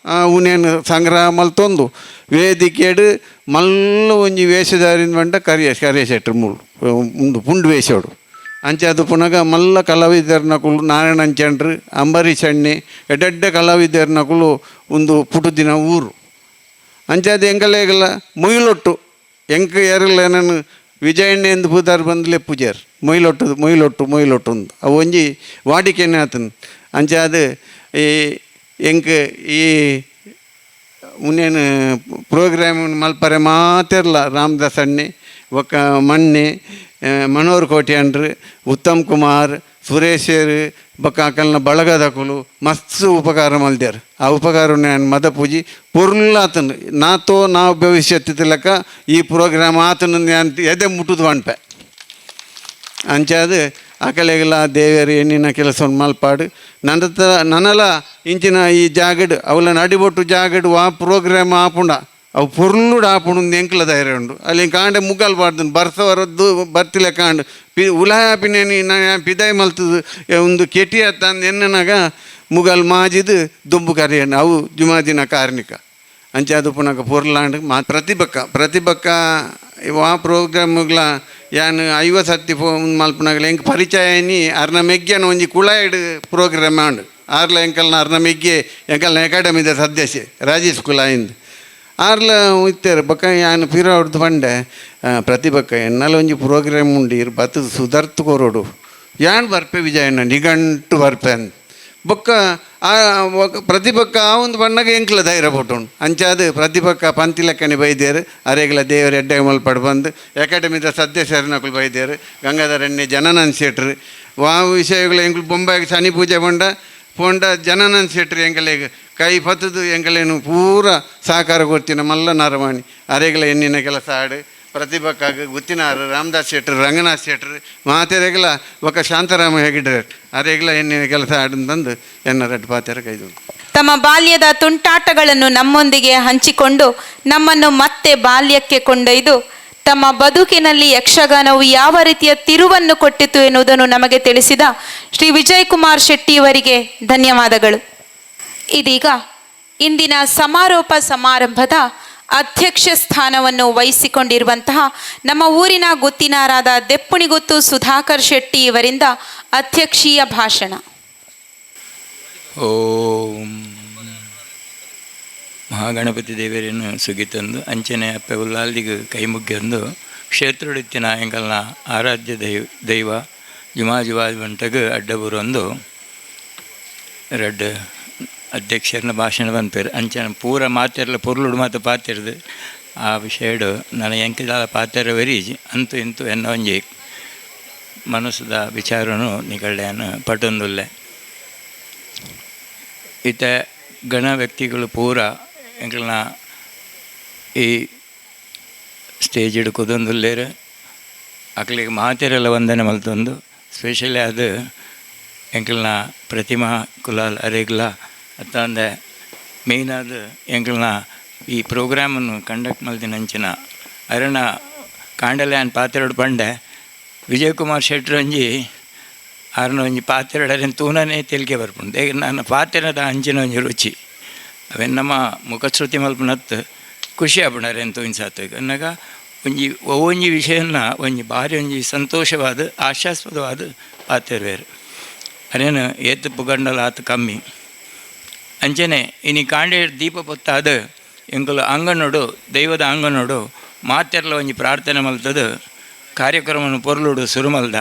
ಉನೇನು ಸಂಗ್ರಹ ಮಲ್ತೊಂದು ವೇದಿಕೆಡ್ ಮಲ್ಲ ಒಂಜಿ ವೇಷಧಾರಿನ ಬಂಡ ಕರಿಯ ಕರಿಯ ಶೆಟ್ರು ಮೂಲು ಉಂದು ಪುಂಡು ವೇಷೋಡು ಅಂಚೆ ಅದು ಪುನಗ ಮಲ್ಲ ಕಲಾವಿದರ್ನಕುಲು ನಾರಾಯಣ ಅಂಚಂಡ್ರು ಅಂಬರೀಷ್ ಅಣ್ಣೆ ಎಡ್ಡೆಡ್ಡೆ ಕಲಾವಿದರ್ನಕುಲು ಒಂದು ಪುಟುದಿನ ಊರು. ಅಂಚಾದ ಎಂಕಲೆಗಲ ಮೊಯ್ಲೊಟ್ಟು ಎಂಕ್ ಏರೆಲ್ಲ ನಾನು ವಿಜಯಣ್ಣೆ ಎಂದು ಪೂದಾರ್ ಬಂದ್ಲೆ ಪೂಜಾರ್ ಮೊಯ್ಲೊಟ್ಟು ಮೊಯ್ಲೊಟ್ಟು ಮೊಯ್ಲೊಟ್ಟು ಅಂದ್ ಅವು ಒಂಜಿ ವಾಡಿಕೆನೆ ಆತನ್. ಅಂಚಾದ ಈ ಎಂಕ್ ಈ ಉನ್ನೇನು ಪ್ರೋಗ್ರಾಮ್ ಮಲ್ಪರೆ ಮಾತೆರ್ಲ ರಾಮದಾಸ್ ಅಣ್ಣೆ ಬೊಕ್ಕ ಮಣ್ಣೆ ಮನೋಹರ್ ಕೋಟ್ಯಾನ್ರು ಉತ್ತಮ್ ಕುಮಾರ್ ಸುರೇಶರು ಬೊಕ್ಕ ಅಕಲ್ನ ಬಳಗದಕುಲು ಮಸ್ತ್ ಉಪಕಾರ ಮಲ್ದ್ಯಾರ್. ಆ ಉಪಕಾರ ನಾನು ಮದ ಪೂಜಿ ಪೊರ್ಲಾತನ್ ನಾತೋ ನಾವು ಭವಿಷ್ಯತ್ತು ಲೆಕ್ಕ ಈ ಪ್ರೋಗ್ರಾಮ್ ಆತನ ನಾನು ಎದೆ ಮುಟ್ಟುದು ಪನ್ಪೆ. ಅಂಚಾದ ಅಕಲೆಗೆಲ್ಲ ದೇವೆರ್ ಎಣ್ಣಿನ ಕೆಲಸವನ್ನು ಮಲ್ಪಾಡು ನನ್ನ ನನಲ ಇಂಚಿನ ಈ ಜಾಗಡ್ ಅವಲ ನಡಿಬೊಟ್ಟು ಜಾಗಡ್ ವಾ ಪ್ರೋಗ್ರಾಮ್ ಆಪುಂಡ ಅವು ಪೊರ್ಲುಡು ಆಪುಂಡು ಎಂಕ್ಲ ಧೈರ್ಯ ಉಂಡು. ಅಲ್ಲಿ ಕಾಂಡೆ ಮುಗ್ಗಲ್ ಪಾಡ್ದು ಬರ್ಸ ಬರದ್ದು ಬರ್ತಿಲ್ಲ ಕಾಂಡ್ ಪಿ ಉಲಾಯ ಪಿನೇನಿ ನಾನು ಪಿದಾಯಿ ಮಲ್ತದು ಒಂದು ಕೆಟಿ ತಂದು ಎನ್ನನಾಗ ಮುಗಲ್ ಮಾಜಿದು ದುಂಬು ಕರಿಯಣ್ಣ ಅವು ಜುಮಾದಿನ ಕಾರ್ಣಿಕ. ಅಂಚೆ ಅದು ಪುನಕ ಪೊರ್ಲಾಂಡ್ ಮಾ ಪ್ರತಿಭಕ್ಕ ಪ್ರತಿಭಕ್ಕ ಆ ಪ್ರೋಗ್ರಾಮ್ಗಳ ಯಾನ್ 50 ಸತ್ತಿ ಫೋನ್ ಮಲ್ಪನಾಗಲ ಎಂಕ್ ಪರಿಚಯ ಅರ್ನ ಮೆಗ್ಗೆನ ಒಂಜಿ ಕುಳಾಯ್ಡ್ ಪ್ರೋಗ್ರಾಮ್ ಆಂಡ್ ಆರ್ಲ ಎಂಕಲ್ನ ಅರ್ನ ಮೆಗ್ಗೆ ಎಂಕಲ್ನ ಅಕಾಡೆಮಿದ ಸದಸ್ಯೆ ರಾಜೇಶ್ ಕುಲಾಯಿಂದ್ ಆರ್ಲ ಇತ್ತೆರ್ ಬೊಕ್ಕ ಯಾನ್ ಪಿರ ಹೊಡ್ದು ಪಂಡೆ ಪ್ರತಿಭಕ್ಕ ಎನ್ನಲ ಒಂಜಿ ಪ್ರೋಗ್ರಾಮ್ ಉಂಡು ಇರ್ ಬತ್ತದು ಸುದರ್ತು ಕೊರೊಡು ಯಾನ್ ಬರ್ಪೆ ವಿಜಯಣ್ಣ ನಿಘಂಟು ಬರ್ಪೆ ಅಂದ್ ಬೊಕ್ಕ ಆ ಪ್ರತಿಭಕ್ಕ ಆ ಒಂದು ಬಣ್ಣಗ ಎಂಕ್ಲ ಧೈರ್ಯ ಪುಟ್ಟುಂಡು. ಅಂಚಾದ ಪ್ರತಿಭಕ್ಕ ಪಂತಿ ಲೆಕ್ಕನೆ ಬೈದೇರು ಅರೆಗ್ಲ ದೇವರ ಎಡ್ಡೆ ಮಲ್ಪಡ್ ಬಂದು ಅಕಾಡೆಮಿದ ಸದಸ್ಯರನಕುಲು ಬೈದೇರು ಗಂಗಾಧರಣ್ಣೆ ಜನನನ್ ಶೆಟ್ರು ವಾ ವಿಷಯಗಳು ಎಂಕ್ಲು ಬೊಂಬಾಯಿಗೆ ಶನಿ ಪೂಜೆ ಪಂಡ ಪೋಂಡ ಜನನನ್ ಶೆಟ್ರು ಎಂಕಲೆಗ್ ಕೈ ಪತ್ತದು ಎಂಕಲೇನು ಪೂರ ಸಹಕಾರ ಕೊಡ್ತಿನ ಮಲ್ಲ ನರವಾಣಿ ಅರೆಗ್ಲ ಎಣ್ಣಿನ ಕೆಲಸ ಆಡು ಪ್ರತಿಭಕ್ಕಾಗ ಗುತ್ತಿನಾರು ರಾಮದಾಸ್ ಶೆಟ್ರು ರಂಗನಾಥ್ ಶೆಟ್ರು ಮಾತೆರೆಗ್ಲ ಬೊಕ್ಕ ಶಾಂತರಾಮ ಹೆಗಡೆ ಅರೆಗ್ಲ ಎಣ್ಣಿನ ಕೆಲಸ ಆಡಂತಂದು ಎನ್ನ ರಡ್ಡು ಪಾತೆರ ಕೈದು. ತಮ್ಮ ಬಾಲ್ಯದ ತುಂಟಾಟಗಳನ್ನು ನಮ್ಮೊಂದಿಗೆ ಹಂಚಿಕೊಂಡು ನಮ್ಮನ್ನು ಮತ್ತೆ ಬಾಲ್ಯಕ್ಕೆ ಕೊಂಡೊಯ್ದು ತಮ್ಮ ಬದುಕಿನಲ್ಲಿ ಯಕ್ಷಗಾನವು ಯಾವ ರೀತಿಯ ತಿರುವನ್ನು ಕೊಟ್ಟಿತು ಎನ್ನುವುದನ್ನು ನಮಗೆ ತಿಳಿಸಿದ ಶ್ರೀ ವಿಜಯಕುಮಾರ್ ಶೆಟ್ಟಿಯವರಿಗೆ ಧನ್ಯವಾದಗಳು. ಇದೀಗ ಇಂದಿನ ಸಮಾರೋಪ ಸಮಾರಂಭದ ಅಧ್ಯಕ್ಷ ಸ್ಥಾನವನ್ನು ವಹಿಸಿಕೊಂಡಿರುವಂತಹ ನಮ್ಮ ಊರಿನ ಗುತ್ತಿನಾರಾದ ದೆಪ್ಪುಣಿಗುತ್ತು ಸುಧಾಕರ್ ಶೆಟ್ಟಿ ಇವರಿಂದ ಅಧ್ಯಕ್ಷೀಯ ಭಾಷಣ. ಓಂ ಮಹಾಗಣಪತಿ ದೇವರನ್ನು ಸುಗಿತಂದು ಅಂಚನೆ ಅಪ್ಪೆ ಉಲ್ಲಾಲ್ದಿಗೆ ಕೈ ಮುಗ್ಗಿಂದು ಕ್ಷೇತ್ರಡಿತ್ತಿನ ಎಂಕಲ್ನ ಆರಾಧ್ಯ ದೈವ ಜುಮಾ ಜುವಾಜ್ ಬಂಟಗ್ ಅಡ್ಡಬುರೊಂದು ರಡ್ಡ್ ಅಧ್ಯಕ್ಷರನ್ನ ಭಾಷಣ ಪನ್ಪೆರ್ ಅಂಚನೆ ಪೂರ ಮಾತೆರ್ಲ ಪೊರ್ಲುಡು ಮಾತ ಪಾತೆರ್ದು ಆ ವಿಷಯಡು ನನ ಎಂಕಿದಾಲ ಪಾತೆರ ವೆರೀಜಿ ಅಂತೂ ಇಂತೂ ಎನ್ನ ಒಂಜಿ ಮನಸ್ಸುದ ವಿಚಾರನು ನಿಗಳ್ಯಾನ ಪಟೊಂದುಲ್ಲೆ. ಇತ್ತೆ ಗಣ ವ್ಯಕ್ತಿಗಳು ಪೂರ ಎಂಕಲ್ನ ಈ ಸ್ಟೇಜ್ ಕುದೊಂದುಲ್ಲೇರು ಅಕ್ಲೆಗ್ ಮಾತೆರೆಲ್ಲ ವಂದನೆ ಮಲ್ತೊಂದು ಸ್ಪೆಷಲಿ ಅದು ಎಂಕಲ್ನ ಪ್ರತಿಮಾ ಕುಲಾಲ್ ಅರೆಗ್ಲ ಅತ್ತಂದೆ ಮೇಯ್ನಾದ ಎಂಕಲ್ನ ಈ ಪ್ರೋಗ್ರಾಮನ್ನು ಕಂಡಕ್ಟ್ ಮಲ್ದಿನ ಅಂಚಿನ ಅರೆನ ಕಾಂಡಲೆ ಆನ್ ಪಾತೆರಡು ಪಂಡೆ ವಿಜಯಕುಮಾರ್ ಶೆಟ್ರ್ ಒಂಜಿ ಆರ್ನ ಒಂಜಿ ಪಾತೆರಡರೆನ್ ತೂನನೇ ತೆಲಿಕೆ ಬರ್ಪುಂಡು ನನ್ನ ಪಾತೆರದ ಅಂಚಿನ ಒಂಜಿ ರುಚಿ ಅವೆನ್ ನಮ್ಮ ಮುಖಶ್ರುತಿ ಮಲ್ಪುನತ್ ಖುಷಿ ಆಪುಂಡು ಅರೆನ್ ತೂಯಿನ ಅನ್ನಗ ಒಂಜಿ ಒವೊಂಜಿ ವಿಷಯನ ಒಂಜಿ ಬಾರಿ ಒಂಜಿ ಸಂತೋಷವಾದ ಆಶಾಸ್ಪದವಾದ ಪಾತೆರ್ವೇರು ಅರೇನು ಏತ್ ಪುಗಂಡಲ ಆತ್ ಕಮ್ಮಿ. ಅಂಚನೆ ಇನಿ ಕಾಂಡೆ ದೀಪ ಪೊತ್ತಾದ ಎಂಕುಲು ಅಂಗನೋಡು ದೈವದ ಅಂಗನೋಡು ಮಾತೆರ್ಲ ಒಂಜಿ ಪ್ರಾರ್ಥನೆ ಮಲ್ತದು ಕಾರ್ಯಕ್ರಮವನ್ನು ಪೊರ್ಲುಡು ಸುರು ಮಲ್ದ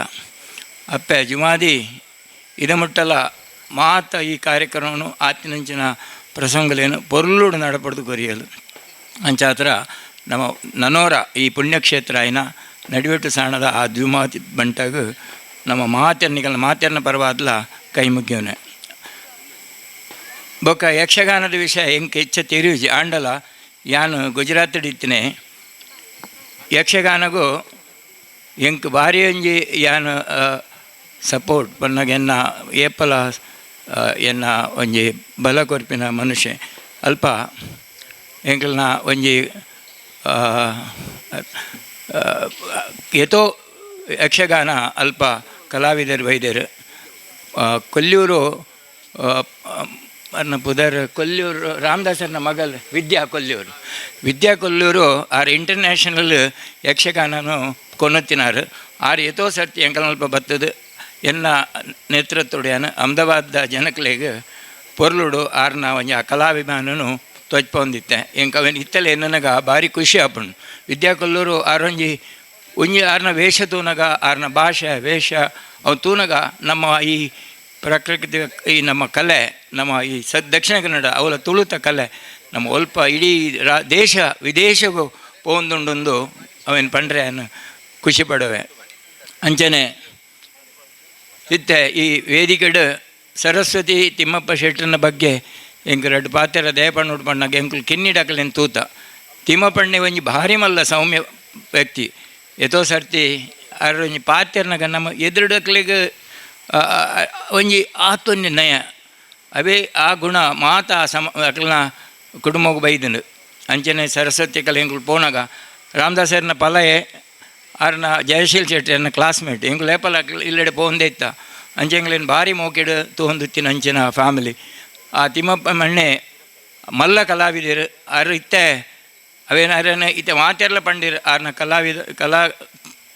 ಅಪ್ಪೆ ಜುಮಾದಿ ಇದಮುಟ್ಟಲ ಮಾತ ಈ ಕಾರ್ಯಕ್ರಮವನ್ನು ಆತಿನಂಚಿನ ಪ್ರಸಂಗಲೇನು ಪೊರ್ಲುಡು ನಡಪಡ್ದು ಕೊರಿಯಲು ಅಂಚಾತ್ರ ನಮ್ಮ ನನೋರ ಈ ಪುಣ್ಯಕ್ಷೇತ್ರ ಆಯ್ನ ನಡಿವೆಟ್ಟು ಸಾಣದ ಆ ದ್ವಿಮಾತಿ ಬಂಟಾಗ ನಮ್ಮ ಮಾತೆರ್ನಿಗಲ್ನ ಮಾತೆರ್ನ ಪರವಾದ್ಲ ಕೈ ಮುಗಿಯವನೆ. ಬೊಕ್ಕ ಯಕ್ಷಗಾನದ ವಿಷಯ ಎಂಕ್ ಹೆಚ್ಚ ತೆರಿಯುಜಿ ಆಂಡಲ ಯಾನ್ ಗುಜರಾತ್ ಇತ್ತಿನೆ ಯಕ್ಷಗಾನಗು ಎಂಕ್ ಭಾರಿ ಒಂಜಿ ಯಾನ್ ಸಪೋರ್ಟ್ ಪನ್ನಗ ಎನ್ನ ಏಪಲ ಎನ್ನ ಒಂಜಿ ಬಲ ಕೊರ್ಪಿನ ಮನುಷ್ಯ ಅಲ್ಪ ಎಂಕಲ್ನ ಒಂಜಿ ಏತೋ ಯಕ್ಷಗಾನ ಅಲ್ಪ ಕಲಾವಿದರು ಬೈದೆರ್. ಕೊಲ್ಯೂರು ಅರ್ನ ಪುದರ್ ಕೊಲ್ಯೂರು ರಾಮದಾಸರ್ನ ಮಗಲ್ ವಿದ್ಯಾ ಕೊಲ್ಯೂರು. ವಿದ್ಯಾ ಕೊಲ್ಲೂರು ಆರ್ ಇಂಟರ್ನ್ಯಾಷನಲ್ ಯಕ್ಷಗಾನನು ಕೊನೊತ್ತಿನಾರ್. ಆರ್ ಏತೋ ಸರ್ತಿ ಎಂಕಲ್ನಲ್ಪ ಬತ್ತದು ಎನ್ನ ನೇತೃತ್ವಡ್ ಅಹಮದಾಬಾದ್ ಜನಕ್ಲೆಗ್ ಪೊರ್ಲುಡು ಆರ್ನ ಒಂಜಿ ಆ ಕಲಾಭಿಮಾನನು ತೊಜ್ಪೊಂದಿತ್ತೆ. ಎಂಕ್ ಅವೆನ್ ಇತ್ತಲೆ ನನಗ ಭಾರಿ ಖುಷಿ ಆಪುಂಡು. ವಿದ್ಯಾ ಕೊಲ್ಲೂರು ಆರೊಂಜಿ ಒಂಜಿ ಆರ್ನ ವೇಷ ತೂನಗ ಆರ್ನ ಭಾಷೆ ವೇಷ ಅವು ತೂನಗ ನಮ್ಮ ಈ ಪ್ರಕೃತಿ ಈ ನಮ್ಮ ಕಲೆ ನಮ್ಮ ಈ ದಕ್ಷಿಣ ಕನ್ನಡ ಅವಲ ತುಳುತ ಕಲೆ ನಮ್ಮ ಒಲ್ಪ ಇಡೀ ದೇಶ ವಿದೇಶಗೂ ಪೋಂದುಂಡೊಂದು ಅವೇನು ಪಂಡ್ರೆ ಅನ್ನು ಖುಷಿ ಪಡುವೆ. ಅಂಚನೆ ಇತ್ತೆ ಈ ವೇದಿಕೆಡ್ ಸರಸ್ವತಿ ತಿಮ್ಮಪ್ಪ ಶೆಟ್ಟರ್ನ ಬಗ್ಗೆ ಎಂಕ್ ರಡ್ಡ್ ಪಾತೆರ ದಯಪಣ್ಣುಡು ಪಣ್ಣಾಗ ಎಂಕುಲು ಕಿನ್ನಿಡಕಲೆನ್ ತೂತ. ತಿಮ್ಮಪ್ಪಣ್ಣೆ ಒಂಜಿ ಭಾರಿ ಮಲ್ಲ ಸೌಮ್ಯ ವ್ಯಕ್ತಿ. ಏತೋ ಸರ್ತಿ ಆರ್ ಒಂಜಿ ಪಾತೆರ್ನಗ ನಮ್ಮ ಎದುರುಡಕ್ಲೆಗ್ ಒಂಜಿ ಆತೊಂಜಿ ನಯ ಅವೇ ಆ ಗುಣ ಮಾತ ಸಮ ಅಕ್ಲೆನ ಕುಟುಂಬಗ್ ಬೈದುಂಡು. ಅಂಚನೆ ಸರಸ್ವತಿ ಕಲೆ ಎಂಕುಲು ಪೋನಗ ರಾಮದಾಸರ್ನ ಪಲಯೆ ಆರ್ನ ಜಯಶೀಲ್ ಶೆಟ್ಟರ್ನ ಕ್ಲಾಸ್ಮೇಟ್ ಎಂಕುಲು ಏಪಲ ಇಲ್ಲೆಡೆ ಪೋವೊಂದೇ ಇತ್ತ. ಅಂಚೆ ಎಂಕ್ಲೆನ್ ಭಾರಿ ಮೋಕೆಡ್ ತೂವೊಂದಿತ್ತಿನ ಅಂಚಿನ ಫ್ಯಾಮಿಲಿ. ಆ ತಿಮ್ಮಪ್ಪ ಮಣ್ಣೆ ಮಲ್ಲ ಕಲಾವಿದರು ಆರ್ ಇತ್ತೆ ಅವೇನ ಅರೆನ ಇತ್ತೆ ಮಾತೆರ್ಲ ಪಂಡಿರ್ ಆರ್ನ ಕಲಾವಿದ ಕಲಾ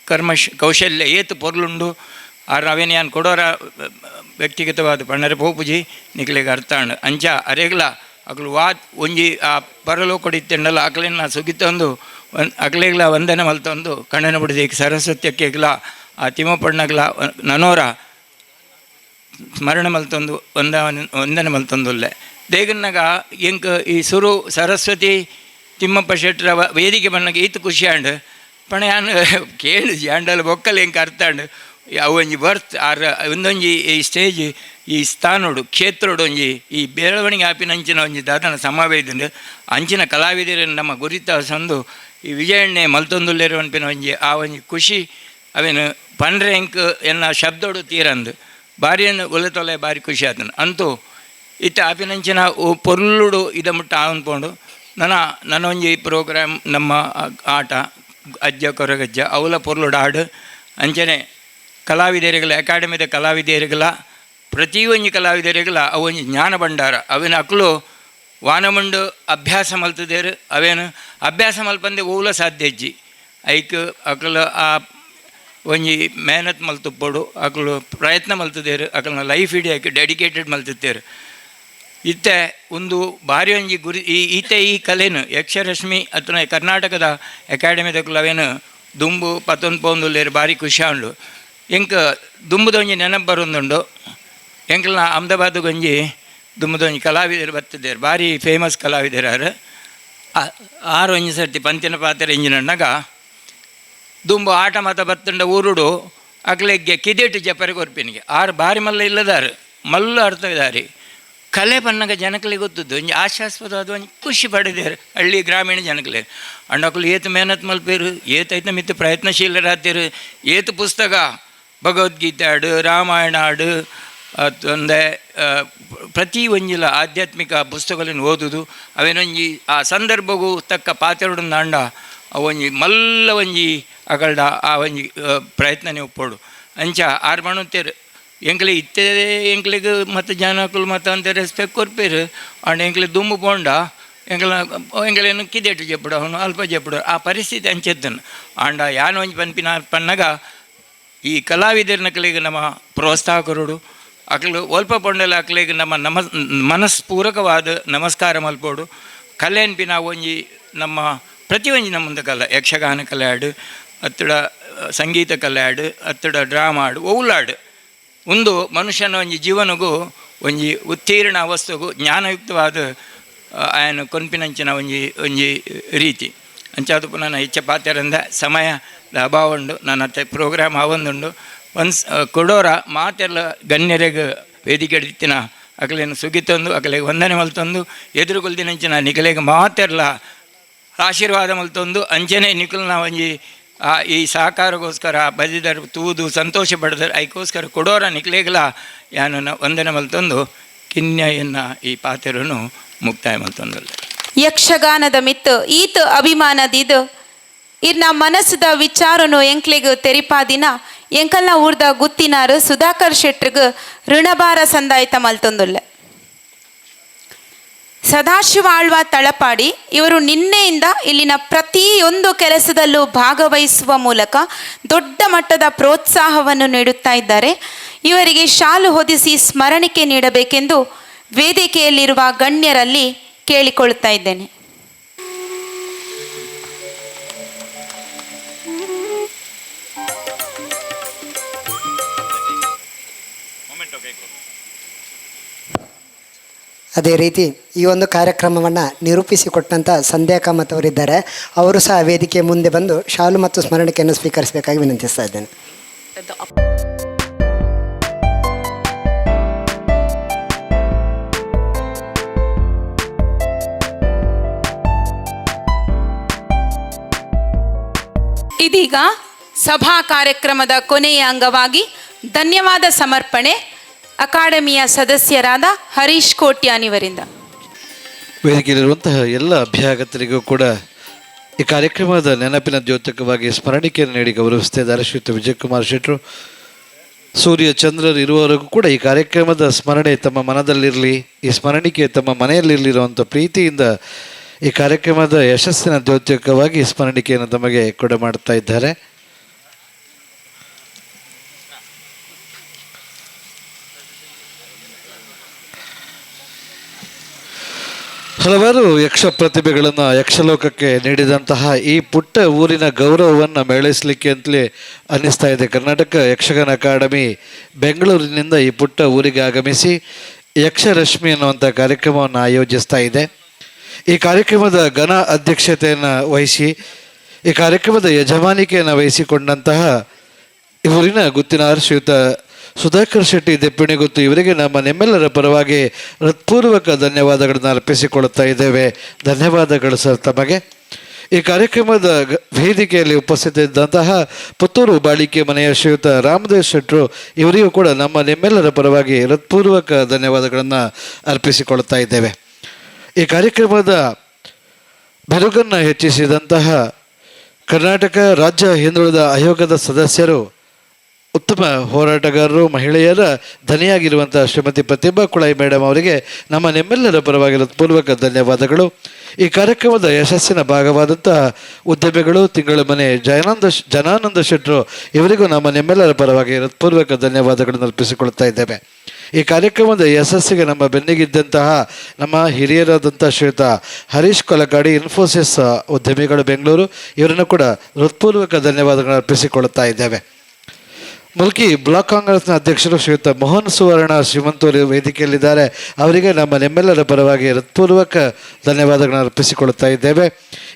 ಕರ್ಮ ಕೌಶಲ್ಯ ಏತ್ ಪೊರ್ಲುಂಡು. ಆರ್ ಅವೇನು ಯಾನ್ ಕೊಡೋರ ವ್ಯಕ್ತಿಗತವಾದ ಪಣ್ಣರೆ ಪೋಪುಜಿ ನಿಕ್ಲೆಗ್ ಅರ್ಥ ಆಂಡ್. ಅಂಚ ಅರೆಗ್ಲ ಅಕುಲು ವಾ ಒಂಜಿ ಆ ಪರಲೋಕಡಿತ್ತೆಂಡಲ ಅಕ್ಲೆನ ಸುಗಿತೊಂದು ಅಕ್ಲೆಗ್ಲ ವಂದನೆ ಮಲ್ತೊಂದು ಕಣ್ಣನ ಬುಡದಿ ಸರಸ್ವತಿಯಕ್ಕೆಗ್ಲ ಆ ತಿಮ್ಮಪ್ಪಣ್ಣಗ್ಲ ನನೋರ ಸ್ಮರಣೆ ಮಲ್ತೊಂದು ವಂದನೆ ಮಲ್ತೊಂದುಲ್ಲೆ. ದೇಗನ್ನಗ ಎಂಕ್ ಈ ಸುರು ಸರಸ್ವತಿ ತಿಮ್ಮಪ್ಪ ಶೆಟ್ಟರ ವೇದಿಕೆ ಬಣ್ಣಗೆ ಈತ್ ಖುಷಿ ಆಂಡ್. ಪಣ ಯಾನ್ ಕೇಳು ಆಂಡಲ ಬೊಕ್ಕಲ್ ಎಂಕ್ ಅರ್ಥ ಆಂಡ್. ಅವು ಒಂಜಿ ಬರ್ತ್ ಆರ್ ಒಂದೊಂಜಿ ಈ ಸ್ಟೇಜ್ ಈ ಸ್ಥಾನೋಡು ಕ್ಷೇತ್ರೋಡು ಒಂಜಿ ಈ ಬೆಳವಣಿಗೆ ಆಪಿನ ಅಂಚಿನ ಒಂಜಿ ದಾದನ ಸಮಾವೇದಂಡು. ಅಂಚಿನ ಕಲಾವಿದರನ್ನು ನಮ್ಮ ಗುರಿತ ಸಂದು ಈ ವಿಜಯಣ್ಣೆ ಮಲ್ತೊಂದುಲ್ಲೆರ್ ಪನ್ಪಿನ ಒಂಜಿ ಆ ಒಂಜಿ ಖುಷಿ ಅವೇನು ಪಂಡ್ರೆ ಎಂಕ್ ಎನ್ನ ಶಬ್ದೋಡು ತೀರಂದು ಬಾರಿಯನ್ನು ಒಲೆ ಭಾರಿ ಖುಷಿ ಆತನು. ಅಂತೂ ಇತ್ತೆ ಆಪಿನಂಚಿನ ಪೊರ್ಲುಡು ಇದ ಮುಟ್ಟ ಆವೊಂದು ನನ್ನ ನನ್ನ ಒಂಜಿ ಪ್ರೋಗ್ರಾಮ್ ನಮ್ಮ ಆಟ ಅಜ್ಜ ಕೊರಗಜ್ಜ ಅವಲ ಪೊರ್ಲುಡು ಹಾಡು. ಅಂಚನೆ ಕಲಾವಿದರಿಗಳ ಅಕಾಡೆಮಿದ ಕಲಾವಿದರಿಗಳ ಪ್ರತಿಯೊಂಜಿ ಕಲಾವಿದರಿಗಳ ಅವೊಂಜಿ ಜ್ಞಾನ ಭಂಡಾರ. ಅವೇನು ಅಕ್ಲು ವಾನಮಂಡು ಅಭ್ಯಾಸ ಮಲ್ತದೇರು ಅವೇನು ಅಭ್ಯಾಸ ಮಲ್ಪಂದೆ ಓಲ ಸಾಧ್ಯ ಇಜ್ಜಿ. ಐಕ್ ಅಕ್ಲು ಆ ಒಂಜಿ ಮೆಹನತ್ ಮಲ್ತುಪ್ಪೊಡು ಅಕ್ಲು ಪ್ರಯತ್ನ ಮಲ್ತದೇರು ಅಕ್ಲನ ಲೈಫ್ ಇಡೀ ಐಕ್ ಡೆಡಿಕೇಟೆಡ್ ಮಲ್ತಿತ್ತೇರು. ಇತ್ತೆ ಒಂದು ಭಾರಿ ಒಂಜಿ ಗುರಿ ಈ ಈತೆ ಈ ಕಲೆನು ಯಕ್ಷರಶ್ಮಿ ಅತ್ತನ ಕರ್ನಾಟಕದ ಅಕಾಡೆಮಿದಕ್ಲು ಅವೇನು ದುಂಬು ಪತ್ತೊಂದು ಪೋಂದುಲ್ಲೇರು ಭಾರಿ ಖುಷಿ ಉಂಡು. ಎಂಕ್ ದುಂಬುದ ಒಂಜಿ ನೆನಪು ಬರೊಂದುಂಡು. ಎಂಕ್ಲನ ಅಹಮದಾಬಾದ್ ಒಂಜಿ ದುಂಬುದ ಒಂಜಿ ಕಲಾವಿದರು ಬತ್ತಿದ್ದೇರು ಭಾರಿ ಫೇಮಸ್ ಕಲಾವಿದರು ಆರು. ಆರು ಒಂಜಿ ಸರ್ತಿ ಪಂತಿನ ಪಾತ್ರ ಇಂಜಿನಣ್ಣಗ ದುಂಬು ಆಟ ಮಾತ ಬತ್ತುಂಡ ಊರುಡು ಅಕ್ಲೆಗ್ಗೆ ಕಿದೆಟ್ ಜಪರೆ ಕೊರ್ಪಿನಿಗೆ ಆರು ಭಾರಿ ಮಲ್ಲ ಇಲ್ಲದಾರು ಮಲ್ಲ ಅರ್ಥವಿದಾರಿ ಕಲೆ ಪನ್ನಗ ಜನಕಲಿಗೆ ಗೊತ್ತದ್ದು ಒಂಜಿ ಆಶಾಸ್ಪದವಾದ ಒಂಜಿ ಖುಷಿ ಪಡೆದೇರು ಹಳ್ಳಿ ಗ್ರಾಮೀಣ ಜನಕಲೆ. ಅಂಡ ಅಕುಲು ಏತ್ ಮೆಹನತ್ ಮಲ್ಪೇರು ಏತ್ ಐತ ಮಿತ್ತು ಪ್ರಯತ್ನಶೀಲರಾತೀರು ಏತ್ ಪುಸ್ತಕ ಭಗವದ್ಗೀತೆ ಹಾಡು ರಾಮಾಯಣ ಹಾಡು ಅತ್ತಂದೆ ಪ್ರತಿ ಒಂಜಿಲ ಆಧ್ಯಾತ್ಮಿಕ ಪುಸ್ತಕಗಳನ್ನು ಓದುದು ಅವೇನೊಂಜಿ ಆ ಸಂದರ್ಭಗೂ ತಕ್ಕ ಪಾತ್ರಡು ಅವೊಂಜಿ ಮಲ್ಲ ಒಂಜಿ ಅಗಲ್ಡ ಆ ಒಂಜಿ ಪ್ರಯತ್ನನೇ ಒಪ್ಪೋಡು. ಅಂಚ ಆರು ಮಣುತ್ತೇರು ಎಂಕ್ಲೆ ಇತ್ತೆ ಎಂಕ್ಲೆಗ್ ಮತ್ತು ಜನಕುಲು ಮತ್ತು ಅಂತ ರೆಸ್ಪೆಕ್ಟ್ ಕೊರ್ಪೇರು. ಆಂಡ ಎಂಕ್ಲೆ ದುಂಬು ಪೋಂಡ ಎಂಕ್ಲ ಎಂಕ್ಲೇನು ಕಿದೆಟ್ ಜೆಪ್ಪುಡು ಅವನು ಅಲ್ಪ ಜೆಪ್ಪುಡು ಆ ಪರಿಸ್ಥಿತಿ ಅಂಚೆತ್ತನು. ಆಂಡ ಯಾನ್ ಒಂಜಿ ಪನ್ಪಿನ ಪನ್ನಗ ಈ ಕಲಾವಿದರ್ನಕ್ಲೆಗ್ ನಮ್ಮ ಪ್ರೋತ್ಸಾಹ ಕೊರೊಡು. ಅಕ್ಲು ಒಲ್ಪ ಪೊಂಡಲ ಅಕ್ಲೆಗ್ ನಮ್ಮ ಮನಸ್ಪೂರಕವಾದ ನಮಸ್ಕಾರ ಮಲ್ಪೊಡು. ಕಲೆ ಅನ್ಪಿನ ಒಂಜಿ ನಮ್ಮ ಪ್ರತಿಯೊಂಜಿ ನಮ್ಮಂದ ಕಲೆ ಯಕ್ಷಗಾನ ಕಲೆ ಆಡು ಅತ್ತಡ ಸಂಗೀತ ಕಲೆ ಆಡು ಅತ್ತಡ ಡ್ರಾಮಾ ಆಡು ಒವ್ಲಾಡು ಒಂದು ಮನುಷ್ಯನ ಒಂಜಿ ಜೀವನಗೂ ಒಂಜಿ ಉತ್ತೀರ್ಣ ವಸ್ತುಗು ಜ್ಞಾನಯುಕ್ತವಾದ ಆಯನ ಕೊನ್ಪಿನಂಚಿನ ಒಂಜಿ ಒಂಜಿ ರೀತಿ. ಅಂಚಾದ ಪುನಃ ಹೆಚ್ಚ ಪಾತೆರಂದ ಸಮಯ ಅಭಾವ ಉಂಡು ನನ್ನ ಅತ್ತೆ ಪ್ರೋಗ್ರಾಮ್ ಆವೊಂದುಂಡು. ಒನ್ಸ್ ಕೊಡೋರ ಮಾತೆಲ್ಲ ಗಣ್ಯರೆಗ್ ವೇದಿಕೆ ಇತ್ತಿನ ಅಕಲೇನು ಸುಗಿತೊಂದು ಅಕಲೆಗ್ ವಂದನೆ ಮಲ್ತೊಂದು ಎದುರುಗೊಲ್ದಿನಂಚಿನ ನಿಕಲೆಗ್ ಮಾತೆರ್ಲ ಆಶೀರ್ವಾದ ಮಲ್ತೊಂದು ಅಂಚನೆ ನಿಕುಲ್ನ ಒಂಜಿ ಈ ಸಹಕಾರಗೋಸ್ಕರ ಬದಿದರ್ ತೂದು ಸಂತೋಷ ಪಡೆದರೆ ಐಕೋಸ್ಕರ ಕೊಡೋರ ನಿಕ್ಲೇಗ್ಲ ಯಾನನ್ನ ವಂದನೆ ಮಲ್ತೊಂದು ಕಿನ್ಯೆಯನ್ನ ಈ ಪಾತ್ರನು ಮುಕ್ತಾಯ ಮಲ್ತೊಂದಲ್ಲ. ಯಕ್ಷಗಾನದ ಮಿತ್ತು ಈತ ಅಭಿಮಾನದಿದು ಇರ್ನ ಮನಸ್ಸದ ವಿಚಾರನು ಎಂಕ್ಲೆಗ್ ತೆರಿಪಾದಿನ ಎಂಕಲ್ನ ಊರ್ದ ಗುತ್ತಿನಾರು ಸುಧಾಕರ್ ಶೆಟ್ರಿಗ್ ಋಣಭಾರ ಸಂದಾಯಿತ ಮಲ್ತೊಂದುಲ್ಲೆ. ಸದಾಶಿವ ಆಳ್ವ ತಳಪಾಡಿ ಇವರು ನಿನ್ನೆಯಿಂದ ಇಲ್ಲಿನ ಪ್ರತಿಯೊಂದು ಕೆಲಸದಲ್ಲೂ ಭಾಗವಹಿಸುವ ಮೂಲಕ ದೊಡ್ಡ ಮಟ್ಟದ ಪ್ರೋತ್ಸಾಹವನ್ನು ನೀಡುತ್ತಾ ಇದ್ದಾರೆ. ಇವರಿಗೆ ಶಾಲು ಹೊದಿಸಿ ಸ್ಮರಣಿಕೆ ನೀಡಬೇಕೆಂದು ವೇದಿಕೆಯಲ್ಲಿರುವ ಗಣ್ಯರಲ್ಲಿ ಕೇಳಿಕೊಳ್ಳುತ್ತಾ ಇದ್ದೇನೆ. ಅದೇ ರೀತಿ ಈ ಒಂದು ಕಾರ್ಯಕ್ರಮವನ್ನು ನಿರೂಪಿಸಿಕೊಟ್ಟಂಥ ಸಂಧ್ಯಾ ಕಾಮತ್ ಅವರಿದ್ದಾರೆ. ಅವರು ಸಹ ವೇದಿಕೆಯ ಮುಂದೆ ಬಂದು ಶಾಲು ಮತ್ತು ಸ್ಮರಣಿಕೆಯನ್ನು ಸ್ವೀಕರಿಸಬೇಕಾಗಿ ವಿನಂತಿಸ್ತಾ ಇದ್ದೇನೆ. ಇದೀಗ ಸಭಾ ಕಾರ್ಯಕ್ರಮದ ಕೊನೆಯ ಅಂಗವಾಗಿ ಧನ್ಯವಾದ ಸಮರ್ಪಣೆ ಅಕಾಡೆಮಿಯ ಸದಸ್ಯರಾದ ಹರೀಶ್ ಕೋಟ್ಯಾನಿವರಿಂದ. ವೇದಿಕೆಯಲ್ಲಿರುವಂತಹ ಎಲ್ಲ ಅಭ್ಯಾಗತರಿಗೂ ಕೂಡ ಈ ಕಾರ್ಯಕ್ರಮದ ನೆನಪಿನ ದ್ಯೋತಕವಾಗಿ ಸ್ಮರಣಿಕೆಯನ್ನು ನೀಡಿ ಗೌರವಿಸ್ತಾ ಇದ್ದಾರೆ ಶ್ರೀಯುತ ವಿಜಯಕುಮಾರ್ ಶೆಟ್ಟರು. ಸೂರ್ಯ ಚಂದ್ರರು ಇರುವವರೆಗೂ ಕೂಡ ಈ ಕಾರ್ಯಕ್ರಮದ ಸ್ಮರಣೆ ತಮ್ಮ ಮನದಲ್ಲಿರಲಿ, ಈ ಸ್ಮರಣಿಕೆ ತಮ್ಮ ಮನೆಯಲ್ಲಿರಲಿರುವಂಥ ಪ್ರೀತಿಯಿಂದ ಈ ಕಾರ್ಯಕ್ರಮದ ಯಶಸ್ಸಿನ ದ್ಯೋತಕವಾಗಿ ಸ್ಮರಣಿಕೆಯನ್ನು ತಮಗೆ ಕೊಡ ಮಾಡ್ತಾ ಇದ್ದಾರೆ. ಹಲವಾರು ಯಕ್ಷ ಪ್ರತಿಭೆಗಳನ್ನು ಯಕ್ಷಲೋಕಕ್ಕೆ ನೀಡಿದಂತಹ ಈ ಪುಟ್ಟ ಊರಿನ ಗೌರವವನ್ನು ಮೇಳೈಸಲಿಕ್ಕೆ ಅಂತಲೇ ಅನ್ನಿಸ್ತಾ ಇದೆ. ಕರ್ನಾಟಕ ಯಕ್ಷಗಾನ ಅಕಾಡೆಮಿ ಬೆಂಗಳೂರಿನಿಂದ ಈ ಪುಟ್ಟ ಊರಿಗೆ ಆಗಮಿಸಿ ಯಕ್ಷರಶ್ಮಿ ಅನ್ನುವಂಥ ಕಾರ್ಯಕ್ರಮವನ್ನು ಆಯೋಜಿಸ್ತಾ ಇದೆ. ಈ ಕಾರ್ಯಕ್ರಮದ ಘನ ಅಧ್ಯಕ್ಷತೆಯನ್ನು ವಹಿಸಿ ಈ ಕಾರ್ಯಕ್ರಮದ ಯಜಮಾನಿಕೆಯನ್ನು ವಹಿಸಿಕೊಂಡಂತಹ ಊರಿನ ಗುತ್ತಿನಾರ್ ಶ್ರೀಯುತ ಸುಧಾಕರ್ ಶೆಟ್ಟಿ ದೆಪ್ಪಿಣಿಗುತ್ತು ಇವರಿಗೆ ನಮ್ಮ ನಿಮ್ಮೆಲ್ಲರ ಪರವಾಗಿ ಹೃತ್ಪೂರ್ವಕ ಧನ್ಯವಾದಗಳನ್ನು ಅರ್ಪಿಸಿಕೊಳ್ಳುತ್ತಾ ಇದ್ದೇವೆ. ಧನ್ಯವಾದಗಳು ಸರ್ ತಮಗೆ. ಈ ಕಾರ್ಯಕ್ರಮದ ವೇದಿಕೆಯಲ್ಲಿ ಉಪಸ್ಥಿತರಿದ್ದಂತಹ ಪುತ್ತೂರು ಬಾಳಿಕೆ ಮನೆಯ ಶ್ರೀಯುತ ರಾಮದೇವ್ ಶೆಟ್ಟರು ಇವರಿಗೂ ಕೂಡ ನಮ್ಮ ನಿಮ್ಮೆಲ್ಲರ ಪರವಾಗಿ ಹೃತ್ಪೂರ್ವಕ ಧನ್ಯವಾದಗಳನ್ನು ಅರ್ಪಿಸಿಕೊಳ್ಳುತ್ತಾ ಇದ್ದೇವೆ. ಈ ಕಾರ್ಯಕ್ರಮದ ಬೆರುಗನ್ನು ಹೆಚ್ಚಿಸಿದಂತಹ ಕರ್ನಾಟಕ ರಾಜ್ಯ ಹಿಂದುಳಿದ ಆಯೋಗದ ಸದಸ್ಯರು, ಉತ್ತಮ ಹೋರಾಟಗಾರರು, ಮಹಿಳೆಯರ ಧನಿಯಾಗಿರುವಂಥ ಶ್ರೀಮತಿ ಪ್ರತಿಭಾ ಕುಳಾಯಿ ಮೇಡಮ್ ಅವರಿಗೆ ನಮ್ಮ ನಿಮ್ಮೆಲ್ಲರ ಪರವಾಗಿ ಹೃತ್ಪೂರ್ವಕ ಧನ್ಯವಾದಗಳು. ಈ ಕಾರ್ಯಕ್ರಮದ ಯಶಸ್ಸಿನ ಭಾಗವಾದಂತಹ ಉದ್ಯಮಿಗಳು ತಿಂಗಳ ಮನೆ ಜನಾನಂದ ಶೆಟ್ಟರು ಇವರಿಗೂ ನಮ್ಮ ನಿಮ್ಮೆಲ್ಲರ ಪರವಾಗಿ ಹೃತ್ಪೂರ್ವಕ ಧನ್ಯವಾದಗಳನ್ನು ಅರ್ಪಿಸಿಕೊಳ್ಳುತ್ತಾ ಇದ್ದೇವೆ. ಈ ಕಾರ್ಯಕ್ರಮದ ಯಶಸ್ಸಿಗೆ ನಮ್ಮ ಬೆನ್ನಿಗಿದ್ದಂತಹ ನಮ್ಮ ಹಿರಿಯರಾದಂಥ ಶ್ರೀಯುತ ಹರೀಶ್ ಕೊಲಕಾಡಿ, ಇನ್ಫೋಸಿಸ್ ಉದ್ಯಮಿಗಳು ಬೆಂಗಳೂರು, ಇವರನ್ನು ಕೂಡ ಹೃತ್ಪೂರ್ವಕ ಧನ್ಯವಾದಗಳನ್ನು ಅರ್ಪಿಸಿಕೊಳ್ಳುತ್ತಾ ಇದ್ದೇವೆ. ಮುಲ್ಕಿ ಬ್ಲಾಕ್ ಕಾಂಗ್ರೆಸ್ನ ಅಧ್ಯಕ್ಷರು ಶ್ರೀಯುತ ಮೋಹನ್ ಸುವರ್ಣ ಶ್ರೀಮಂತೂರು ವೇದಿಕೆಯಲ್ಲಿದ್ದಾರೆ. ಅವರಿಗೆ ನಮ್ಮ ನಿಮ್ಮೆಲ್ಲರ ಪರವಾಗಿ ಹೃತ್ಪೂರ್ವಕ ಧನ್ಯವಾದಗಳನ್ನು ಅರ್ಪಿಸಿಕೊಳ್ಳುತ್ತಾ ಇದ್ದೇವೆ.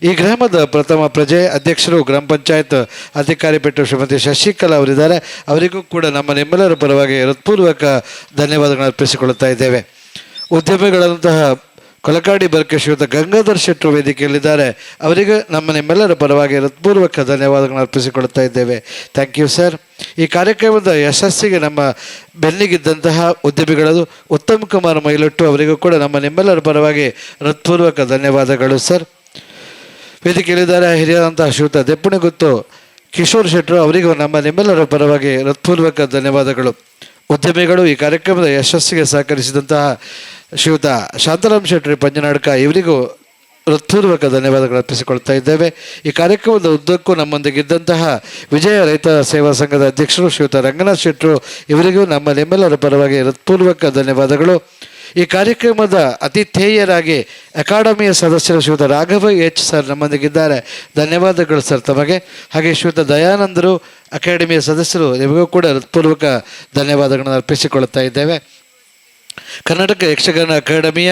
ಈ ಗ್ರಾಮದ ಪ್ರಥಮ ಪ್ರಜೆ ಅಧ್ಯಕ್ಷರು ಗ್ರಾಮ ಪಂಚಾಯತ್ ಅಧಿಕಾರಿ ಪೆಟ್ಟು ಶ್ರೀಮತಿ ಶಶಿಕಲಾ ಅವರಿದ್ದಾರೆ. ಅವರಿಗೂ ಕೂಡ ನಮ್ಮ ನಿಮ್ಮೆಲ್ಲರ ಪರವಾಗಿ ಹೃತ್ಪೂರ್ವಕ ಧನ್ಯವಾದಗಳನ್ನು ಅರ್ಪಿಸಿಕೊಳ್ಳುತ್ತಾ ಇದ್ದೇವೆ. ಉದ್ಯಮಿಗಳಂತಹ ಕೊಲಕಾಡಿ ಬರ್ಕೆ ಶ್ರೀಯುತ ಗಂಗಾಧರ್ ಶೆಟ್ಟರು ವೇದಿಕೆಯಲ್ಲಿದ್ದಾರೆ. ಅವರಿಗೆ ನಮ್ಮ ನಿಮ್ಮೆಲ್ಲರ ಪರವಾಗಿ ಹೃತ್ಪೂರ್ವಕ ಧನ್ಯವಾದಗಳನ್ನು ಅರ್ಪಿಸಿಕೊಳ್ಳುತ್ತಾ ಇದ್ದೇವೆ. Thank you sir. ಈ ಕಾರ್ಯಕ್ರಮದ ಯಶಸ್ಸಿಗೆ ನಮ್ಮ ಬೆನ್ನಿಗಿದ್ದಂತಹ ಉದ್ಯಮಿಗಳದು ಉತ್ತಮ್ ಕುಮಾರ್ ಮೈಲೊಟ್ಟು ಅವರಿಗೂ ಕೂಡ ನಮ್ಮ ನಿಮ್ಮೆಲ್ಲರ ಪರವಾಗಿ ಹೃತ್ಪೂರ್ವಕ ಧನ್ಯವಾದಗಳು ಸರ್. ವೇದಿಕೆಯಲ್ಲಿದ್ದಾರೆ ಹಿರಿಯರಂತಹ ಶ್ರೀಯುತ ದೆಪ್ಪಣಿಗುತ್ತು ಕಿಶೋರ್ ಶೆಟ್ಟರು ಅವರಿಗೂ ನಮ್ಮ ನಿಮ್ಮೆಲ್ಲರ ಪರವಾಗಿ ಹೃತ್ಪೂರ್ವಕ ಧನ್ಯವಾದಗಳು. ಉದ್ಯಮಿಗಳು ಈ ಕಾರ್ಯಕ್ರಮದ ಯಶಸ್ಸಿಗೆ ಸಹಕರಿಸಿದಂತಹ ಶ್ರೀಯುತ ಶಾಂತರಾಮ್ ಶೆಟ್ಟರಿ ಪಂಜನಾಡ್ಕ ಇವರಿಗೂ ಹೃತ್ಪೂರ್ವಕ ಧನ್ಯವಾದಗಳು ಅರ್ಪಿಸಿಕೊಳ್ತಾ ಇದ್ದೇವೆ. ಈ ಕಾರ್ಯಕ್ರಮದ ಉದ್ದಕ್ಕೂ ನಮ್ಮೊಂದಿಗಿದ್ದಂತಹ ವಿಜಯ ರೈತ ಸೇವಾ ಸಂಘದ ಅಧ್ಯಕ್ಷರು ಶ್ರೀಯುತ ರಂಗನಾಥ್ ಶೆಟ್ಟರು ಇವರಿಗೂ ನಮ್ಮ ನಿಮ್ಮೆಲ್ಲರ ಪರವಾಗಿ ಹೃತ್ಪೂರ್ವಕ ಧನ್ಯವಾದಗಳು. ಈ ಕಾರ್ಯಕ್ರಮದ ಅತಿಥೇಯರಾಗಿ ಅಕಾಡೆಮಿಯ ಸದಸ್ಯರು ಶ್ರೀಯುತ ರಾಘವ ಎಚ್ ಸರ್ ನಮ್ಮೊಂದಿಗಿದ್ದಾರೆ. ಧನ್ಯವಾದಗಳು ಸರ್ ತಮಗೆ. ಹಾಗೆ ಶ್ರೀಯುತ ದಯಾನಂದರು ಅಕಾಡೆಮಿಯ ಸದಸ್ಯರು ನಿಮಗೂ ಕೂಡ ಹೃತ್ಪೂರ್ವಕ ಧನ್ಯವಾದಗಳನ್ನು ಅರ್ಪಿಸಿಕೊಳ್ಳುತ್ತಾ ಇದ್ದೇವೆ. ಕರ್ನಾಟಕ ಯಕ್ಷಗಾನ ಅಕಾಡೆಮಿಯ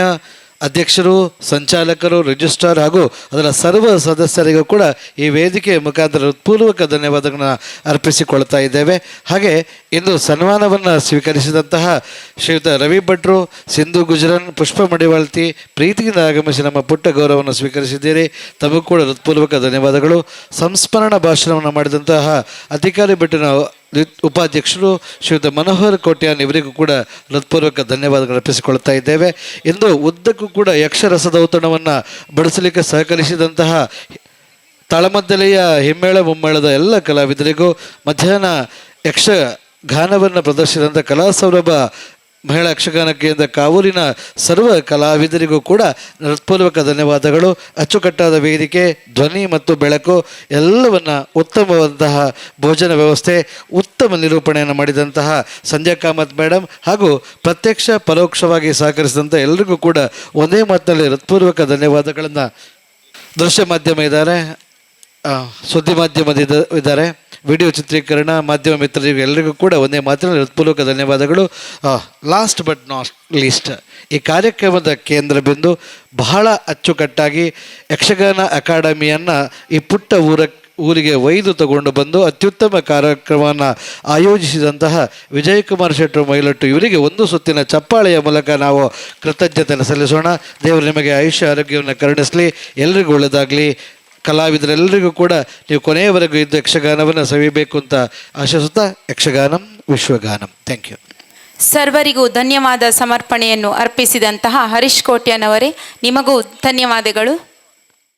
ಅಧ್ಯಕ್ಷರು, ಸಂಚಾಲಕರು, ರಿಜಿಸ್ಟ್ರಾರ್ ಹಾಗೂ ಅದರ ಸರ್ವ ಸದಸ್ಯರಿಗೂ ಕೂಡ ಈ ವೇದಿಕೆಯ ಮುಖಾಂತರ ಹೃತ್ಪೂರ್ವಕ ಧನ್ಯವಾದಗಳನ್ನು ಅರ್ಪಿಸಿಕೊಳ್ತಾ ಇದ್ದೇವೆ. ಹಾಗೆ ಇಂದು ಸನ್ಮಾನವನ್ನು ಸ್ವೀಕರಿಸಿದಂತಹ ಶ್ರೀಯುತ ರವಿ ಭಟ್ರು, ಸಿಂಧು ಗುಜರನ್, ಪುಷ್ಪ ಮಡಿವಾಳ್ತಿ ಪ್ರೀತಿಯಿಂದ ಆಗಮಿಸಿ ನಮ್ಮ ಪುಟ್ಟ ಗೌರವವನ್ನು ಸ್ವೀಕರಿಸಿದ್ದೀರಿ. ತಮಗೂ ಕೂಡ ಹೃತ್ಪೂರ್ವಕ ಧನ್ಯವಾದಗಳು. ಸಂಸ್ಮರಣ ಭಾಷಣವನ್ನು ಮಾಡಿದಂತಹ ಅಧಿಕಾರಿ ಬೆಟ್ಟಿನ ಉಪಾಧ್ಯಕ್ಷರು ಶ್ರೀಯುತ ಮನೋಹರ್ ಕೋಟ್ಯಾನ್ ಇವರಿಗೂ ಕೂಡ ಹೃತ್ಪೂರ್ವಕ ಧನ್ಯವಾದಗಳು ಅರ್ಪಿಸಿಕೊಳ್ತಾ ಇದ್ದೇವೆ. ಇಂದು ಉದ್ದಕ್ಕೂ ಕೂಡ ಯಕ್ಷರಸದ ಔತಣವನ್ನು ಬಡಿಸಲಿಕ್ಕೆ ಸಹಕರಿಸಿದಂತಹ ತಾಳಮದ್ದಲೆಯ ಹಿಮ್ಮೇಳ ಮುಮ್ಮೇಳದ ಎಲ್ಲ ಕಲಾವಿದರಿಗೂ, ಮಧ್ಯಾಹ್ನ ಯಕ್ಷಗಾನವನ್ನು ಪ್ರದರ್ಶಿಸಿದಂಥ ಕಲಾ ಸೌರಭ ಮಹಿಳಾ ಯಕ್ಷಗಾನ ಕೇಂದ್ರ ಕಾವೂರಿನ ಸರ್ವ ಕಲಾವಿದರಿಗೂ ಕೂಡ ಹೃತ್ಪೂರ್ವಕ ಧನ್ಯವಾದಗಳು. ಅಚ್ಚುಕಟ್ಟಾದ ವೇದಿಕೆ, ಧ್ವನಿ ಮತ್ತು ಬೆಳಕು ಎಲ್ಲವನ್ನು, ಉತ್ತಮವಾದಂತಹ ಭೋಜನ ವ್ಯವಸ್ಥೆ, ಉತ್ತಮ ನಿರೂಪಣೆಯನ್ನು ಮಾಡಿದಂತಹ ಸಂಧ್ಯಾ ಕಾಮತ್ ಮೇಡಮ್ ಹಾಗೂ ಪ್ರತ್ಯಕ್ಷ ಪರೋಕ್ಷವಾಗಿ ಸಹಕರಿಸಿದಂಥ ಎಲ್ರಿಗೂ ಕೂಡ ಒಂದೇ ಮಾತಿನಲ್ಲಿ ಹೃತ್ಪೂರ್ವಕ ಧನ್ಯವಾದಗಳನ್ನು. ದೃಶ್ಯ ಮಾಧ್ಯಮ ಇದ್ದಾರೆ, ಸುದ್ದಿ ಮಾಧ್ಯಮದ ಇದ್ದಾರೆ, ವಿಡಿಯೋ ಚಿತ್ರೀಕರಣ ಮಾಧ್ಯಮ ಮಿತ್ರರಿಗೆ ಎಲ್ಲರಿಗೂ ಕೂಡ ಒಂದೇ ಮಾತಿನಲ್ಲಿ ಹೃತ್ಪೂರ್ವಕ ಧನ್ಯವಾದಗಳು. ಲಾಸ್ಟ್ ಬಟ್ not list, ಈ ಕಾರ್ಯಕ್ರಮದ ಕೇಂದ್ರ ಬಿಂದು ಬಹಳ ಅಚ್ಚುಕಟ್ಟಾಗಿ ಯಕ್ಷಗಾನ ಅಕಾಡೆಮಿಯನ್ನು ಈ ಪುಟ್ಟ ಊರಿಗೆ ಒಯ್ದು ತಗೊಂಡು ಬಂದು ಅತ್ಯುತ್ತಮ ಕಾರ್ಯಕ್ರಮವನ್ನು ಆಯೋಜಿಸಿದಂತಹ ವಿಜಯಕುಮಾರ್ ಶೆಟ್ಟರು ಮೈಲಟ್ಟು ಇವರಿಗೆ ಒಂದು ಸುತ್ತಿನ ಚಪ್ಪಾಳೆಯ ಮೂಲಕ ನಾವು ಕೃತಜ್ಞತೆಯನ್ನು ಸಲ್ಲಿಸೋಣ. ದೇವರು ನಿಮಗೆ ಆಯುಷ್ಯ ಆರೋಗ್ಯವನ್ನು ಕರುಣಿಸಲಿ, ಎಲ್ರಿಗೂ ಒಳ್ಳೆಯದಾಗಲಿ. ಕಲಾವಿದರೆಲ್ಲರಿಗೂ ಕೂಡ ನೀವು ಕೊನೆಯವರೆಗೂ ಇದ್ದು ಯಕ್ಷಗಾನವನ್ನು ಸವಿಬೇಕು ಅಂತ ಆಶಿಸುತ್ತಾ, ಯಕ್ಷಗಾನಂ ವಿಶ್ವಗಾನಂ. Thank you. ಸರ್ವರಿಗೂ ಧನ್ಯವಾದ ಸಮರ್ಪಣೆಯನ್ನು ಅರ್ಪಿಸಿದಂತಹ ಹರೀಶ್ ಕೋಟ್ಯಾನವರೇ, ನಿಮಗೂ ಧನ್ಯವಾದಗಳು.